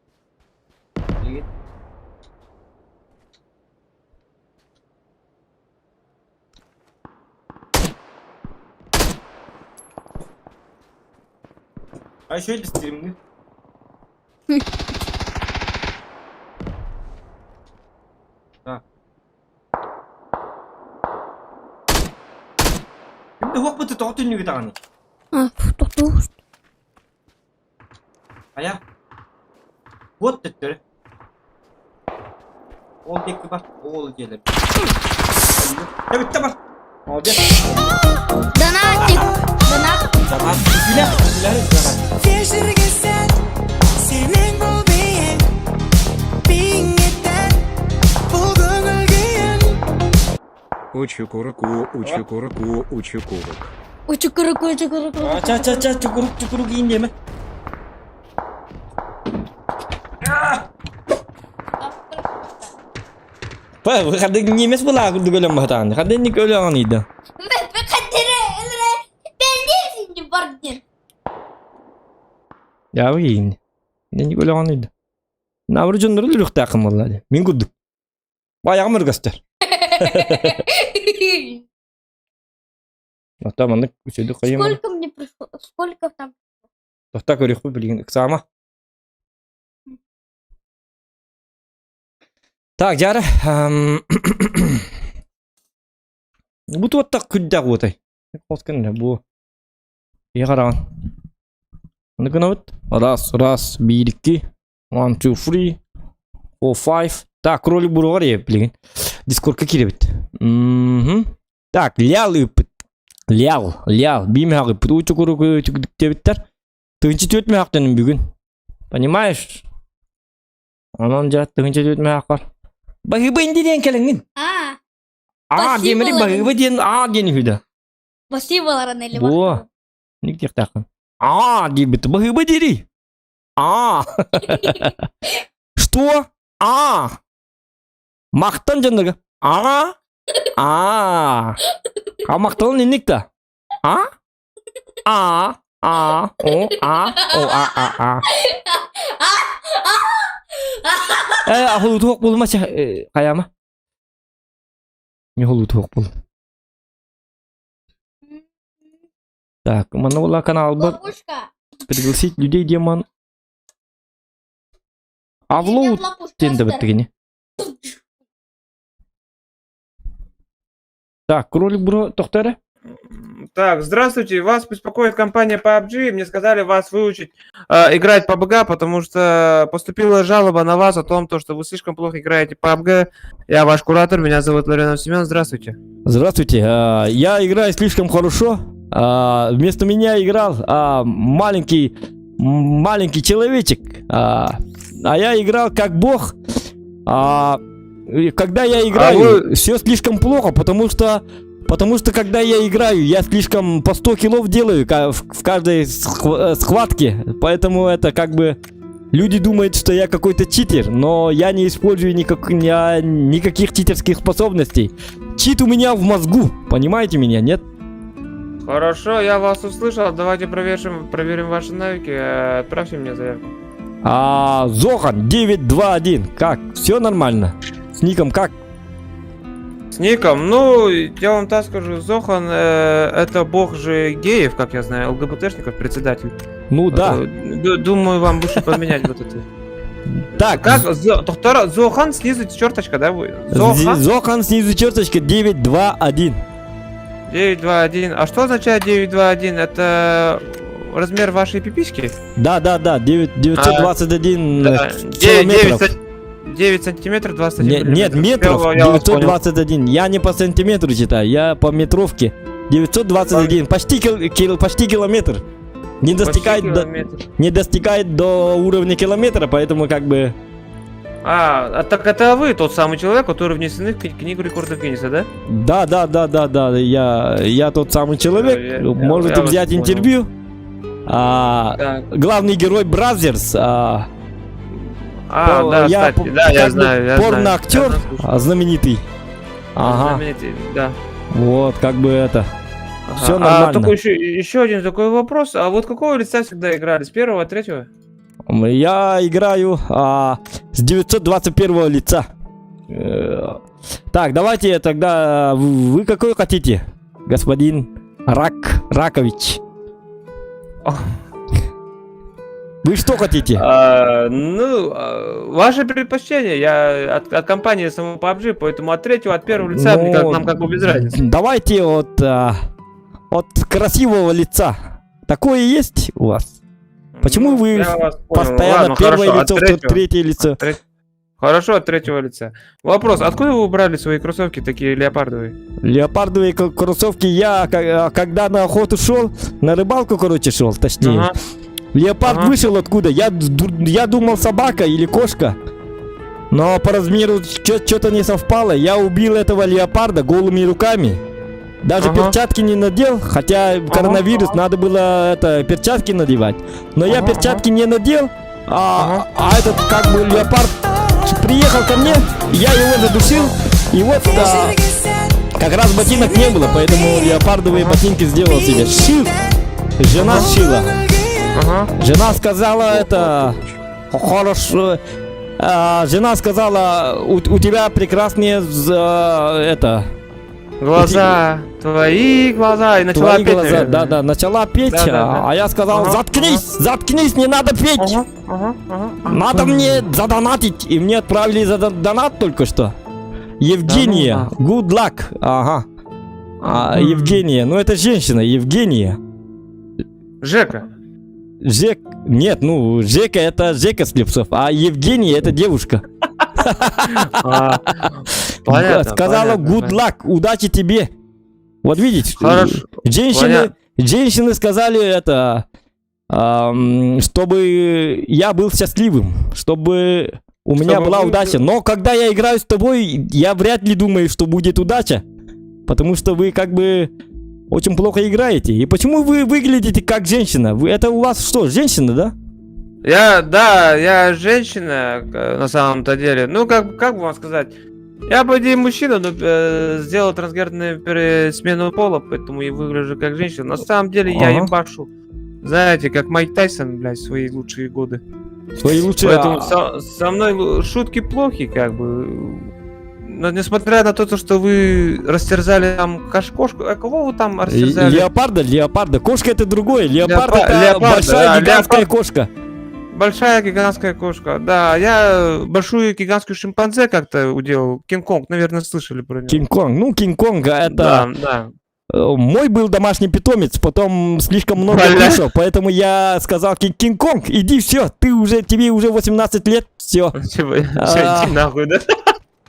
Ay şöyle isterim. Ha. Şimdi hok bu tutu түннүгү даҕаны. А, тохтуу. Хайа. Вот төттөрү. Ол диэки бар, ол дьиэлэр. Эбиттэ бар. Молодец. Донатик. Донат. Донат. Үлэ, үлэ, донат. Кешіргесен сенің бұл биің биің бұл көңіл күйің Учукуруку, учукуруку, учукурук. Учукуруку, учукуруку. Ча ча ча чукурук чукурук иин диэмэ. Па, хадык немес была курдук өлөн баһатаан. Хадык өлөн ида. Яа иин. Нени өлөн ида. Набыр дьоннору өлүөхтээххин буолла дии. Мин курдук. Баяҕым өргөстөр. Оттон маннык үчүгэй хайым. Сколько мне пришло? Сколько там? Тохта көрүөхпүт билигин ыксаама. Так, дьара, бу туоттах күрдээх уотай. Хоскын бу. Ийэ хараҕын. Аны гынабыт. Раз, раз, биир, икки. One, two, three, four, five. Так, кролик буругар ийэ билигин. Дискордка киирэбит. Мгм. Так, лял ыыппыт. Лял, лял. Биир мөһөх ыыппыт. Уу чукуру диэбиттэр. Тыһынча түөрт мөһөхтөнүм бүгүн. Понимаешь? Онон дьэ тыһынча түөрт мөһөх бар. Баһыыба инди диэн кэлэҥҥин. А, Аа диэмэри баһыыба диэн аа диэн үһү да. Спасибо, Лоранелли. Буо. Ник диэхтээххин. Аа диэбит. Баһыыба диэри. Аа. Что? Аа. Махтан дьоннорго. Аа. Аа. А махталын инник да. А? А. А. О. А. О. А. А. А. Э, ахулутуох булма хайама. Не холутуох бул. Так, манна була каналбар пригласить людей демон. Авлоу диэн да баттыгини. Так, кролик бро тохтары. Так, здравствуйте, вас беспокоит компания PUBG. Мне сказали вас выучить э, играть PUBG, потому что поступила жалоба на вас о том, то, что вы слишком плохо играете PUBG. Я ваш куратор, меня зовут Ларионов Семен. Здравствуйте. Здравствуйте, я играю слишком хорошо. Вместо меня играл маленький маленький человечек, а я играл как бог. Когда я играю, А вы- все слишком плохо, потому что когда я играю, я слишком по 100 килов делаю в каждой схватке, поэтому это как бы люди думают, что я какой-то читер, но я не использую никаких читерских способностей. Чит у меня в мозгу, понимаете меня, нет? Хорошо, я вас услышал. Давайте проверим, проверим ваши навыки. Отправьте мне заявку. А, Зохан 921, как? Все нормально? С ником как? С ником? Ну, я вам так скажу, Зохан э, это бог же геев, как я знаю, ЛГБТшников, председатель. Ну да. Думаю, вам лучше поменять вот это. Так. Как? Доктор Зохан снизу черточка, да? Зохан? Зохан снизу черточка 921. 921. А что означает 921? Это размер вашей пиписьки? Да, да, да, 9, 921 а, да. километров. 9 сантиметров 21 Не- нет, миллиметр. метров Я вас понял. 921. Я не по сантиметру читаю, я по метровке. 921, почти, почти километр. Не Почти достигает, до, километр. не достигает до уровня километра, поэтому как бы... А так это вы тот самый человек, который внесены в книгу рекордов Гиннесса, да? Да, я тот самый человек. Можете я вас взять понял. интервью. А, Так. главный герой Brazzers, А, да, я кстати, да, я как бы знаю, я знаю. порноактер Я знаю, слушаю. знаменитый. Ага, Знаменитый, да. вот, как бы это. Ага. Всё А нормально. только еще один такой вопрос. А вот какого лица всегда играли? С первого, третьего? Я играю с 921 лица. Так, давайте тогда вы какой хотите, господин Рак Ракович? Вы что хотите? Ну, ваше предпочтение. Я от компании самого PUBG, поэтому от третьего, от первого лица Ну, нам как бы без разницы. Давайте от красивого лица. Такое есть у вас? Почему Ну, вы я вас понял. постоянно Ладно, первое хорошо, от лицо, третьего. третье лицо? Хорошо, от третьего лица. Вопрос, откуда вы брали свои кроссовки такие леопардовые? Леопардовые кроссовки я, когда на охоту шел, на рыбалку, короче, шел, точнее. Ага. Леопард Ага. вышел откуда? Я думал собака или кошка. Но по размеру что-то не совпало. Я убил этого леопарда голыми руками. Даже Ага. перчатки не надел, хотя коронавирус, надо было это перчатки надевать. Но я Ага, перчатки не надел, а этот как бы леопард приехал ко мне, я его задушил, и вот как раз ботинок не было, поэтому леопардовые ботинки сделал себе. Сшил. Жена сшила. Ага. Жена сказала это хорошо. Жена сказала, у тебя прекрасные это Глаза, твои глаза. И начала твои петь, глаза, наверное. да, да, начала петь, Да, да, да. а я сказал, Ага, заткнись, заткнись, не надо петь, Ага, ага, ага. надо мне задонатить, и мне отправили за донат только что. Евгения, Да ну good luck, ага. Евгения, ну это женщина, Евгения. Жека. Жек, нет, ну Жека это Жека Слепцов, а Евгения это девушка. Понятно, Сказала понятно, good понятно. luck, удачи тебе. Вот видите, Хорошо. женщины, женщины сказали это, чтобы я был счастливым, чтобы у меня Чтобы была вы- удача. Но когда я играю с тобой, я вряд ли думаю, что будет удача, потому что вы как бы очень плохо играете. И почему вы выглядите как женщина? Вы, это у вас что, женщина, да? Я, да, я женщина, на самом-то деле. Ну, как бы вам сказать? Я, по идее, мужчина, но сделал трансгендерную смену пола, поэтому и выгляжу как женщина. На самом деле я Ага. ебашу. Знаете, как Майк Тайсон, блядь, в свои лучшие годы. Свои лучшие... Поэтому со мной шутки плохи, как бы. Но несмотря на то, что вы растерзали там кошку, а кого вы там растерзали? Леопарда, леопарда. Кошка это другое. Леопард это леопарда, большая да, гигантская леопард. кошка. Большая гигантская кошка. Да, я большую гигантскую шимпанзе как-то уделал. Кинг-Конг, наверное, слышали про него. Кинг-Конг. Ну, Кинг-Конг это... Да, да. Мой был домашний питомец, потом слишком много Бля. кушал, поэтому я сказал: Кинг-Конг, иди, все, тебе уже 18 лет, все. Типа, всё, иди нахуй, да?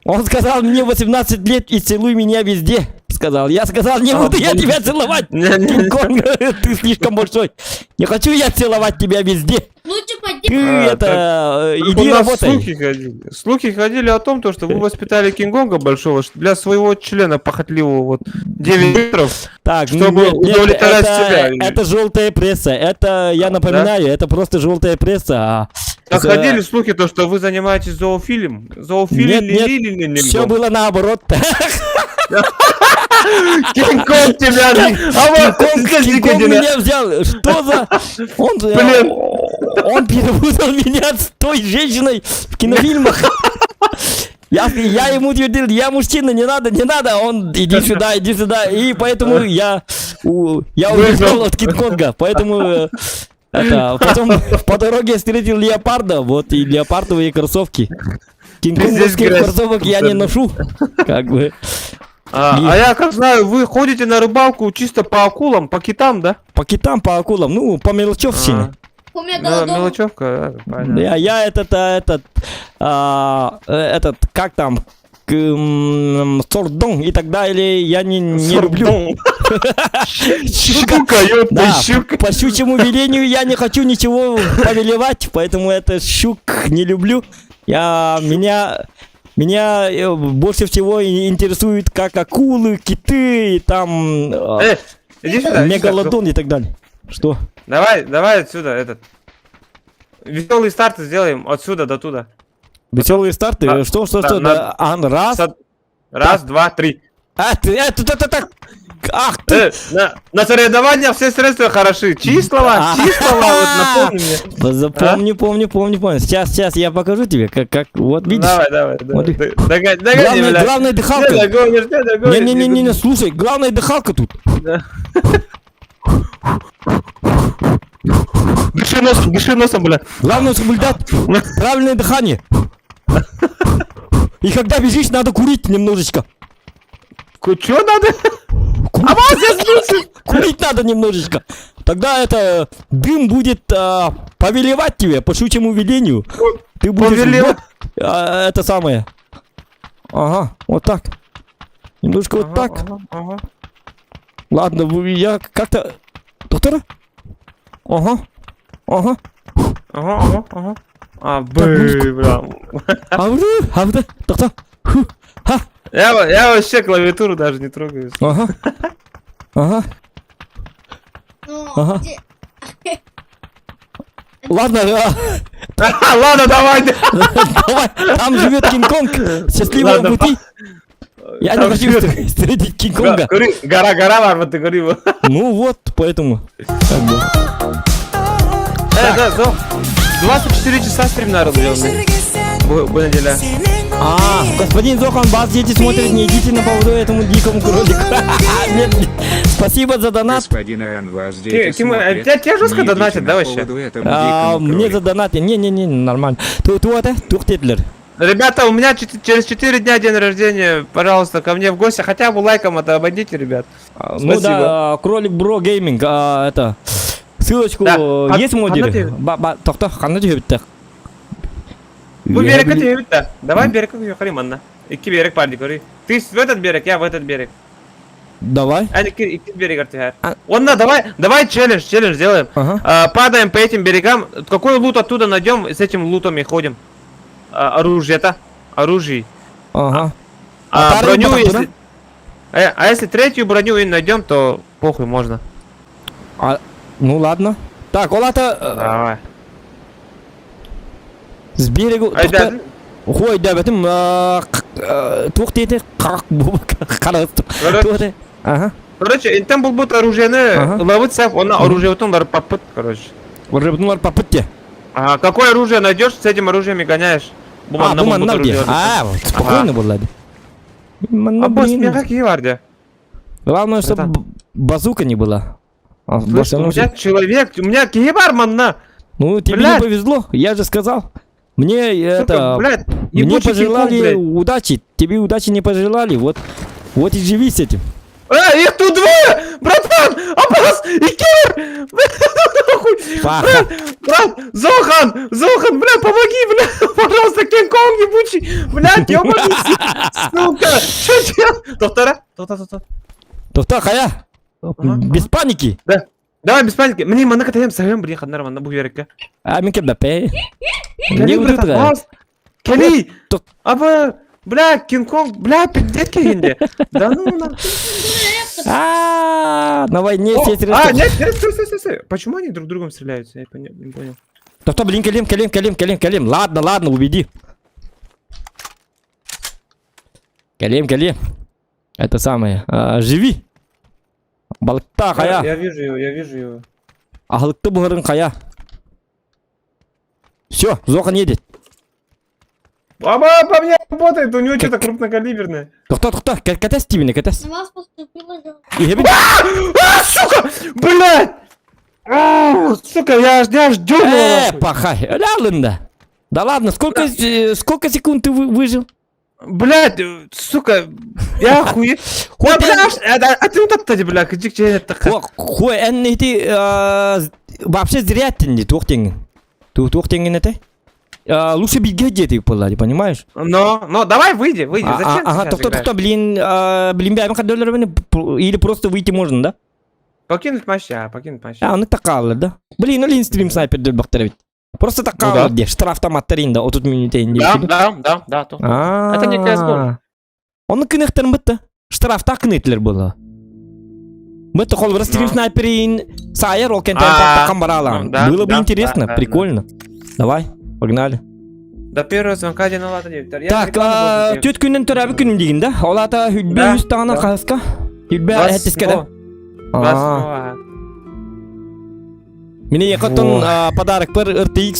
Он сказал: мне 18 лет и целуй меня везде. Сказал. Я сказал: не буду я тебя целовать. Кинг-Конг, ты слишком большой. Не хочу я целовать тебя везде. Лучше пойди. Ты это, Так иди у нас работай. Слухи ходили. Слухи ходили о том, то, что вы воспитали Кинг-Конга большого для своего члена похотливого, вот, 9 метров, Так, ну, чтобы нет, нет, удовлетворять это, себя. Это желтая пресса. Это, я напоминаю, это просто желтая пресса. Так ходили слухи, то, что вы занимаетесь зоофилем. Зоофилем Нет, нет, все было наоборот. Кинг-Конг тебя, да? А вот Кинг-Конг меня взял. Что за... Он, Блин. он перепутал меня с той женщиной в кинофильмах. Я ему твердил: я мужчина, не надо, не надо. Он: иди сюда, иди сюда. И поэтому я убежал от Кинг-Конга. Поэтому это, потом по дороге встретил леопарда, вот и леопардовые кроссовки. Кинг-Конговских грязь. кроссовок я не ношу, как бы. А я как знаю, вы ходите на рыбалку чисто по акулам, по китам, да? По китам, по акулам, ну, по мелочевщине. У меня Мело- голодом. Мелочевка, да, понятно. Я этот, этот, этот, как там, сордон и так далее, я не люблю. Сордон. Щука. Щука, ёпта, Да, щука. по щучьему велению я не хочу ничего повелевать, поэтому это щук не люблю. Я, меня больше всего интересует как акулы, киты, и там Иди сюда, иди сюда. мегалодон и так далее. Что? Давай, давай отсюда, этот. Веселые старты сделаем отсюда до туда. Веселые старты? А, Что, что, да, что? на- Да, раз. Раз, два, три. А, ты, ты, ах ты. На соревнованиях все средства хороши. Числова, А. числова, вот напомни мне. Запомни, помню, помню, помню. Сейчас, сейчас я покажу тебе, как, вот видишь. Давай, давай, давай. Вот. Догони, догони, Главное, блядь. главное дыхалка. Не догонишь, не догонишь. Не-не-не, не, слушай, главное дыхалка тут. Да. Дыши носом, бля. Главное соблюдать правильное дыхание. И когда бежишь, надо курить немножечко. Чё надо? А Курить надо немножечко. Тогда это дым будет повелевать тебе по щучьему велению. Ты будешь Повелевать? вот, это самое. Ага, вот так. Немножко вот так. Ага, ага. Ладно, я как-то... Доктора? Ага. Ага. Ага. А, бля. А вот, а вот, доктор. Фу, ха. Я вообще клавиатуру даже не трогаю. Ага. Ага. Ну, Ага. Ладно, Ладно, давай. давай, там живет Кинг-Конг. Счастливого Ладно, пути. Я не хочу встретить Кинг-Конга. Гора, гора, Варва, ты говори. Ну вот, поэтому. Как бы. Да, Зо. 24 часа стрим надо делать. Бу неделя. А, господин Зохан, вас дети смотрят, не идите на поводу этому дикому кролику. Нет, спасибо за донат. Господин Ан, вас дети Тима, смотрят. тебя жестко Не идите донатят, на да, вообще? поводу этому А, дикому Мне кролику. за донат. Не-не-не, нормально. Тут вот, тух тетлер. Ребята, у меня через 4 дня день рождения. Пожалуйста, ко мне в гости. Хотя бы лайком это обойдите, ребят. Ну Спасибо. да, кролик Бро Гейминг, это. Ссылочку Да. есть модеры? ханна Ба, ба, тохто, ханна түйөбүттэ. Бу берег это Давай берег Хариманна. Икки берег парни, говори. Ты в этот берег, я в этот берег. Давай. А, икки берег артихар. А. Онна, давай, давай челлендж, челлендж сделаем. Ага. Падаем по этим берегам. Какой лут оттуда найдем, с этим лутом и ходим. Оружие-то. Оружие. Ага. А, А броню, тарелка если... А если третью броню и найдем, то похуй, можно. А, ну ладно. Так, олата Давай. с берегу. Ай, да. Хой, да, бэтим, тух тете, Короче, Ага. Короче, интен был будто оружие, Ага. ловить сев, он оружие вот он попыт, короче. Рыбнулар попытте. А какое оружие найдешь, с этим оружием и гоняешь. А, Буман, буман навди. А, спокойно было. А босс, меня какие варди? Главное, чтобы базука не была. А, Слышь, у меня человек, у меня кибар, манна. Ну, тебе не повезло, я же сказал. Мне Сука, это... блядь, Мне ебучий пожелали Кинг-Конг, блядь. удачи, тебе удачи не пожелали, вот, вот и живи с этим. Их тут двое! Братан! Аббас! Икер! Нахуй! Паха. Брат, брат, Зохан! Зохан, бля, помоги, бля! Пожалуйста, Кинг-Конг ебучий! Блядь, ёбаный, сука! Что делать? Доктора? Доктор, доктор. Тоқта, қая? Без паники. Да. Давай, без паники. Мне мана катаем саем, блин, ханнар манна бу берекке. А, мен кем дапе? Кели, братан, бас! Кели! Ток- Аба, бля, Кинг-Конг, бля, пиздец кегенде. Да ну на. А, на войне все А, средства. нет, нет, стой, стой, стой, стой. Почему они друг другом стреляются? Я не понял. Тоқта, блин, келем, келем, келем, келем, келем. Ладно, ладно, убеди. Келем, келем. Это самое. Живи. Балыкта, қая. Я вижу его, я вижу его. Ахылықты бұғырын қая. Все, Зохан едет. Аба, по мне работает, у него что-то крупнокалиберное. Тоқта, тоқта, катас Стивена, катас. На вас поступила жалоба. А, сука! Блядь! А, Сука, я аж дёрнул, нахуй. Пахай, лялында. Да ладно, сколько секунд ты выжил? Блядь, сука, я охуе... Хуй бля, а ты вот бля, кыдьык чэйэн эттэххэ. Хуй, эн ити вообще зря тинди, туох теңин. Туох теңин этэй? Лучше бииргэ диэти буолла, понимаешь? Но, давай выйди, выйди. Зачем Ага, тохто, тохто, блин, блин, бэйэм хаддөлөрбүн или просто выйти можно, да? Покинуть матч, а, покинуть матч. А, ону такааллар, да? Блин, ну лин стрим снайпер дөлбөхтөр эбит. Просто такааллар Ну диэ, штраф таматтар инда, отут минутейин Да, да, да, да. Это не CSGO. Ону кыныхтарын бытта. Штрафта кынытылар буолла. Бытта холбура стрим снайперин саайар ол кентен таққан баралаан. Было бы интересно, прикольно. Давай, погнали. До первого звонка ден алата диэбиттэр. Так, түт күннен төрәбі күнүм дигин да? Ол ата хүлбе үс тағынан хаска. Хүлбе әттеске да. Мені екотон подарок пыр RTX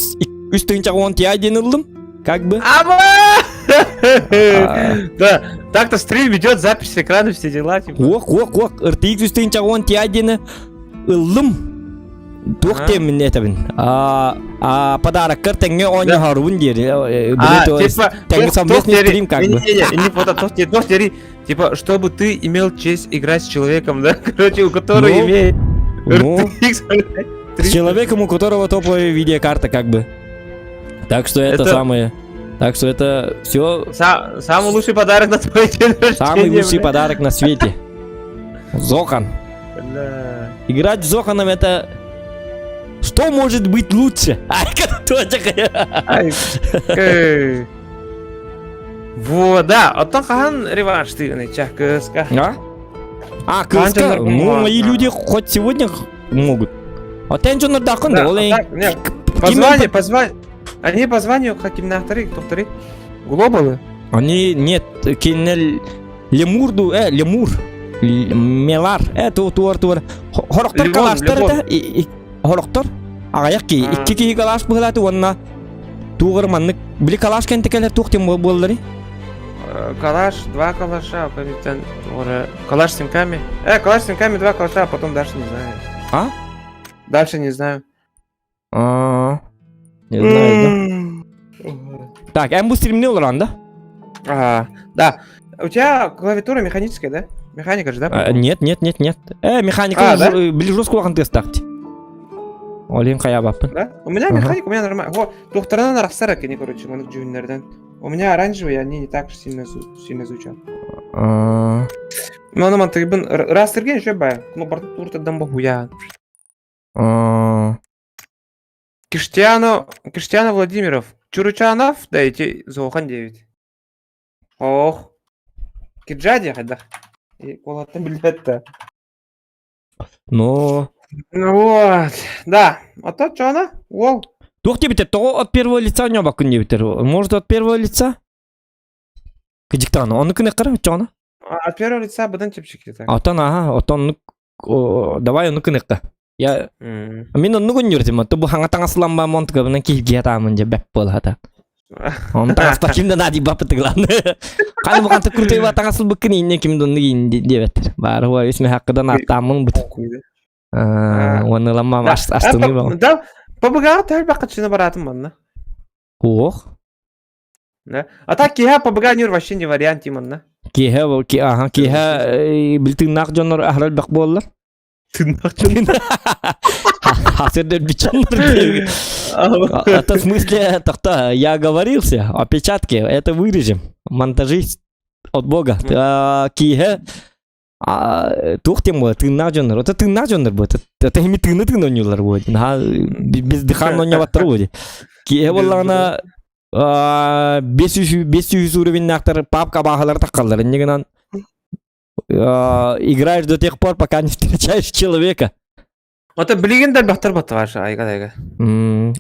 3010 Ti диэн ыллым. Как бы. Да, так-то стрим идет, запись экрана, все дела. Типа. Ох, ох, ох, RTX 3010 Ti диэни ыллым. Туох теммин этэбин. А подароккар тэҥҥэ оонньоһорбун диэри. А, типа, тэҥҥэ совместный стрим как бы. Не, не, вот туох диэри, типа, чтобы ты имел честь играть с человеком, да, короче, у которого имеет RTX, С человеком, у которого топовая видеокарта, как бы. Так что это, самое. Так что это все. Самый лучший подарок на твой день рождения. Самый лучший подарок на свете. Зохан. Бля. Играть с Зоханом это... Что может быть лучше? Ай, Ай, Вот, да, оттон хаһан реванш ты кыска. А? А, кыска? Ну, мои люди хоть сегодня могут. А ты ничего нардакын, да? Позвани, позвани. Они по званию хакимнахтары, кто Глобалы? Они, нет, кинел Лемурду, Лемур, Мелар, туар, туар. Хорохтор калаштар это, хорохтор. Аҕыйах киһи, икки киһи калаш быһылааты уонна туоҕар маннык, били калаш кэнтикэлэр туох диэн буолларый? Калаш, два калаша, калаш с симками. Калаш с симками, два калаша, а потом дальше не знаю. А? Дальше не знаю. А, не знаю, да. Так, эн бу стримни олорон, да? А, да. У тебя клавиатура механическая, да? Механика же, да? А, нет, нет, нет, нет. Механика а, да? били жестко тестахти. Олин хайабаппын. Да? У меня механика, у меня нормально. Во, докторынан арахсар екен, короче, маннык дьүһүннэрдэн. У меня оранжевые, они не так сильно, сильно звучат. Ну, аны мантыгыбын раз терген еще бай. Ну, бартын туртадан бахуя. Киштиано, Киштиано Владимиров. Чуручанов, да, эти Зохан 9. Ох. Киджади, хайдах. И кулатын билбетте. Но... Ну вот, да. А то что она? Уол. Туох диэбитэр, тоҕо от первого лица ньобаккын диэбитэр. Может, от первого лица? Кыдьыктаан, ону кыныккара оччоҕуна? От первого лица быдан чэпчэки так. Отон, аха, отон, давай ону кыныкка. Я мин оннук өннүрдүм, ото бу хаҥа таҥасламма монтгабынан киһиргиэ таамын дьэ бэп буолата. Он таҥаспа ким да наадый баппыты главное. Ханы бу ханта крутой ба таҥасыл быккын инне ким да оннук диэбэттэр. Баар хуа үс мехаккыдан аттааммын бут. Уонныламмам астыныы баҕа. Да, ПБГ тэлбэ качына бараатым манна. Ох. Да. А так киһэ ПБГ нюр вообще не вариант манна. Киһэ ага киһэ билтыыннаах дьоннор аһарал бэх буоллар. Тыыннаах Это в смысле, так-то, я оговорился, опечатки, это вырежем, монтажист от бога. Киһэ туох диэн буолар, тыыннаах дьоннор. Это тыыннаах дьоннор будет. Это ими тыыны тыын оонньуулар будет. Бездыханно оонньообаттар будет. Киһэ буоллаҕына 500 уровеннаахтар папка бааһалар таххаллар. Инньэ гынан играешь до тех пор, пока не встречаешь человека. Ото билигин да бахтар баттаваш айга айга.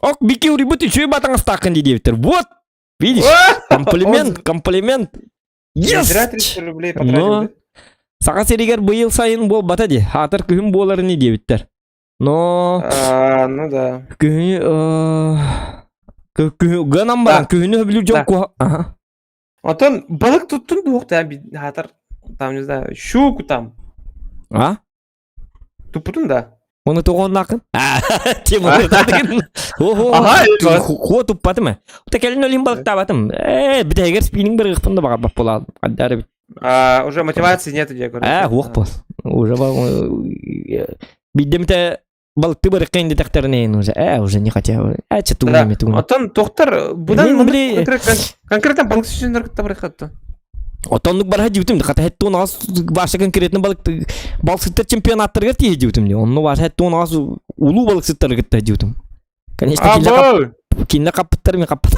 Ок, бики урибут үчүгэй батаңастааххын дии диэбиттэр. Вот! Видишь? Комплимент, комплимент. Yes! Зря 300 рублей потратил. Но Саха сиригэр быйыл сайын буолбата дии. Аатар күһүн буоларын диэбиттэр. Но А, ну да. күһүнү күһү гынан баран күһүнү сөбүлүүр дьон куһа Ага. Отон балык туттун дуох да хаатар там не знаю щуку там. А? Туппутун да. Оны тоҕоннакын? Тема Ого, хуо туппатым. Та кэлин олин балыктаабатым. Э, бүтэһигэр спиннинг барыахпын да баҕарбат буолаадым. Хаддары бит. А, уже мотивации нет, я говорю. Э, хуох бол. Уже биддемте балыкты барыкка инде тахтарынайын уже. Э, уже не хотел. Э, че тугун тугун. Оттон тохтар будан конкретно балык сүннөр кытта барыхатты. Отоннук барха дьибитим, хата хеттуун аас баша конкретно балык балыксыттар чемпионаттарыгар тиийэ дьибитим дии. Онно баша хеттуун аас улуу балыксыттары кытта дьибитим. Конечно, кинилэр хаппыттар мен хаппыт.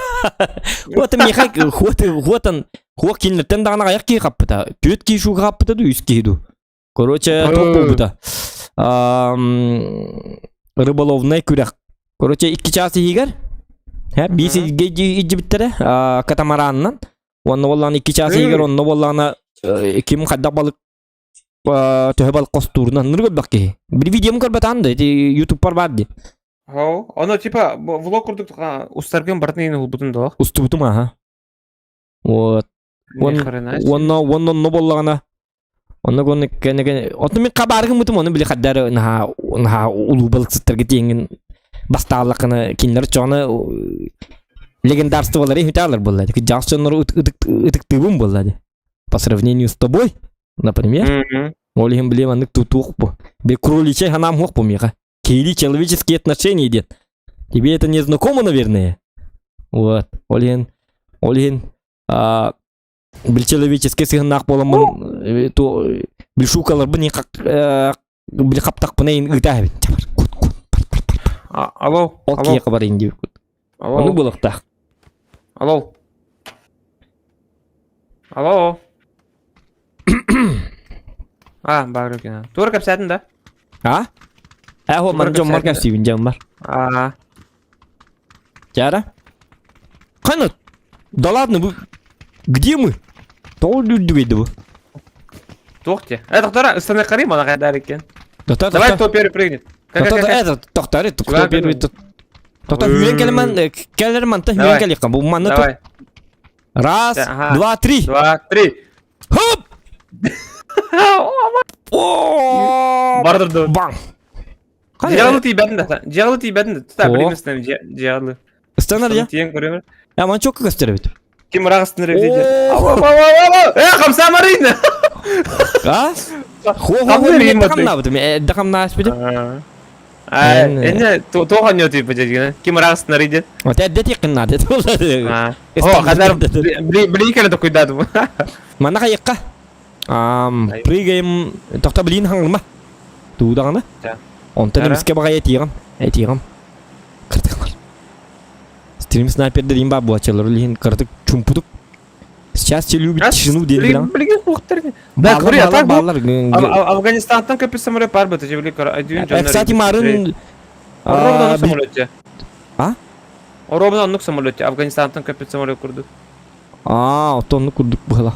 Вот миха вот вот хуок кинилэртэн даҕаны аҕыйах киһи хаппыта. Түөрт киһи шууга хаппыта дуу, үс киһи дуу. Короче, туох буолбута. Рыболовнай күрэх. Короче, икки чаас иһигэр биис илдьибиттэрэ катамаранынан. Уонна буоллаҕына икки чаас иһигэр онно буоллаҕына ким хайдах балык төһө балык хостуурунан ныр көрбөх киһи. Били видеом көрбөтаан да ити ютубпар бар ди. Хау, оно типа влог курдук устаргын бартын улбутун да. Устубутум аха. Вот. Уонна уонна онно буоллаҕына онно гонны кэнэ оту мин хабааргыммытым ону били хаддар наһаа наһаа улуу балыксыттарга тиэҥин бастааллаххына кинилэр чоҕуна легендарстволары үтаалар буолла дьаҕас дьоннору ытыктыыбын буолла по сравнению с тобой например ол иһин били маннык тутуох бу бе кроличий ханаам хуох бу миэхэ киһилии человеческие отношения диэн тебе это не знакомо наверное вот ол иһин ол иһин бил человеческий сыһыннаах буоламмын то бил шукаларбын били хаптахпына ыытаа эбит кут кут алло ол киһиэхэ барайын диэбит ону буолуохтаах алло алло а баар экен туора кэпсээтин да а э хо ман дьоммор кэпсиибин дьоммор а Чара? Хана? Да ладно, вы... Где мы? Тоҕо үрдүгэй да бу? Туох те? Э, тоқтара, ыстаны қарай мана қайдар екен. Тоқтар, Давай, кто первый прыгнет. Это, тоқтар, кто первый тут. Тоқтар, үйрен келман, келер манта үйрен келеққан. Бұл манна Давай. Раз, два, три. Два, три. Хоп! Бардырды. Бам! Дьиалы тиийбэтин да. Дьиалы тиийбэтин да. Тута билиместен дьиалы. Ыстанар я. Тиен көрөмөр. Я ман чокка көстөр эбит. Ким ыраах ыстанар эбит Э, хамсаамарыйна. А? Хо хо хо мен хамнаабытым. Эдде хамнааспытым. А, эне тоҕо ньо тиийбит дьигинэ. Ким ыраах ыстанар идет. Вот эдде тииккиннаат это О, ханар били кэлэ токуйдаатым. Манна хайыкка. Прыгаем. Тохто блин хаҥырма. Туудаҕына. Онтон эмискэ баҕайы этиэҕим. Этиэҕим. Кырдыклар. Стрим снайпердер им баар буолаччылар илин кыратык чумпутук. Сейчас все любят тишину диэн билэҕин. Билигин суохтар. Да, бааллар, бааллар. Афганистантан көппүт самолет бар быта же билик Кстати, марын Оробун самолете. А? Оробун оннук самолете. Афганистантан көппүт самолет курдук. Аа, оттон оннук курдук быһыла.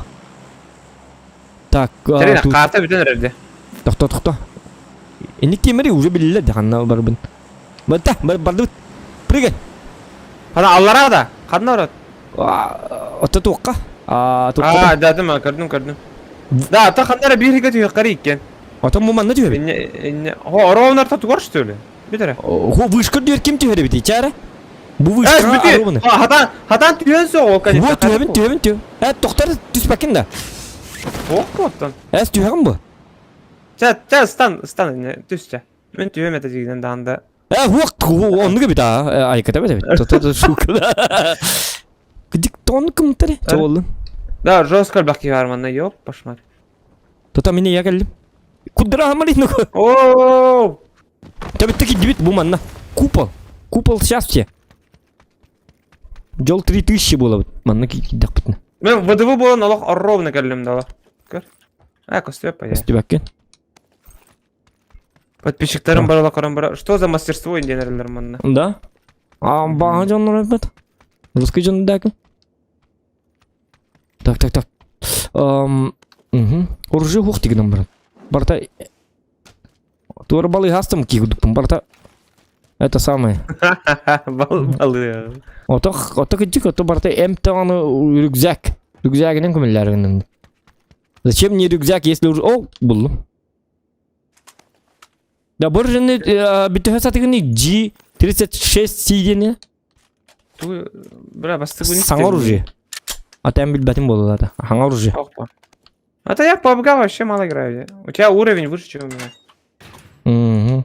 Так, Терена карта бүтэн эрэрде. Тохто, тохто. Инник тиэмэри уже билилер да ханна барбын. Бата, бардыбыт. Прыгай. Хана аллара да. Ханна орот. Отто туохха? Аа, да, да, көрдүм, көрдүм. Да, та ханнара биир иге түһэккэр иккен. Отон бу манна түһэбит. Хо, оровнар та тугар что ли? Бүтэрэ. Хо, вышка диэр ким түһэр эбит, чара? Бу вышка аруны. Хатан, хатан түһэн со ол конечно. Вот түһэбин, түһэбин, түһ. Э, тохтар түспэккин да. Ох, оттон. Эс түһэҕин бу. Чэ, чэ, стан, стан, түс чэ. Мен түһэм этэ дигинен даанда. Э, хуак, оннук эбит аа, айката эбит. То-то шука. Кдик тон кымтары, чоолун. Да, жестко баки бар манна, ёп, пошмар. Тота мини я келдим. Кудра хамарин. О! Табитта кидибит бу манна. Купол. Купол счастья. Жол 3000 буолабыт. Манна киирдэхпитинэ. Мен ВДВ буолан олох ровно кэллим дала. Көр. А, көстүбэт пая. Көстүбэккин. Подписчиктарым барала көрөн бара. Что за мастерство инженерлер манна? Да. А баҕа дьоннор эбит. Русский дьон дакын. Так, так, так. Эм, угу. Оружие хух дигенем баран. Барта Туора балыыһаастым киирдикпин барыта это самое. Бал балыы. Ото ото кырдьык ото барыта эмтэҕаны рюкзак. Рюкзагынан көмөллөр гынным. Зачем мне рюкзак, если уже... О, буллум. Да бу оружиены бүтөһө сатыгыны G36 C диэни Ту бля бастыгы саҥа оружие. А там билбэтим буолла Саҥа оружие. А то я в PUBG вообще мало играю. У тебя уровень выше, чем у меня. Угу.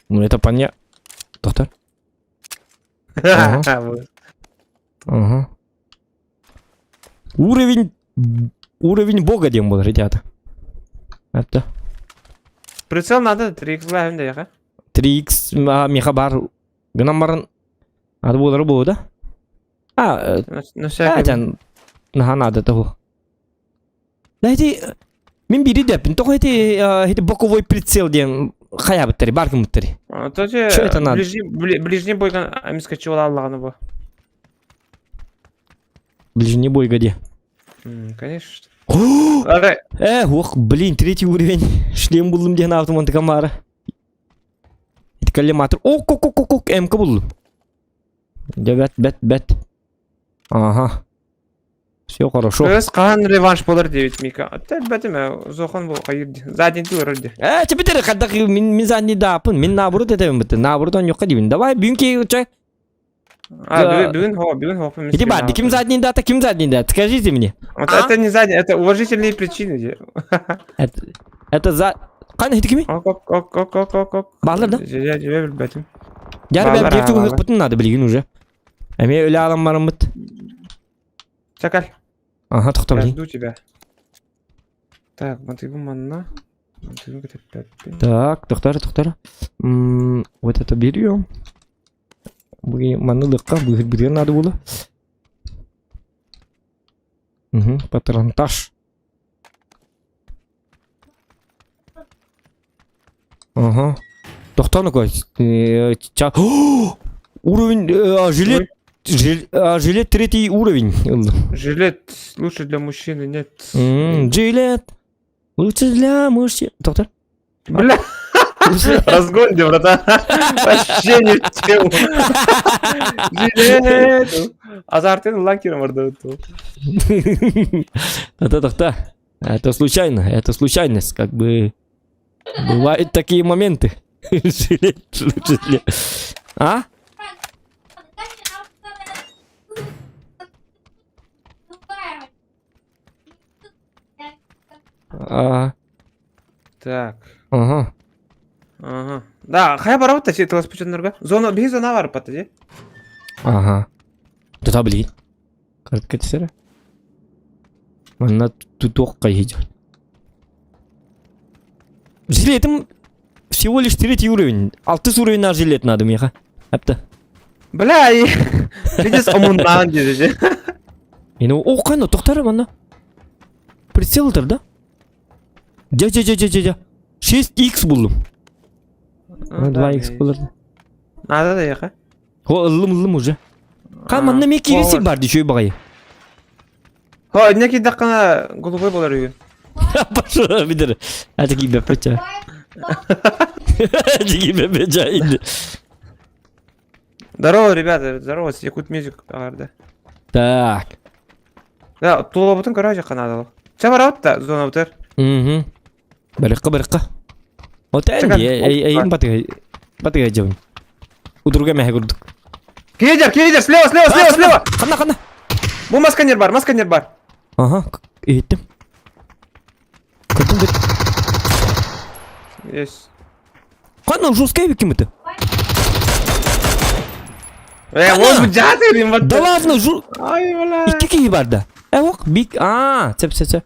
Ну это понятно. Доктор? Ага. Ага. Уровень... Уровень бога диэн буолар ребята. Это. Прицел надо 3x лайм да 3x миха бар гынан баран ады буолары буолу да? А, ну всякий. Наха надо того. Да эти мин бири деппин тоҕо эти эти боковой прицел диэн хайаабыттары бар гыммыттары. Что это надо? Ближний, ближний бойга амискачивал Аллаҕаны бу. Ближний бойга где? Конечно. Э, ох, блин, третий уровень. Шлем буллум диэн автоматика мара. Ити коллиматор. Ок, ок, ок, ок, ок, МК буллум. Дьэ, бэт, бэт, бэт. Ага. Все хорошо. Кыыс хаһан реванш болар диэбит Мика. Бэтим зохон бу хайыр задний тур ди. Э, теперь хадах мин мин задний даапын, мин наоборот этебин бытты. Наоборот он юкка дибин. Давай бүгүнки чай. А, бүгүн хо, бүгүн хо. Иди бар, ким задний дата, ким задний дата? Скажите мне. Вот это не задний, это уважительные причины. Это это за Кан хити кими? Ок, ок, ок, ок, ок, ок, ок. Баалар да? Я я билбэтим. Яр бэм биир тугу ыппытын надо билигин уже. Эмиэ үлэ алан бараммыт. Чакаль. Ага, тоқтап Я жду тебя. Так, мотыгу манна. Так, тоқтар, тоқтар. Вот это берем. Манны лыққа быһыр надо было. Угу, патронтаж. Ага. Тохтону кой. Уровень жилет жилет третий уровень. Жилет лучше для мужчины, нет. Жилет лучше для мужчин. Доктор. Бля. Разгон, братан. Вообще не в тему. Жилет. Азартын лакером ордоту. Это тоқта. Это случайно, это случайность, как бы. Бывают такие моменты. Жилет лучше для... А? А. Так. Ага. Ага. Да, хайа барабыт та тылас пучуннарга. Зона биһи зона бар пата ди. Ага. Тута блин. Картка түсірі. Манна тутуқ қайы Жилетім всего лишь третий уровень. Алтыс уровень на жилет надо меха. Әпті. Бля, видишь, омуннаан диэри. Мен о қана тоқтар манна. Прицел да? Дя дя дя дя дя дя. 6x булдум. 2x булыр. Надо да яха. О, ыллым ыллым уже. Кан манна ме киресик бар дичөй багай. Хо, не кидаккана голубой болар үгүн. Башы бидер. Әті кийбеп бече. Әті кийбеп бече. Здорово, ребята, здорово, Якут Мьюзик ағарды. Так. Да, тулабытын короче канадалы. Ча барабыт да, зона бутер. Угу. Барыкка, барыкка. Вот эйин батыга батыга жабын. Удурга мәһе курдук. Кидер, кидер, слева, слева, слева, слева. Ханна, ханна. Бу масканер бар, масканер бар. Ага, иттим. Көтүм көт. Есть. Ханна жесткая ким это? Э, вот бы жаты вот. Да ладно, жу. Ай, бля. Икки киһи бар да. Э, ок, бик, а, цеп, цеп, цеп.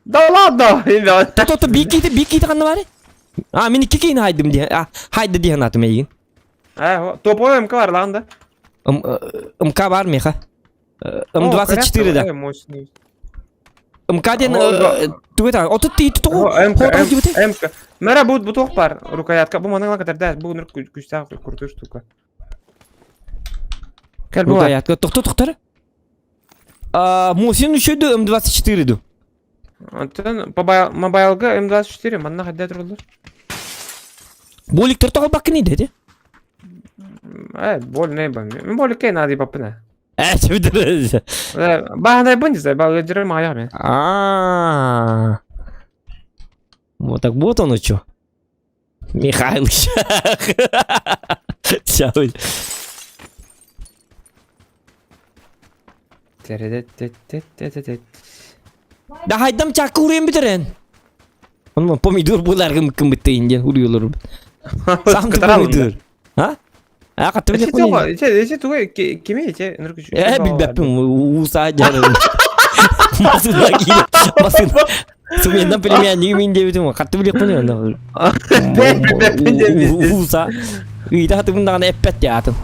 Да ладно, ребят. То, то, бик киһи, бик киһи ханна бары? А, мин икки киһини хайдым диэн, а, хайды диэн атым эйигин. Э, топовой МК бар лан да. МК бар меха. М24 да. Мощный. МК диэн тугу Отут тиити тоҕу. МК, МК. Мэра бу бутуох бар рукоятка. Бу маныңла катарда бу нүр күчтәк крутой штука. Кел бу. Рукоятка. Тохто тохтар. А, Мосин үшөдү М24 ду. Антон мобайлга М24 манна хадда турулар. Болик тортоҕо баккын иде Э, больно ба. Мен болик надо бапына. Э, чөбүдүр. Баһанай бун десе, ба өдөрө мая мен. А. Вот так вот оно что. Михайлович. Сейчас. Да хайдам чакка уруйан бүтэрэн. Онно помидор буларгым кымыттыйын диэн уруйулар. Сам помидор. А? А каттым Эти туга, эти эти туга кими эти ныркыч. Э билбэппин уусаа дьарым. Масына киire. Масына. Сумендан племяннигим мин диэбитим. Хатты билиэхпин онно. Ууса. Ыйда хатыбын даҕаны эппэт диатым.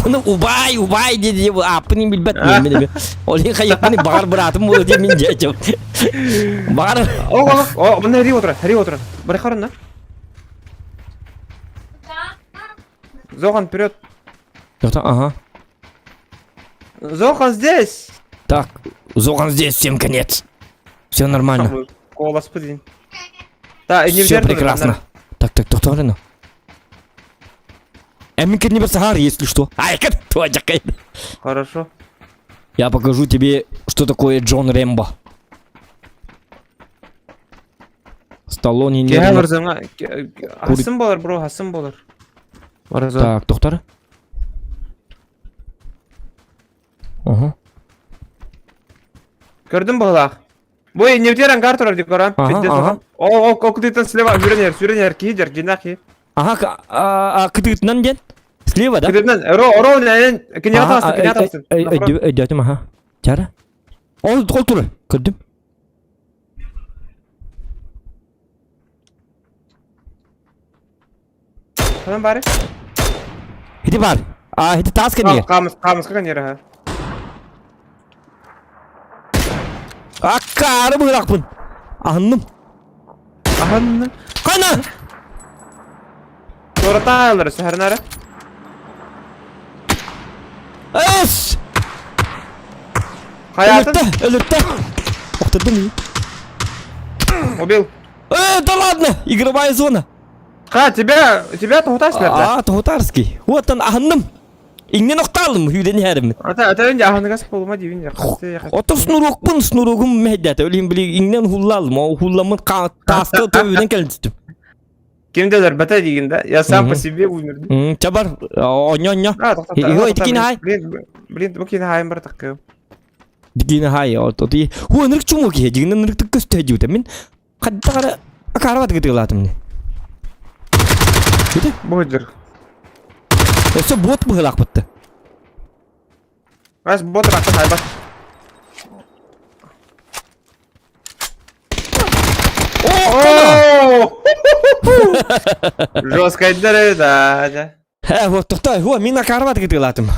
Оны убай, убай диэди ааппын билбэт мин. Ол иһин хайыппын баҕар быраатым буолуо диэн мин дьээчим. Баҕар О, о, мына хри отыра, хри отыра. Барахарына. Зохан, вперед. Это, ага. Зохан здесь. Так, Зохан здесь, всем конец. Все нормально. Голос блин. Да, не Все прекрасно. Так, так, так, так, Эмин не Сахар, если что. Ай, как Хорошо. Я покажу тебе, что такое Джон Рэмбо. Сталлоне не... Киһи барзаҥа хасын болар, бро, хасын болар. Барза. Так, доктор. Ага. Көрдүм баһылаах. Бу нефтер ангар турар дик көрөн. Ага, ага. О, о, о, кытыйтан слева сүрэн сүрэн киһи дьэр, дьиннээх киһи. Ага, а кытыытынан диэн? Слева, да? Кытыытынан, ро, ро, киниэхэ таҕыстым, киниэхэ таҕыстым. Өйдөөтүм, аха. Чара. Ол, ол турар, көрдүм. Ханан бары? Ити бар. А, ити таас кэннигэр. Камыс, камыска кэннигэр, аха. Аккаары быһырахпын. Аһынным. Аһынным. Хана! Туоратаалар, саһарнара. Эс! Хаятын. Өлүттэ, өлүттэ. Охтырдым iyi. Убил. Э, да ладно, игровая зона. Ха, тебя, тебя тоһутарский да? А, тоһутарский. Вот он, аһынным. Иҥнэн охтаалым, хүүдэн иһэрим. Ата, ата инде аһыныгас болума диибин. Ото снурокпун, снурогум мэһэйдээтэ. Өлүн били иҥнэн хуллаалым. Ол хулламмын тааска төбүнэн кэлэн түстүм. Ким да өлөрбөтө диигин да? Я сам по себе умер. Чабар, онньо онньо. Иго итикин хай. Блин, блин, бу кини хайым бар таккы. Дигин хай, оти. Ху ынырык чумо киһи, дигин ынырык көстө диутэ. Мин хаддагара акарабат гытыылаатым не. Ити? Бу дыр. Өссө бот быһылаахпытты. Раз бот ракта хайбат. Жесткая да. Э, вот тохтой, о, мин акарбат гытыылаатым.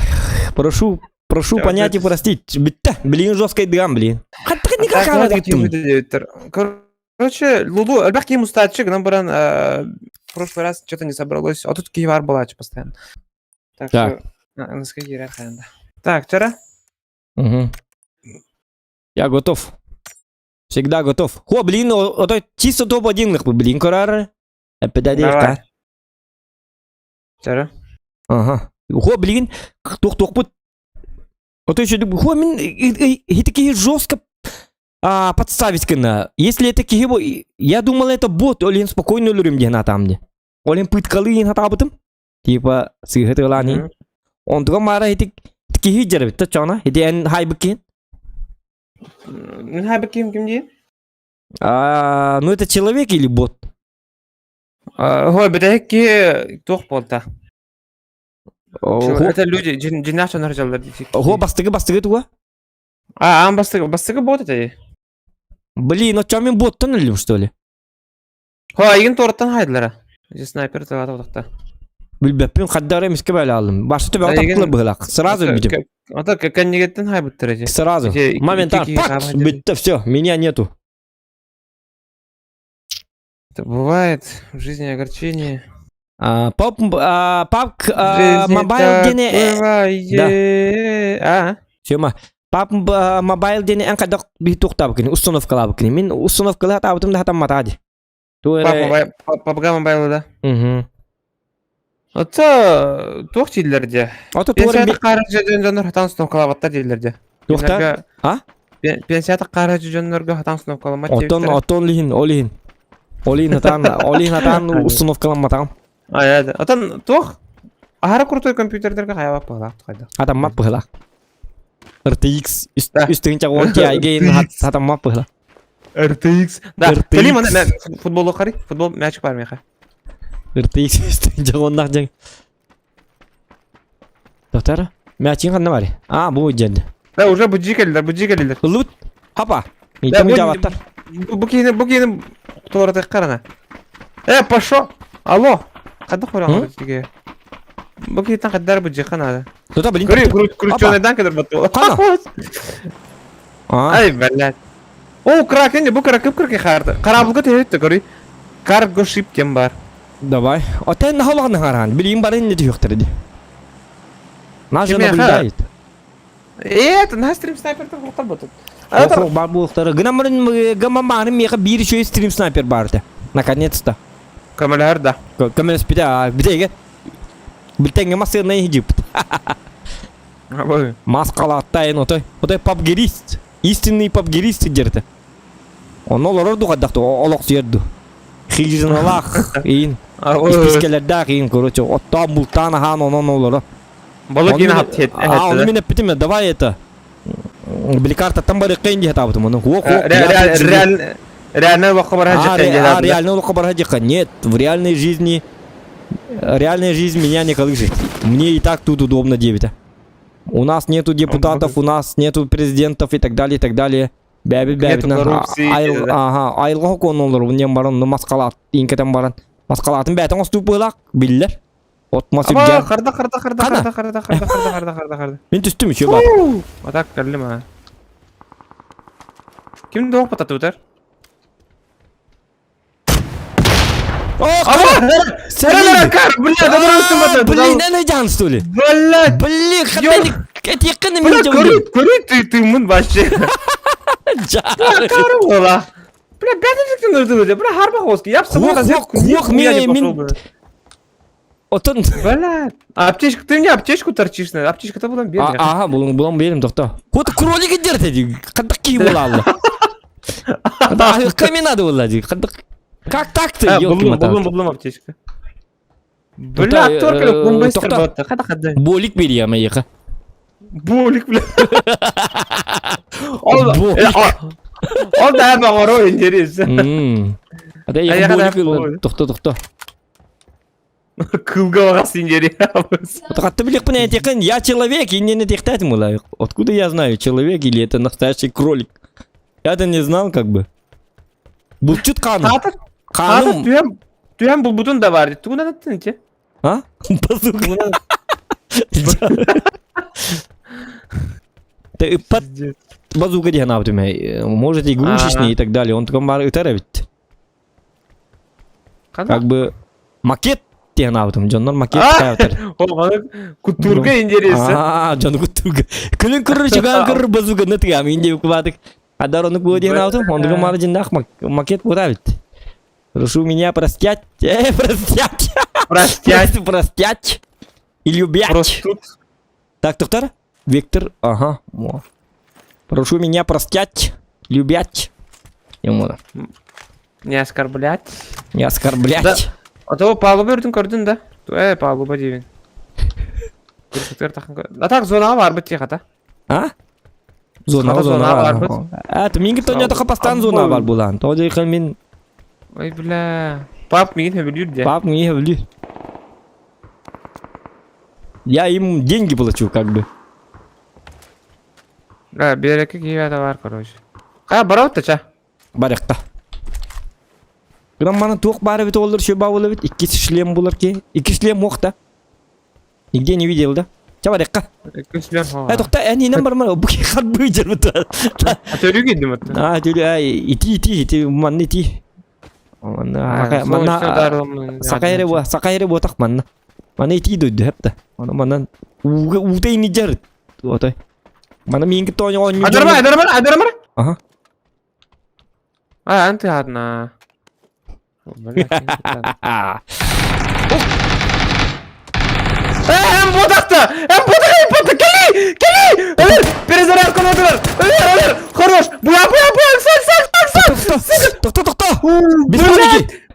Прошу, прошу понять и простить. Битте, блин, жесткой дыгам, блин. Хаттык не акарбат гыттым. Короче, Лулу, элбэх киһи мустааччы гынан баран в прошлый раз что-то не собралось. А тут киһи бар буолааччы постоянно. Так Так. что ныска киирэр хайанда. Так, вчера? Угу. Я готов. Всегда готов. Хо, блин, ото чисто топ-1 блин, корар. Эппедәдиэххэ. Давай. Вчера? Ага. Хо, блин, туох-туохпут. Ото еще хо, мин ити киһи жестко а, подставить гына. Если это киһи, я думал, это бот, ол спокойно өлөрүм диэн атаам дии. Ол пыткалыын хатаабытым. Типа, сыыһытылаани. Онтуга маара ити киһи дьарыбит чона. Ити эн хайбыккин. Мин хайбык ким ким диин? А, ну это человек или бот? Хой, бүтэһик киһи туох буолта? Это люди, дьиннээх дьоннор дьаллар дии. Хо, бастыгы бастыгы туга? А, аан бастыгы, бастыгы бот это. Блин, ну чё мен боттан өлдүм, что ли? Хо, айгын туораттан хайдылара. Снайпер тылата утахта. Билбэппин хаддара эмискэ бэлэ Башы төбөҕө таптылар быһылаах. Сразу өлбүтүм. Ата кэннигеттен хайбыттар эти. Сразу. Моментально. Пак! Бүтті, все, меня нету. Это бывает в жизни огорчение. А, поп, а, папк, а, мобайл диэни... Да. А? Сема. Пап мобайл диэни эн хайдах биһи туохтаабыккыный, установкалаабыккыный. Мин установкалыы хатаабытым да хатамматаа дии. PUBG Mobile да. Угу. Оттон туох дииллэр дии? Ото Пенсията хаарыдьа дьоннор хатан установкалаабаттар дииллэр дии. Туохта? А? Пенсията хаарыдьа дьоннорго хатан установкаламмат Оттон, оттон лиһин, ол иһин. Олин атаан, олин атаан установкаламматаҕым. Ай, отон туох? Аһара крутой компьютердерге хайабап быһылаах хайдах. Атаммат быһылаах. RTX 3010 Ti гейн сатаммат быһылаах. RTX. Да, кэлим аны футболу қарай. Футбол мячик бар меха. RTX 3010 дьаҥ. Доктор, мячик ханна бар? А, бу дьэн. Да, уже бу келдилер, бу келдилер. Ыллыбыт. Хапа. Итем жабаттар. Бу киһини, бу киһини туоратык карана. Э, пошел. Алло. Қайда қойған тиге? Бу киһиттен қайдар бу жиха надо. Тута, блин. Көрі, крученыйдан кедер батты. Қана? Ай, блядь. О, кракен, бу кракып кырки харды. Карабылга тәйетті көрі. Карго шип тем бар. Давай. Отен нахалағын харан. Билин барын не түйіктірді. Нас же наблюдает. Э, это на стрим снайпер тоқтар бұтын. Ох, бар буықтары. Гынамырын гамамарын меха бір еще стрим снайпер барды. Наконец-то. Камалар да. Камера спита, битеге. Битеге масына егип. Маскалаттайын отой. Отой пабгерист. Истинный пабгерист дерті. Оны олар дуғаддақты, олық сүйерді. Хижиналах, иин. Испискелердах иин, короче. Оттан бултан ахан онон олары. Балык иин хат А, оны мен эппитим, давай это. Бликартаттан барыққайын дие табытым оны. Ох, ох, Реально лоққа бара А, реально лоққа бара Нет, в реальной жизни реальная жизнь меня не колышет. Мне и так тут удобно девять. У нас нету депутатов, у нас нету президентов и так далее, и так далее. Бәби бәби. Ага, айылға конолор, унен баран, маскалат, инкетен баран. Маскалатын бәтен оступ буйлак, биллер. От мас үрген. Харда, харда, харда, харда, харда, харда, харда, харда, харда, харда. Мен түстүм еще бар. Атак кәллем а. Ким доқ пататы өтер? Блин, не жан что ли? Блядь! Блин, хотя это якын мен Көрі, көрі, ты ты мын вообще. Бля, Бля, бәтін үрді бля, харба хоски. Я Ох, мен мен Отын. Бля, аптечка, ты мне аптечку торчишь, аптечка-то булан бер. Ага, булан булан берем, тоқта. Вот кролик дерте, қандық киіп алды. Каме надо было, Как так-то, елки Булым, булым аптечка. Бля, только бомбастер батты. Қада қада. Болик бери ама еқа. Болик, бля. Ол Ол да бағаро интересно. Ада еқа болик тоқта тоқта. Кылга бағасы интересно. Қатты білек пін әтеқін, я человек, и не техтать мула. Откуда я знаю, человек или это настоящий кролик? Я-то не знал, как бы. Булчут қаным. Қаным. Түйем, түйем бұл бұтын да бар. Тугунан аттын те. А? Базука. Ты под базука деген абдыме. Может игрушечный и так далее. Он такой бар ведь. Как бы макет деген абдым. Жоннор макет каятыр. Кутурга интересно. А, жон кутурга. Күнүн күрүр чыган күрүр базука не тыгам инде кубадык. Адар оны бу деген абдым. Он мары жиндах макет бура ведь. Прошу меня простять. Простять. Простять. Простять. И любять. Простут. Так, доктор? Виктор, ага. Прошу меня простять, любять. Ему. Не оскорблять. Не оскорблять. Да. А то палуба өрдүн көрдүн да. Э, палуба дейбин. А так зона бар бит тихата. А? Зона, зона бар. А, то минги то не қапастан зона бар булан. То дейхен мен Ой, бля. Пап мигин хөбүлүр де. Пап мигин хөбүлүр. Я им деньги плачу, как бы. Да, береке киевата бар, короче. Ка барау ча? Барықта. Гынан мана туох бары бит олар шөба болар бит. Икки шлем болар ки. Икки шлем мохта. Нигде не видел, да? Ча барыққа. Икки шлем. Э, тоқта, әнинен бар ма? Бу харбы жер бит. А төрү кидим атты. А, төрү, ити ити ити манны ити. Манна манна сакайры бу, сакайры бу так манна. Мана ити дөдү хепта. Мана манан уга утейни жер. Отой. Мана минги тоñо онню. Адарма, адарма, адарма. Ага. А, анты одна. Эм бодакта! Эм бодак, бодак, кели! Кели! Өлөр! Перезарядка надо! Өлөр, өлөр! Хорош! Буя, буя, буя! Сак, сак, сак, сак! Тохто, тохто! Без паники!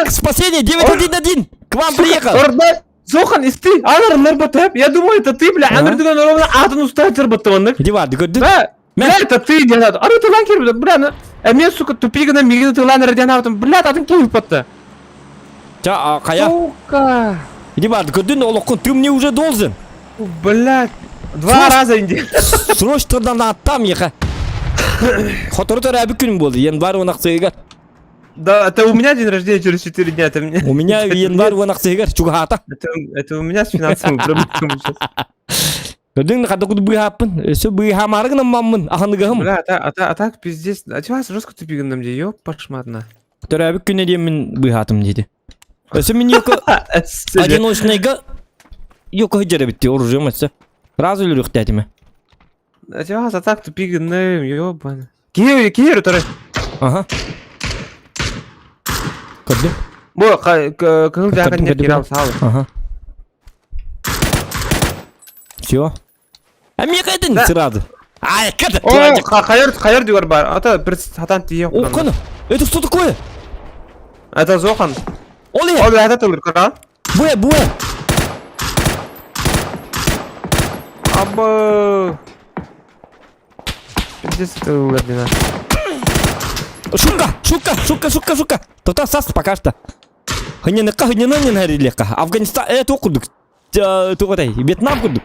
Бля! Спасение 911! К вам приехал! Орда! Зохан, исти! Анар Нербатеп! Я думаю, это ты, бля! Анар деген ровно атын устает Нербатоннык. Иди барды көрдүн? Бля, бля, это ты, дед. Ары тылан кир, бля, ну, э, мен, сука, тупигана мигин тылан эрден автом, бля, атын кирип батты. Ча, кая? Сука! Иди барды көрдүн, олоххун, ты мне уже должен. Блядь, два раза инди. Срочно аттам еха. Хотору төрөөбүт күнүм буолду. Январь он ахсыгар. Да, это у меня день рождения через 4 дня, это мне. У меня январь он ахсыгар чугаата. Это, это у меня с финансовыми проблемами сейчас. Көрдүң хада куду быһааппын. Өсө быһаамары гынаммаммын. Аханыгахым. Бля, а, та- а, та- а так пиздец. А чего вас жестко тупиган где? Ёп, пошматно. Төрөөбүт күнэ диэммин быһаатым диэти. Өсө мин йоко одиночныйга йоко хыдьар эбит оружием өссө. Сразу өлөрүөхтээтиме. А чего вас а так тупиган, ёбан. Киһи, киһи турар. Ага. Көрдүм. Бу кыһыл жаакан Көрдүм, нет көрдүм. кирал саалы. Ага. Все. А мне кайдын Да. сразу. Ай, ката. О, хайыр, хайыр дигәр бар. Ата бер сатан тие. О, кана. Это что такое? Это Зохан. Оле. О, бля, это тылыр, кара. Буэ, буэ. Абы. Пиздец тылыр, блин. Шука, шука, шука, шука, шука. Тота сас пока что. Хыненыкка, хыненын хәрилека. Афганистан, э, туох курдук. Туох Вьетнам курдук.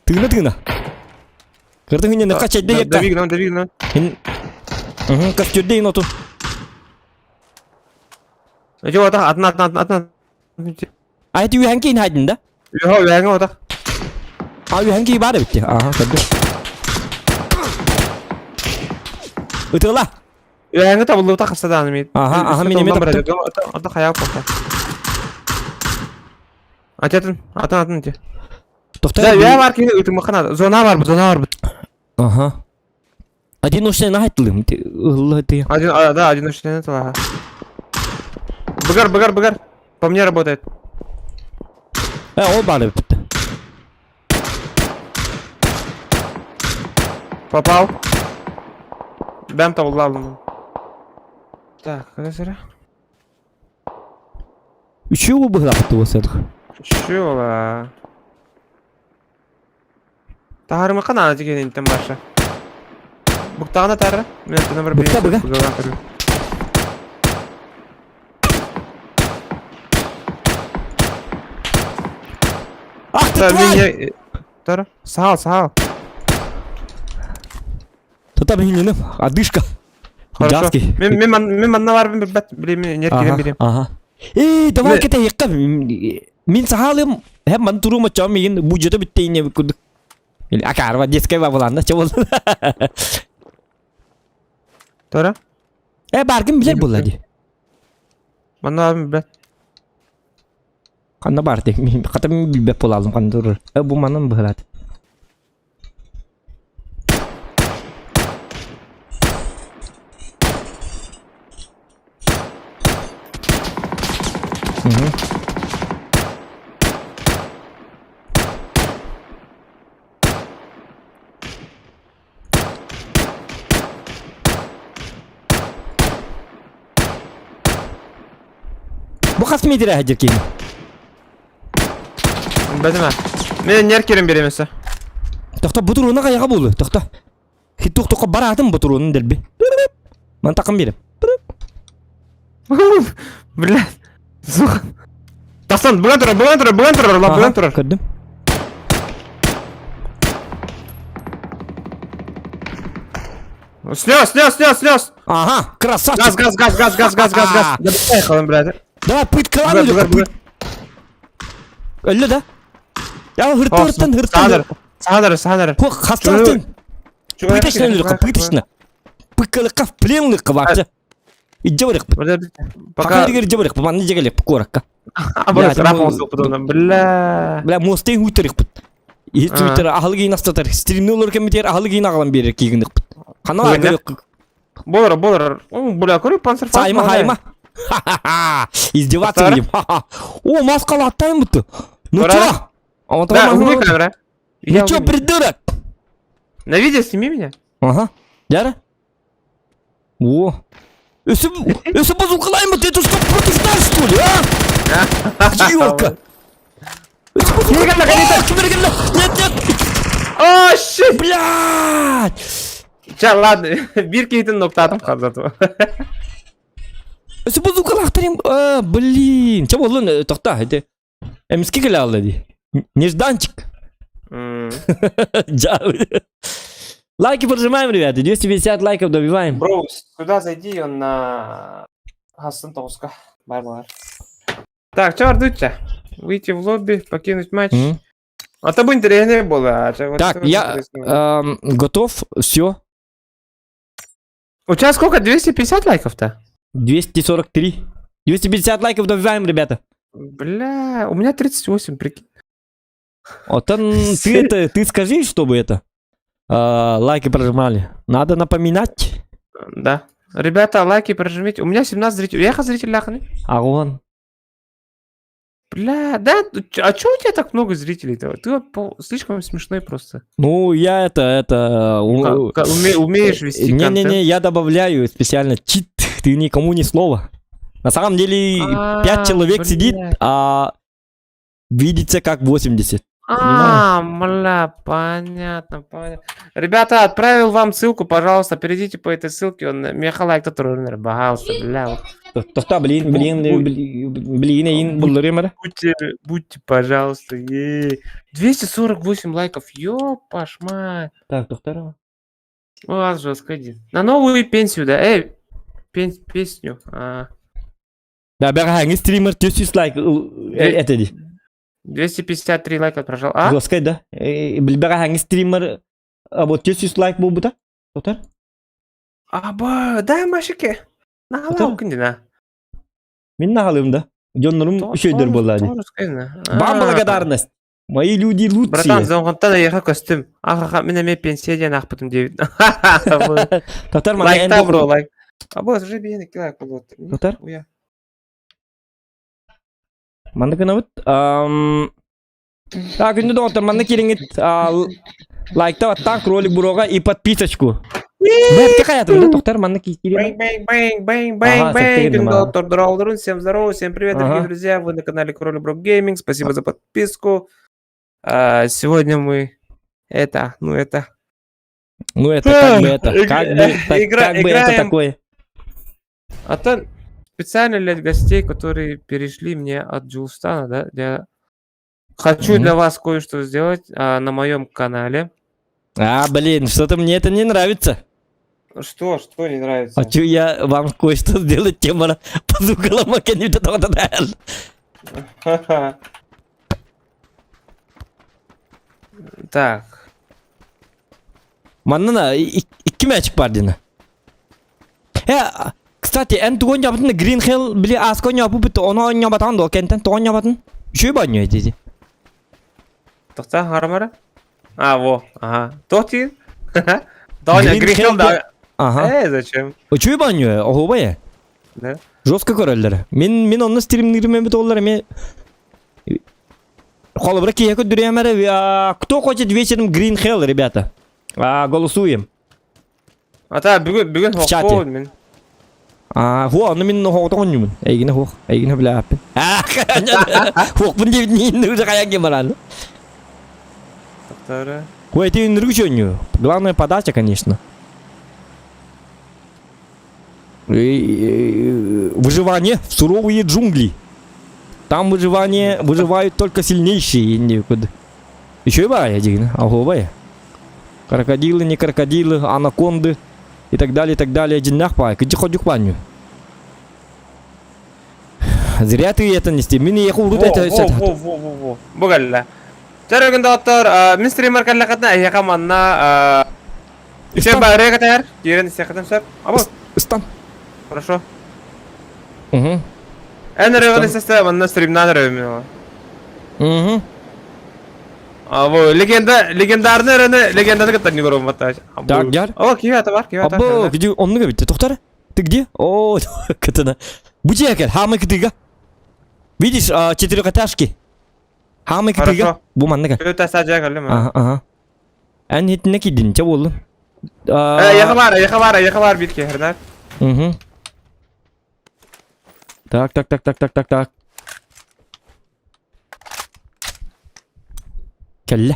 Тыына тыына. Кырдың хыненыкка чайда екка. Давигна, давигна. Костюрдейн оту. Жок, ата, атна, атна, атна. А это үһәнки хайдын да? Йо, үһәңе ата. А үһәнки бар битти. Ага, көрдүм. Ытыла. Үһәңе табылды, та кырсадан мен. Ага, ага, мен эме таптым. Ата хаяк болта. Ататын, атын, атын те. Тохтой. Да, үһә бар ки, үтүм кана. Зона бар, зона бар. Ага. Одиночный нахайтлым. Ылла ты. Один, а, да, одиночный ага. Быгар, быгар, быгар. По мне работает. Э, ол бары битти. Попал. Бәм табылды алдым. Так, када сыра? Үчүү быһылапты болсадық. Чё Таһарымы канана деген интен баша. Буктагына тары. Мен номер Букта, буга. Ах ты тварь! Тары. Сал, сал. Тота бининим, одышка. Хорошо. Мен мен мен манна бар мен бет билем неркеден билем. Ага. Эй, давай кете якка. Мин сахалым, һәм ман турума чам мигин бу жөтө бүттейне курдук. Или акарва детская бабыланда чабыл. Тора? Э, баргын билер булла ди. Манна бар бет. Ханна бар ди. Мин хата мин билбеп булалым ханна турur. Э, бу манын быһылат. Бу хас метр әһәдер киһи. Бәдеме. Мен неркерин беремесе. Тохто бутуруна каяга булу. Тохто. Хитук баратын бутурунун делби. Ман такым берем. Блядь. Сука. Тасан, бүгін тұрар, бүгін тұрар, бүгін тұрар, бүгін тұрар. Көрдүм. Снес, снес, снес, снес. Ага, красавчик. Газ, газ, газ, газ, газ, газ, газ, газ. Да поехал, блядь. Давай пыткалан Бугар, бугар, Өллө да. Я хырты хыртын хыртын. Садар, садар. Хо, хастартын. Пыточно өллө, пыточно. Пыкалыкка в пленлыкка вообще. Иджи барык. Пока. Пока иджи барык, манны жегелек коракка. А, бля, бля. Бля, мосты хуйтерик бут. Твиттер ахылгы инастатар. Стримнолор кемитер ахылгы инагылан берер кийгиндик бут. Канал көрөк. Болор, болор. Бля, көрүп панцер Сайма, хайма. Ха-ха-ха. Издеваться будем. Ха-ха. О, маскалы аттайын бутты. Ну чё? Да, убей камера. Ну чё, придурок? На видео сними меня. Ага. Яра? О. Өссө, өссө базукалаем, ты это что, против нас, что ли, а? Ёлка! Өссө базука... Нет, нет! О, shit! Блядь! Ча, ладно, биир киһитин ноктаатым хардатым. Өссө базукалаахтарым, а, блин! Чэ буоллун, тохта, это... Эмискэ кэлэ алла дии. Нежданчик. Лайки прожимаем, ребята. 250 лайков добиваем. Бро, сюда зайди, он на Хасан Тоска. Бай-бай. Так, что ардуча? Выйти в лобби, покинуть матч. Mm. А то бы интереснее было. А вот так, я эм, готов, все. У тебя сколько? 250 лайков-то? 243. 250 лайков добиваем, ребята. Бля, у меня 38, прикинь. Вот он, ты это, ты скажи, чтобы это, э, лайки прожимали. Надо напоминать. Да. Ребята, лайки прожмите. У меня 17 зрителей. Я зритель ляхны. А он. Бля, да, а чё у тебя так много зрителей-то? Ты слишком смешной просто. Ну, я это, это... Уме, умеешь вести Не-не-не, я добавляю специально чит, ты никому ни слова. На самом деле, 5 человек сидит, а видится как 80. А, мля, понятно, понятно. Ребята, отправил вам ссылку, пожалуйста, перейдите по этой ссылке. Он меха лайк пожалуйста, бля. Тоқта, блин, блин, блин, блин, булларым Будьте, будьте, пожалуйста, е 248 лайков, ёпаш мать. Так, доктор. У вас жестко иди. На новую пенсию, да? Эй, пен, песню. А. Да, бәҕэһээҥҥи стример 400 лайк этэ дии. 253 лайка прожал. А? Жесткай да. Бэҕэһээҥҥи стример вот 400 лайк буолбута. Тотар? Аба, да, Машике. Наһалаа күндүнэ. Мин наһалыым да. Дьоннорум үчүөйдөр буолла дии. Вам благодарность. Мои люди лучшие. Братан, зоңғынтан аяға көстүм. Ахаха, мин эмиэ пенсия диэн аахпытым диэбит. Татар Лайкта, бро, лайк. Або, уже биэн икки лайк болуот. Татар? Манна гынабыт. Так, күндү доҕоттор, манна кириҥит лайкта баттаан кролик буруоҕа и подписочку. Бэркэ хайатым да, тоқтар манна киирин. Бэнг, бэнг, бэнг, бэнг, бэнг, бэнг. Күндү доҕоттор, дороолорун, всем здорово, всем привет, дорогие друзья. Вы на канале Кролик Бро Гейминг. Спасибо за подписку. Сегодня мы это, ну это. Ну это как бы это, как бы, так, как бы это такое. А то специально для гостей, которые перешли мне от Джулстана, да, я хочу mm-hmm. для вас кое-что сделать а, на моем канале. А, блин, что-то мне это не нравится. Что, что не нравится? Хочу я вам кое-что сделать, тема Так. Манна икки мячик бар дина. Э, кстати, эн тугун ябытын Green Hell били аска ньопу бит ону ньобатан до кентен тоҕон ньобатын. Үчүгэй баанньуй диди. Тохта харамара? А, во, ага. Тоти? Доня, Green Hell да. Ага. Э, зачем? Үчүгэй баанньуй, оһуобай. Да. Жестко көрөллөр. Мин мин онно стримнирим эбит оллар эми Холобура киһи көрдүрүөм кто хочет вечером Green Hell, ребята? А, голосуем. Ата бүгүн бүгүн В чате. хохпоун мин. А, хуа, ону мин хоҕото онньумун. Эйгини хуох, эйгини билээппин. Хуохпун диэбит миин уже хайан кем баран. Тоқтары. Ой, ты үнүргү чөнню. Главная подача, конечно. Выживание в суровые джунгли. Там выживание выживают только сильнейшие. Еще и бая, дигин. Ого, Крокодилы, не крокодилы, анаконды и так далее, и так далее. Диннах пай, где ходю баню. Зря ты это нести. Мин еху Во, это во, во, во, во, во. Бугалла. Чарыгын доктор, мин стример каллакатна эйха манна Сен бары катар, кирен сехатым сап. Або, Стан. хорошо. Угу. Эн ревен сесте манна стримнан ревен. Угу. Або, легенда, легендарный рене, легенданы кытта не көрөм бата. Так, яр. О, киви ата бар, киви ата. Або, где оннуга битте, тоқтар? Ты где? О, кытына. Бу дьиэкэр, хаамай кытыга. Видишь, четырехэтажки. Хаамай кытыга. Хорошо. Бу манныга. Өтө сажа калым. Ага, ага. Эн хитинне кидин, ча болду. Э, яха бар, яха бар, яха бар бир кехернер. Угу. Так, так, так, так, так, так, так. Кэллэ.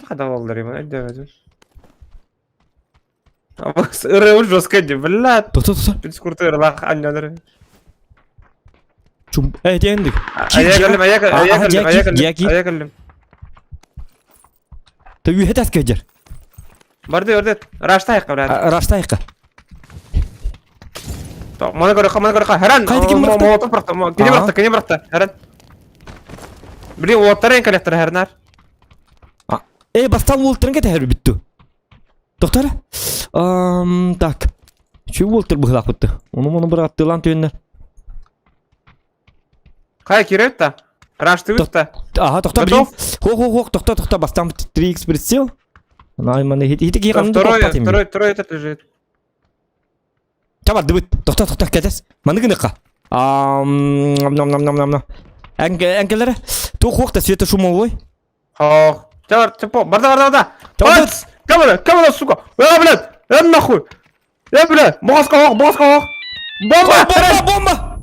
Хада боллар им, өйдөөбөтүм. Ырыабыт жестко дии, блядь. Тохто, тохто. Пискуртыырлаах анньалар. Чум. Э, тиэндик. Айа кэллим, айа кэллим, айа кэллим, Дьяки. айа кэллим. Та үһэ тас кэдьэр. Барды, барды. Раштайыққа, брат. Раштайыққа. Маны көрө, маны көрө. Харан. Қайда ким бырақта? Молотов бырақта. Кини бырақта, кини бырақта. Харан. Блин, уоттар ең коллектор харнар. Э, бастан уолтарын кэтэһэр бүттү. Тоқтар. Так. Чү уолтар быһылаах бытты. Ону мону быраттылан түөннөр. Қай кирет та? Рашты та. Ага, тохто, блин. Хо хо хо, тохто, тохто, бастан 3x прицел. Найманы хит хит киған Второй, второй, второй этот лежит. Табар дыбыт. Тохто, тохто, кәтес. Маны гыныққа. Ам, нам нам нам нам нам. Әңкелері. Тух уақта светошумовой. Хох. Чавар, чапо, барда, барда, барда. Пац! Камера, камера, сука. Э, блядь, э, нахуй. Э, блядь, боғасқа оқ, боғасқа оқ. Бомба! Бомба, бомба!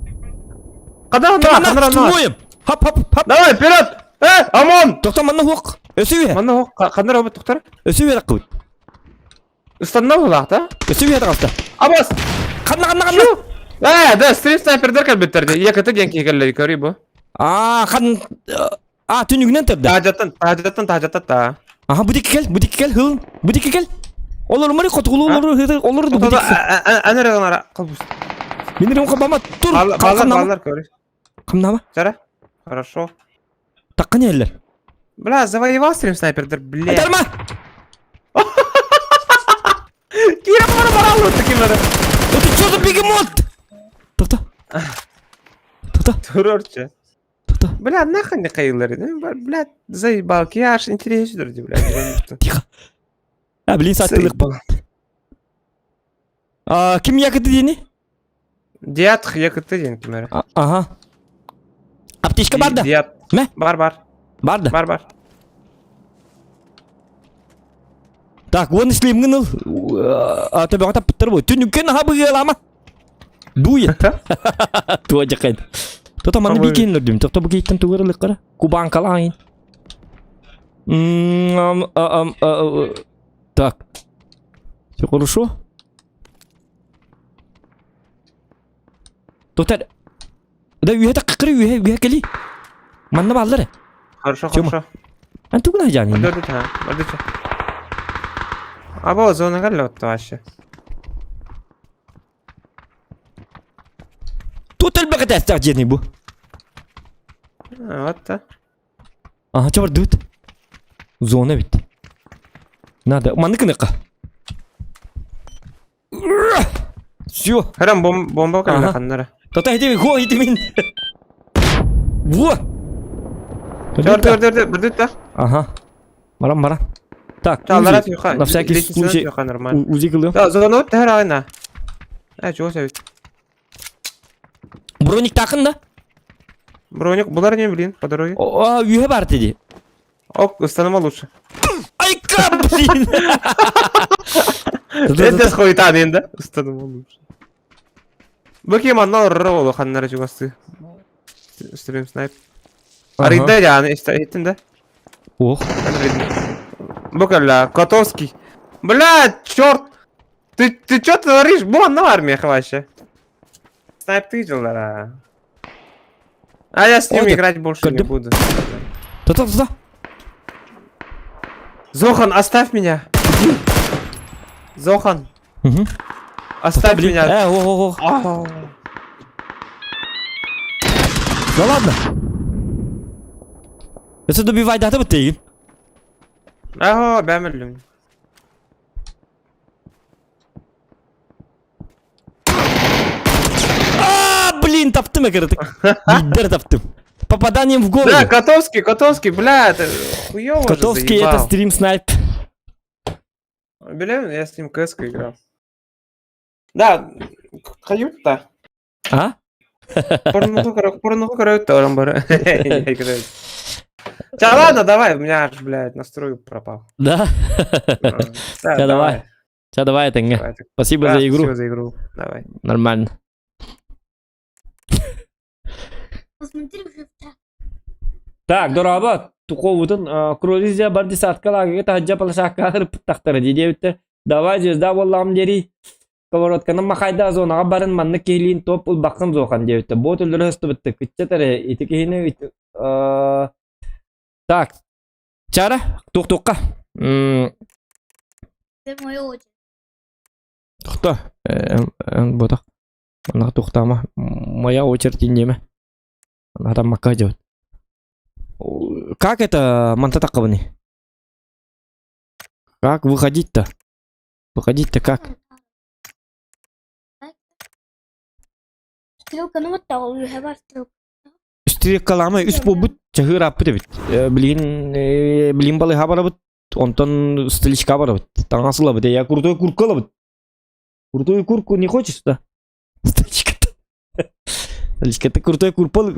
Қада, на, қандыра, на. Хап, хап, хап. Давай, вперед! Э, ОМОН! Тоқта, манна оқ. Өсі Манна оқ, қандыра, обы, тоқтар. Өсі өре қылып. Ұстанна болақ, да? Өсі өре қалды. Абас! Қанна, қанна, қанна! Э, да, стрим снайпердер кәлбеттерде. Екі ті денке келлер, көрі бу. А, қан... А, түнігінен тұрды. Тажаттан, тажаттан, тажаттан, та. Аха, бұдекі кел, бұдекі кел, хыл, бұдекі кел. Олар мары хотугулу, олар, олар, бұдекі. Әнер ғанара, қылбыз. Мен рем қабама тур. Балалар, балалар көрі. Қымнама? Жара? Хорошо. Таққа не әллер? Бля, завоевал стрим снайпердер, бля. Айтарма! Кира бара бара алды кемері. Это что за бегемот? Тоқта. Тоқта. Турорчы. Тоқта. Бля, нахуй не қайылар Бля, заебал, аж интересует, бля. Тихо. А, блин, саттылық бұл. А, ким якыты дені? Диат якыты ден кемері. Ага. Аптечка бар да? Диат. Мә? Бар, бар. Бар да? Бар, бар. Так, уон ислимгин ыл. Төбөҕө таппыттар бу. Түнүккэн аха быгыалама. Дует. Туа жакайд. Тота манны бикин өрдүм. Тохто бу кейттен тугар ылыккара. Кубанкалаайын. Так. Все хорошо? Тота. Да үйе таккыры үйе үйе кели. Манна баллар. Хорошо, хорошо. Ан тугна жани. Бардыча, бардыча. Або зона галлотто вообще. Тут элбэҕэ тэстээх дьиэний бу. Вот та. Ага, чабар дыбыт. Зона бит. Надо. Манны кыныка. Все. Харам бомба калла ханнара. Тота хитимин, хо хитимин. Во! Төр төр төр бирдит та. Ага. Барам барам. Так, на всякий случай УЗИ кылыам. Да, зона төр айна. Э, чего себе. Броник тақын да? Броник, булар не, блин, по дороге. А, үйе бар dedi. Ок, установа лучше. Айка, блин! Это схуйтан енді. Установа лучше. Бөкем анна ұры ханнара чугасты. Стрим снайп. Арыйда яны, еттін да. Ох. Бөкелла, Котовский. Бля, черт! Ты, ты что творишь? Бу анна армия вообще. Снайп ты а. А я с ним играть больше не буду. Та-та-та. Зохан, оставь меня. Иди. Зохан. Угу. Оставь меня. Э, о, о, о. Да ладно. Это добивай да ты. Ага, бәмілім. А, блин, таптым экердик. Биддер таптым. Попаданием в голову. Да, Котовский, Котовский, бля, это хуёво Котовский это стрим снайп. Бля, я с ним кс играл. Да, каюта. А? Порнуху карают ором бары. Да ладно, давай, у меня аж, блядь, настрой пропал. Да? Да, давай. Ча, давай этэҥҥэ. Давай, так. Спасибо Да, за игру. Спасибо за игру. Давай. Нормально. Посмотри уже в чат. Так, дорообо. Туковутун кролизия бар десятка лагерга таһырдьа площадкаҕа ырыппыттахтара дии диэбиттэр. Давай звезда буоллаҕым диэри. Сковородканы махайда зонаҕа барын маннык киһилиин топ ылбаккын зохан диэбиттэр. Бу өллөрө сыстыбытты. Кыччат эрэ ити киһини Так, чара туох-туохха. Это мой очередь. Тохто. Ботах. Манна тухтаама. Моя очередь диэмэ. Атаммакка дьабыт. Как это манта таққабыны? Как выходить-то? Выходить-то как? Стрелка, ну вот так, уже бар стрелка. Стрелкалаама үс буолбут чаһыыр ааппыт эбит. Билигин билигин балыыһа барабыт, онтон столичка барабыт. Таҥас ылабыт, я крутой куртка ылабыт. Крутую куртку не хочешь, да? Столичка. Столичка, ты крутой курпа.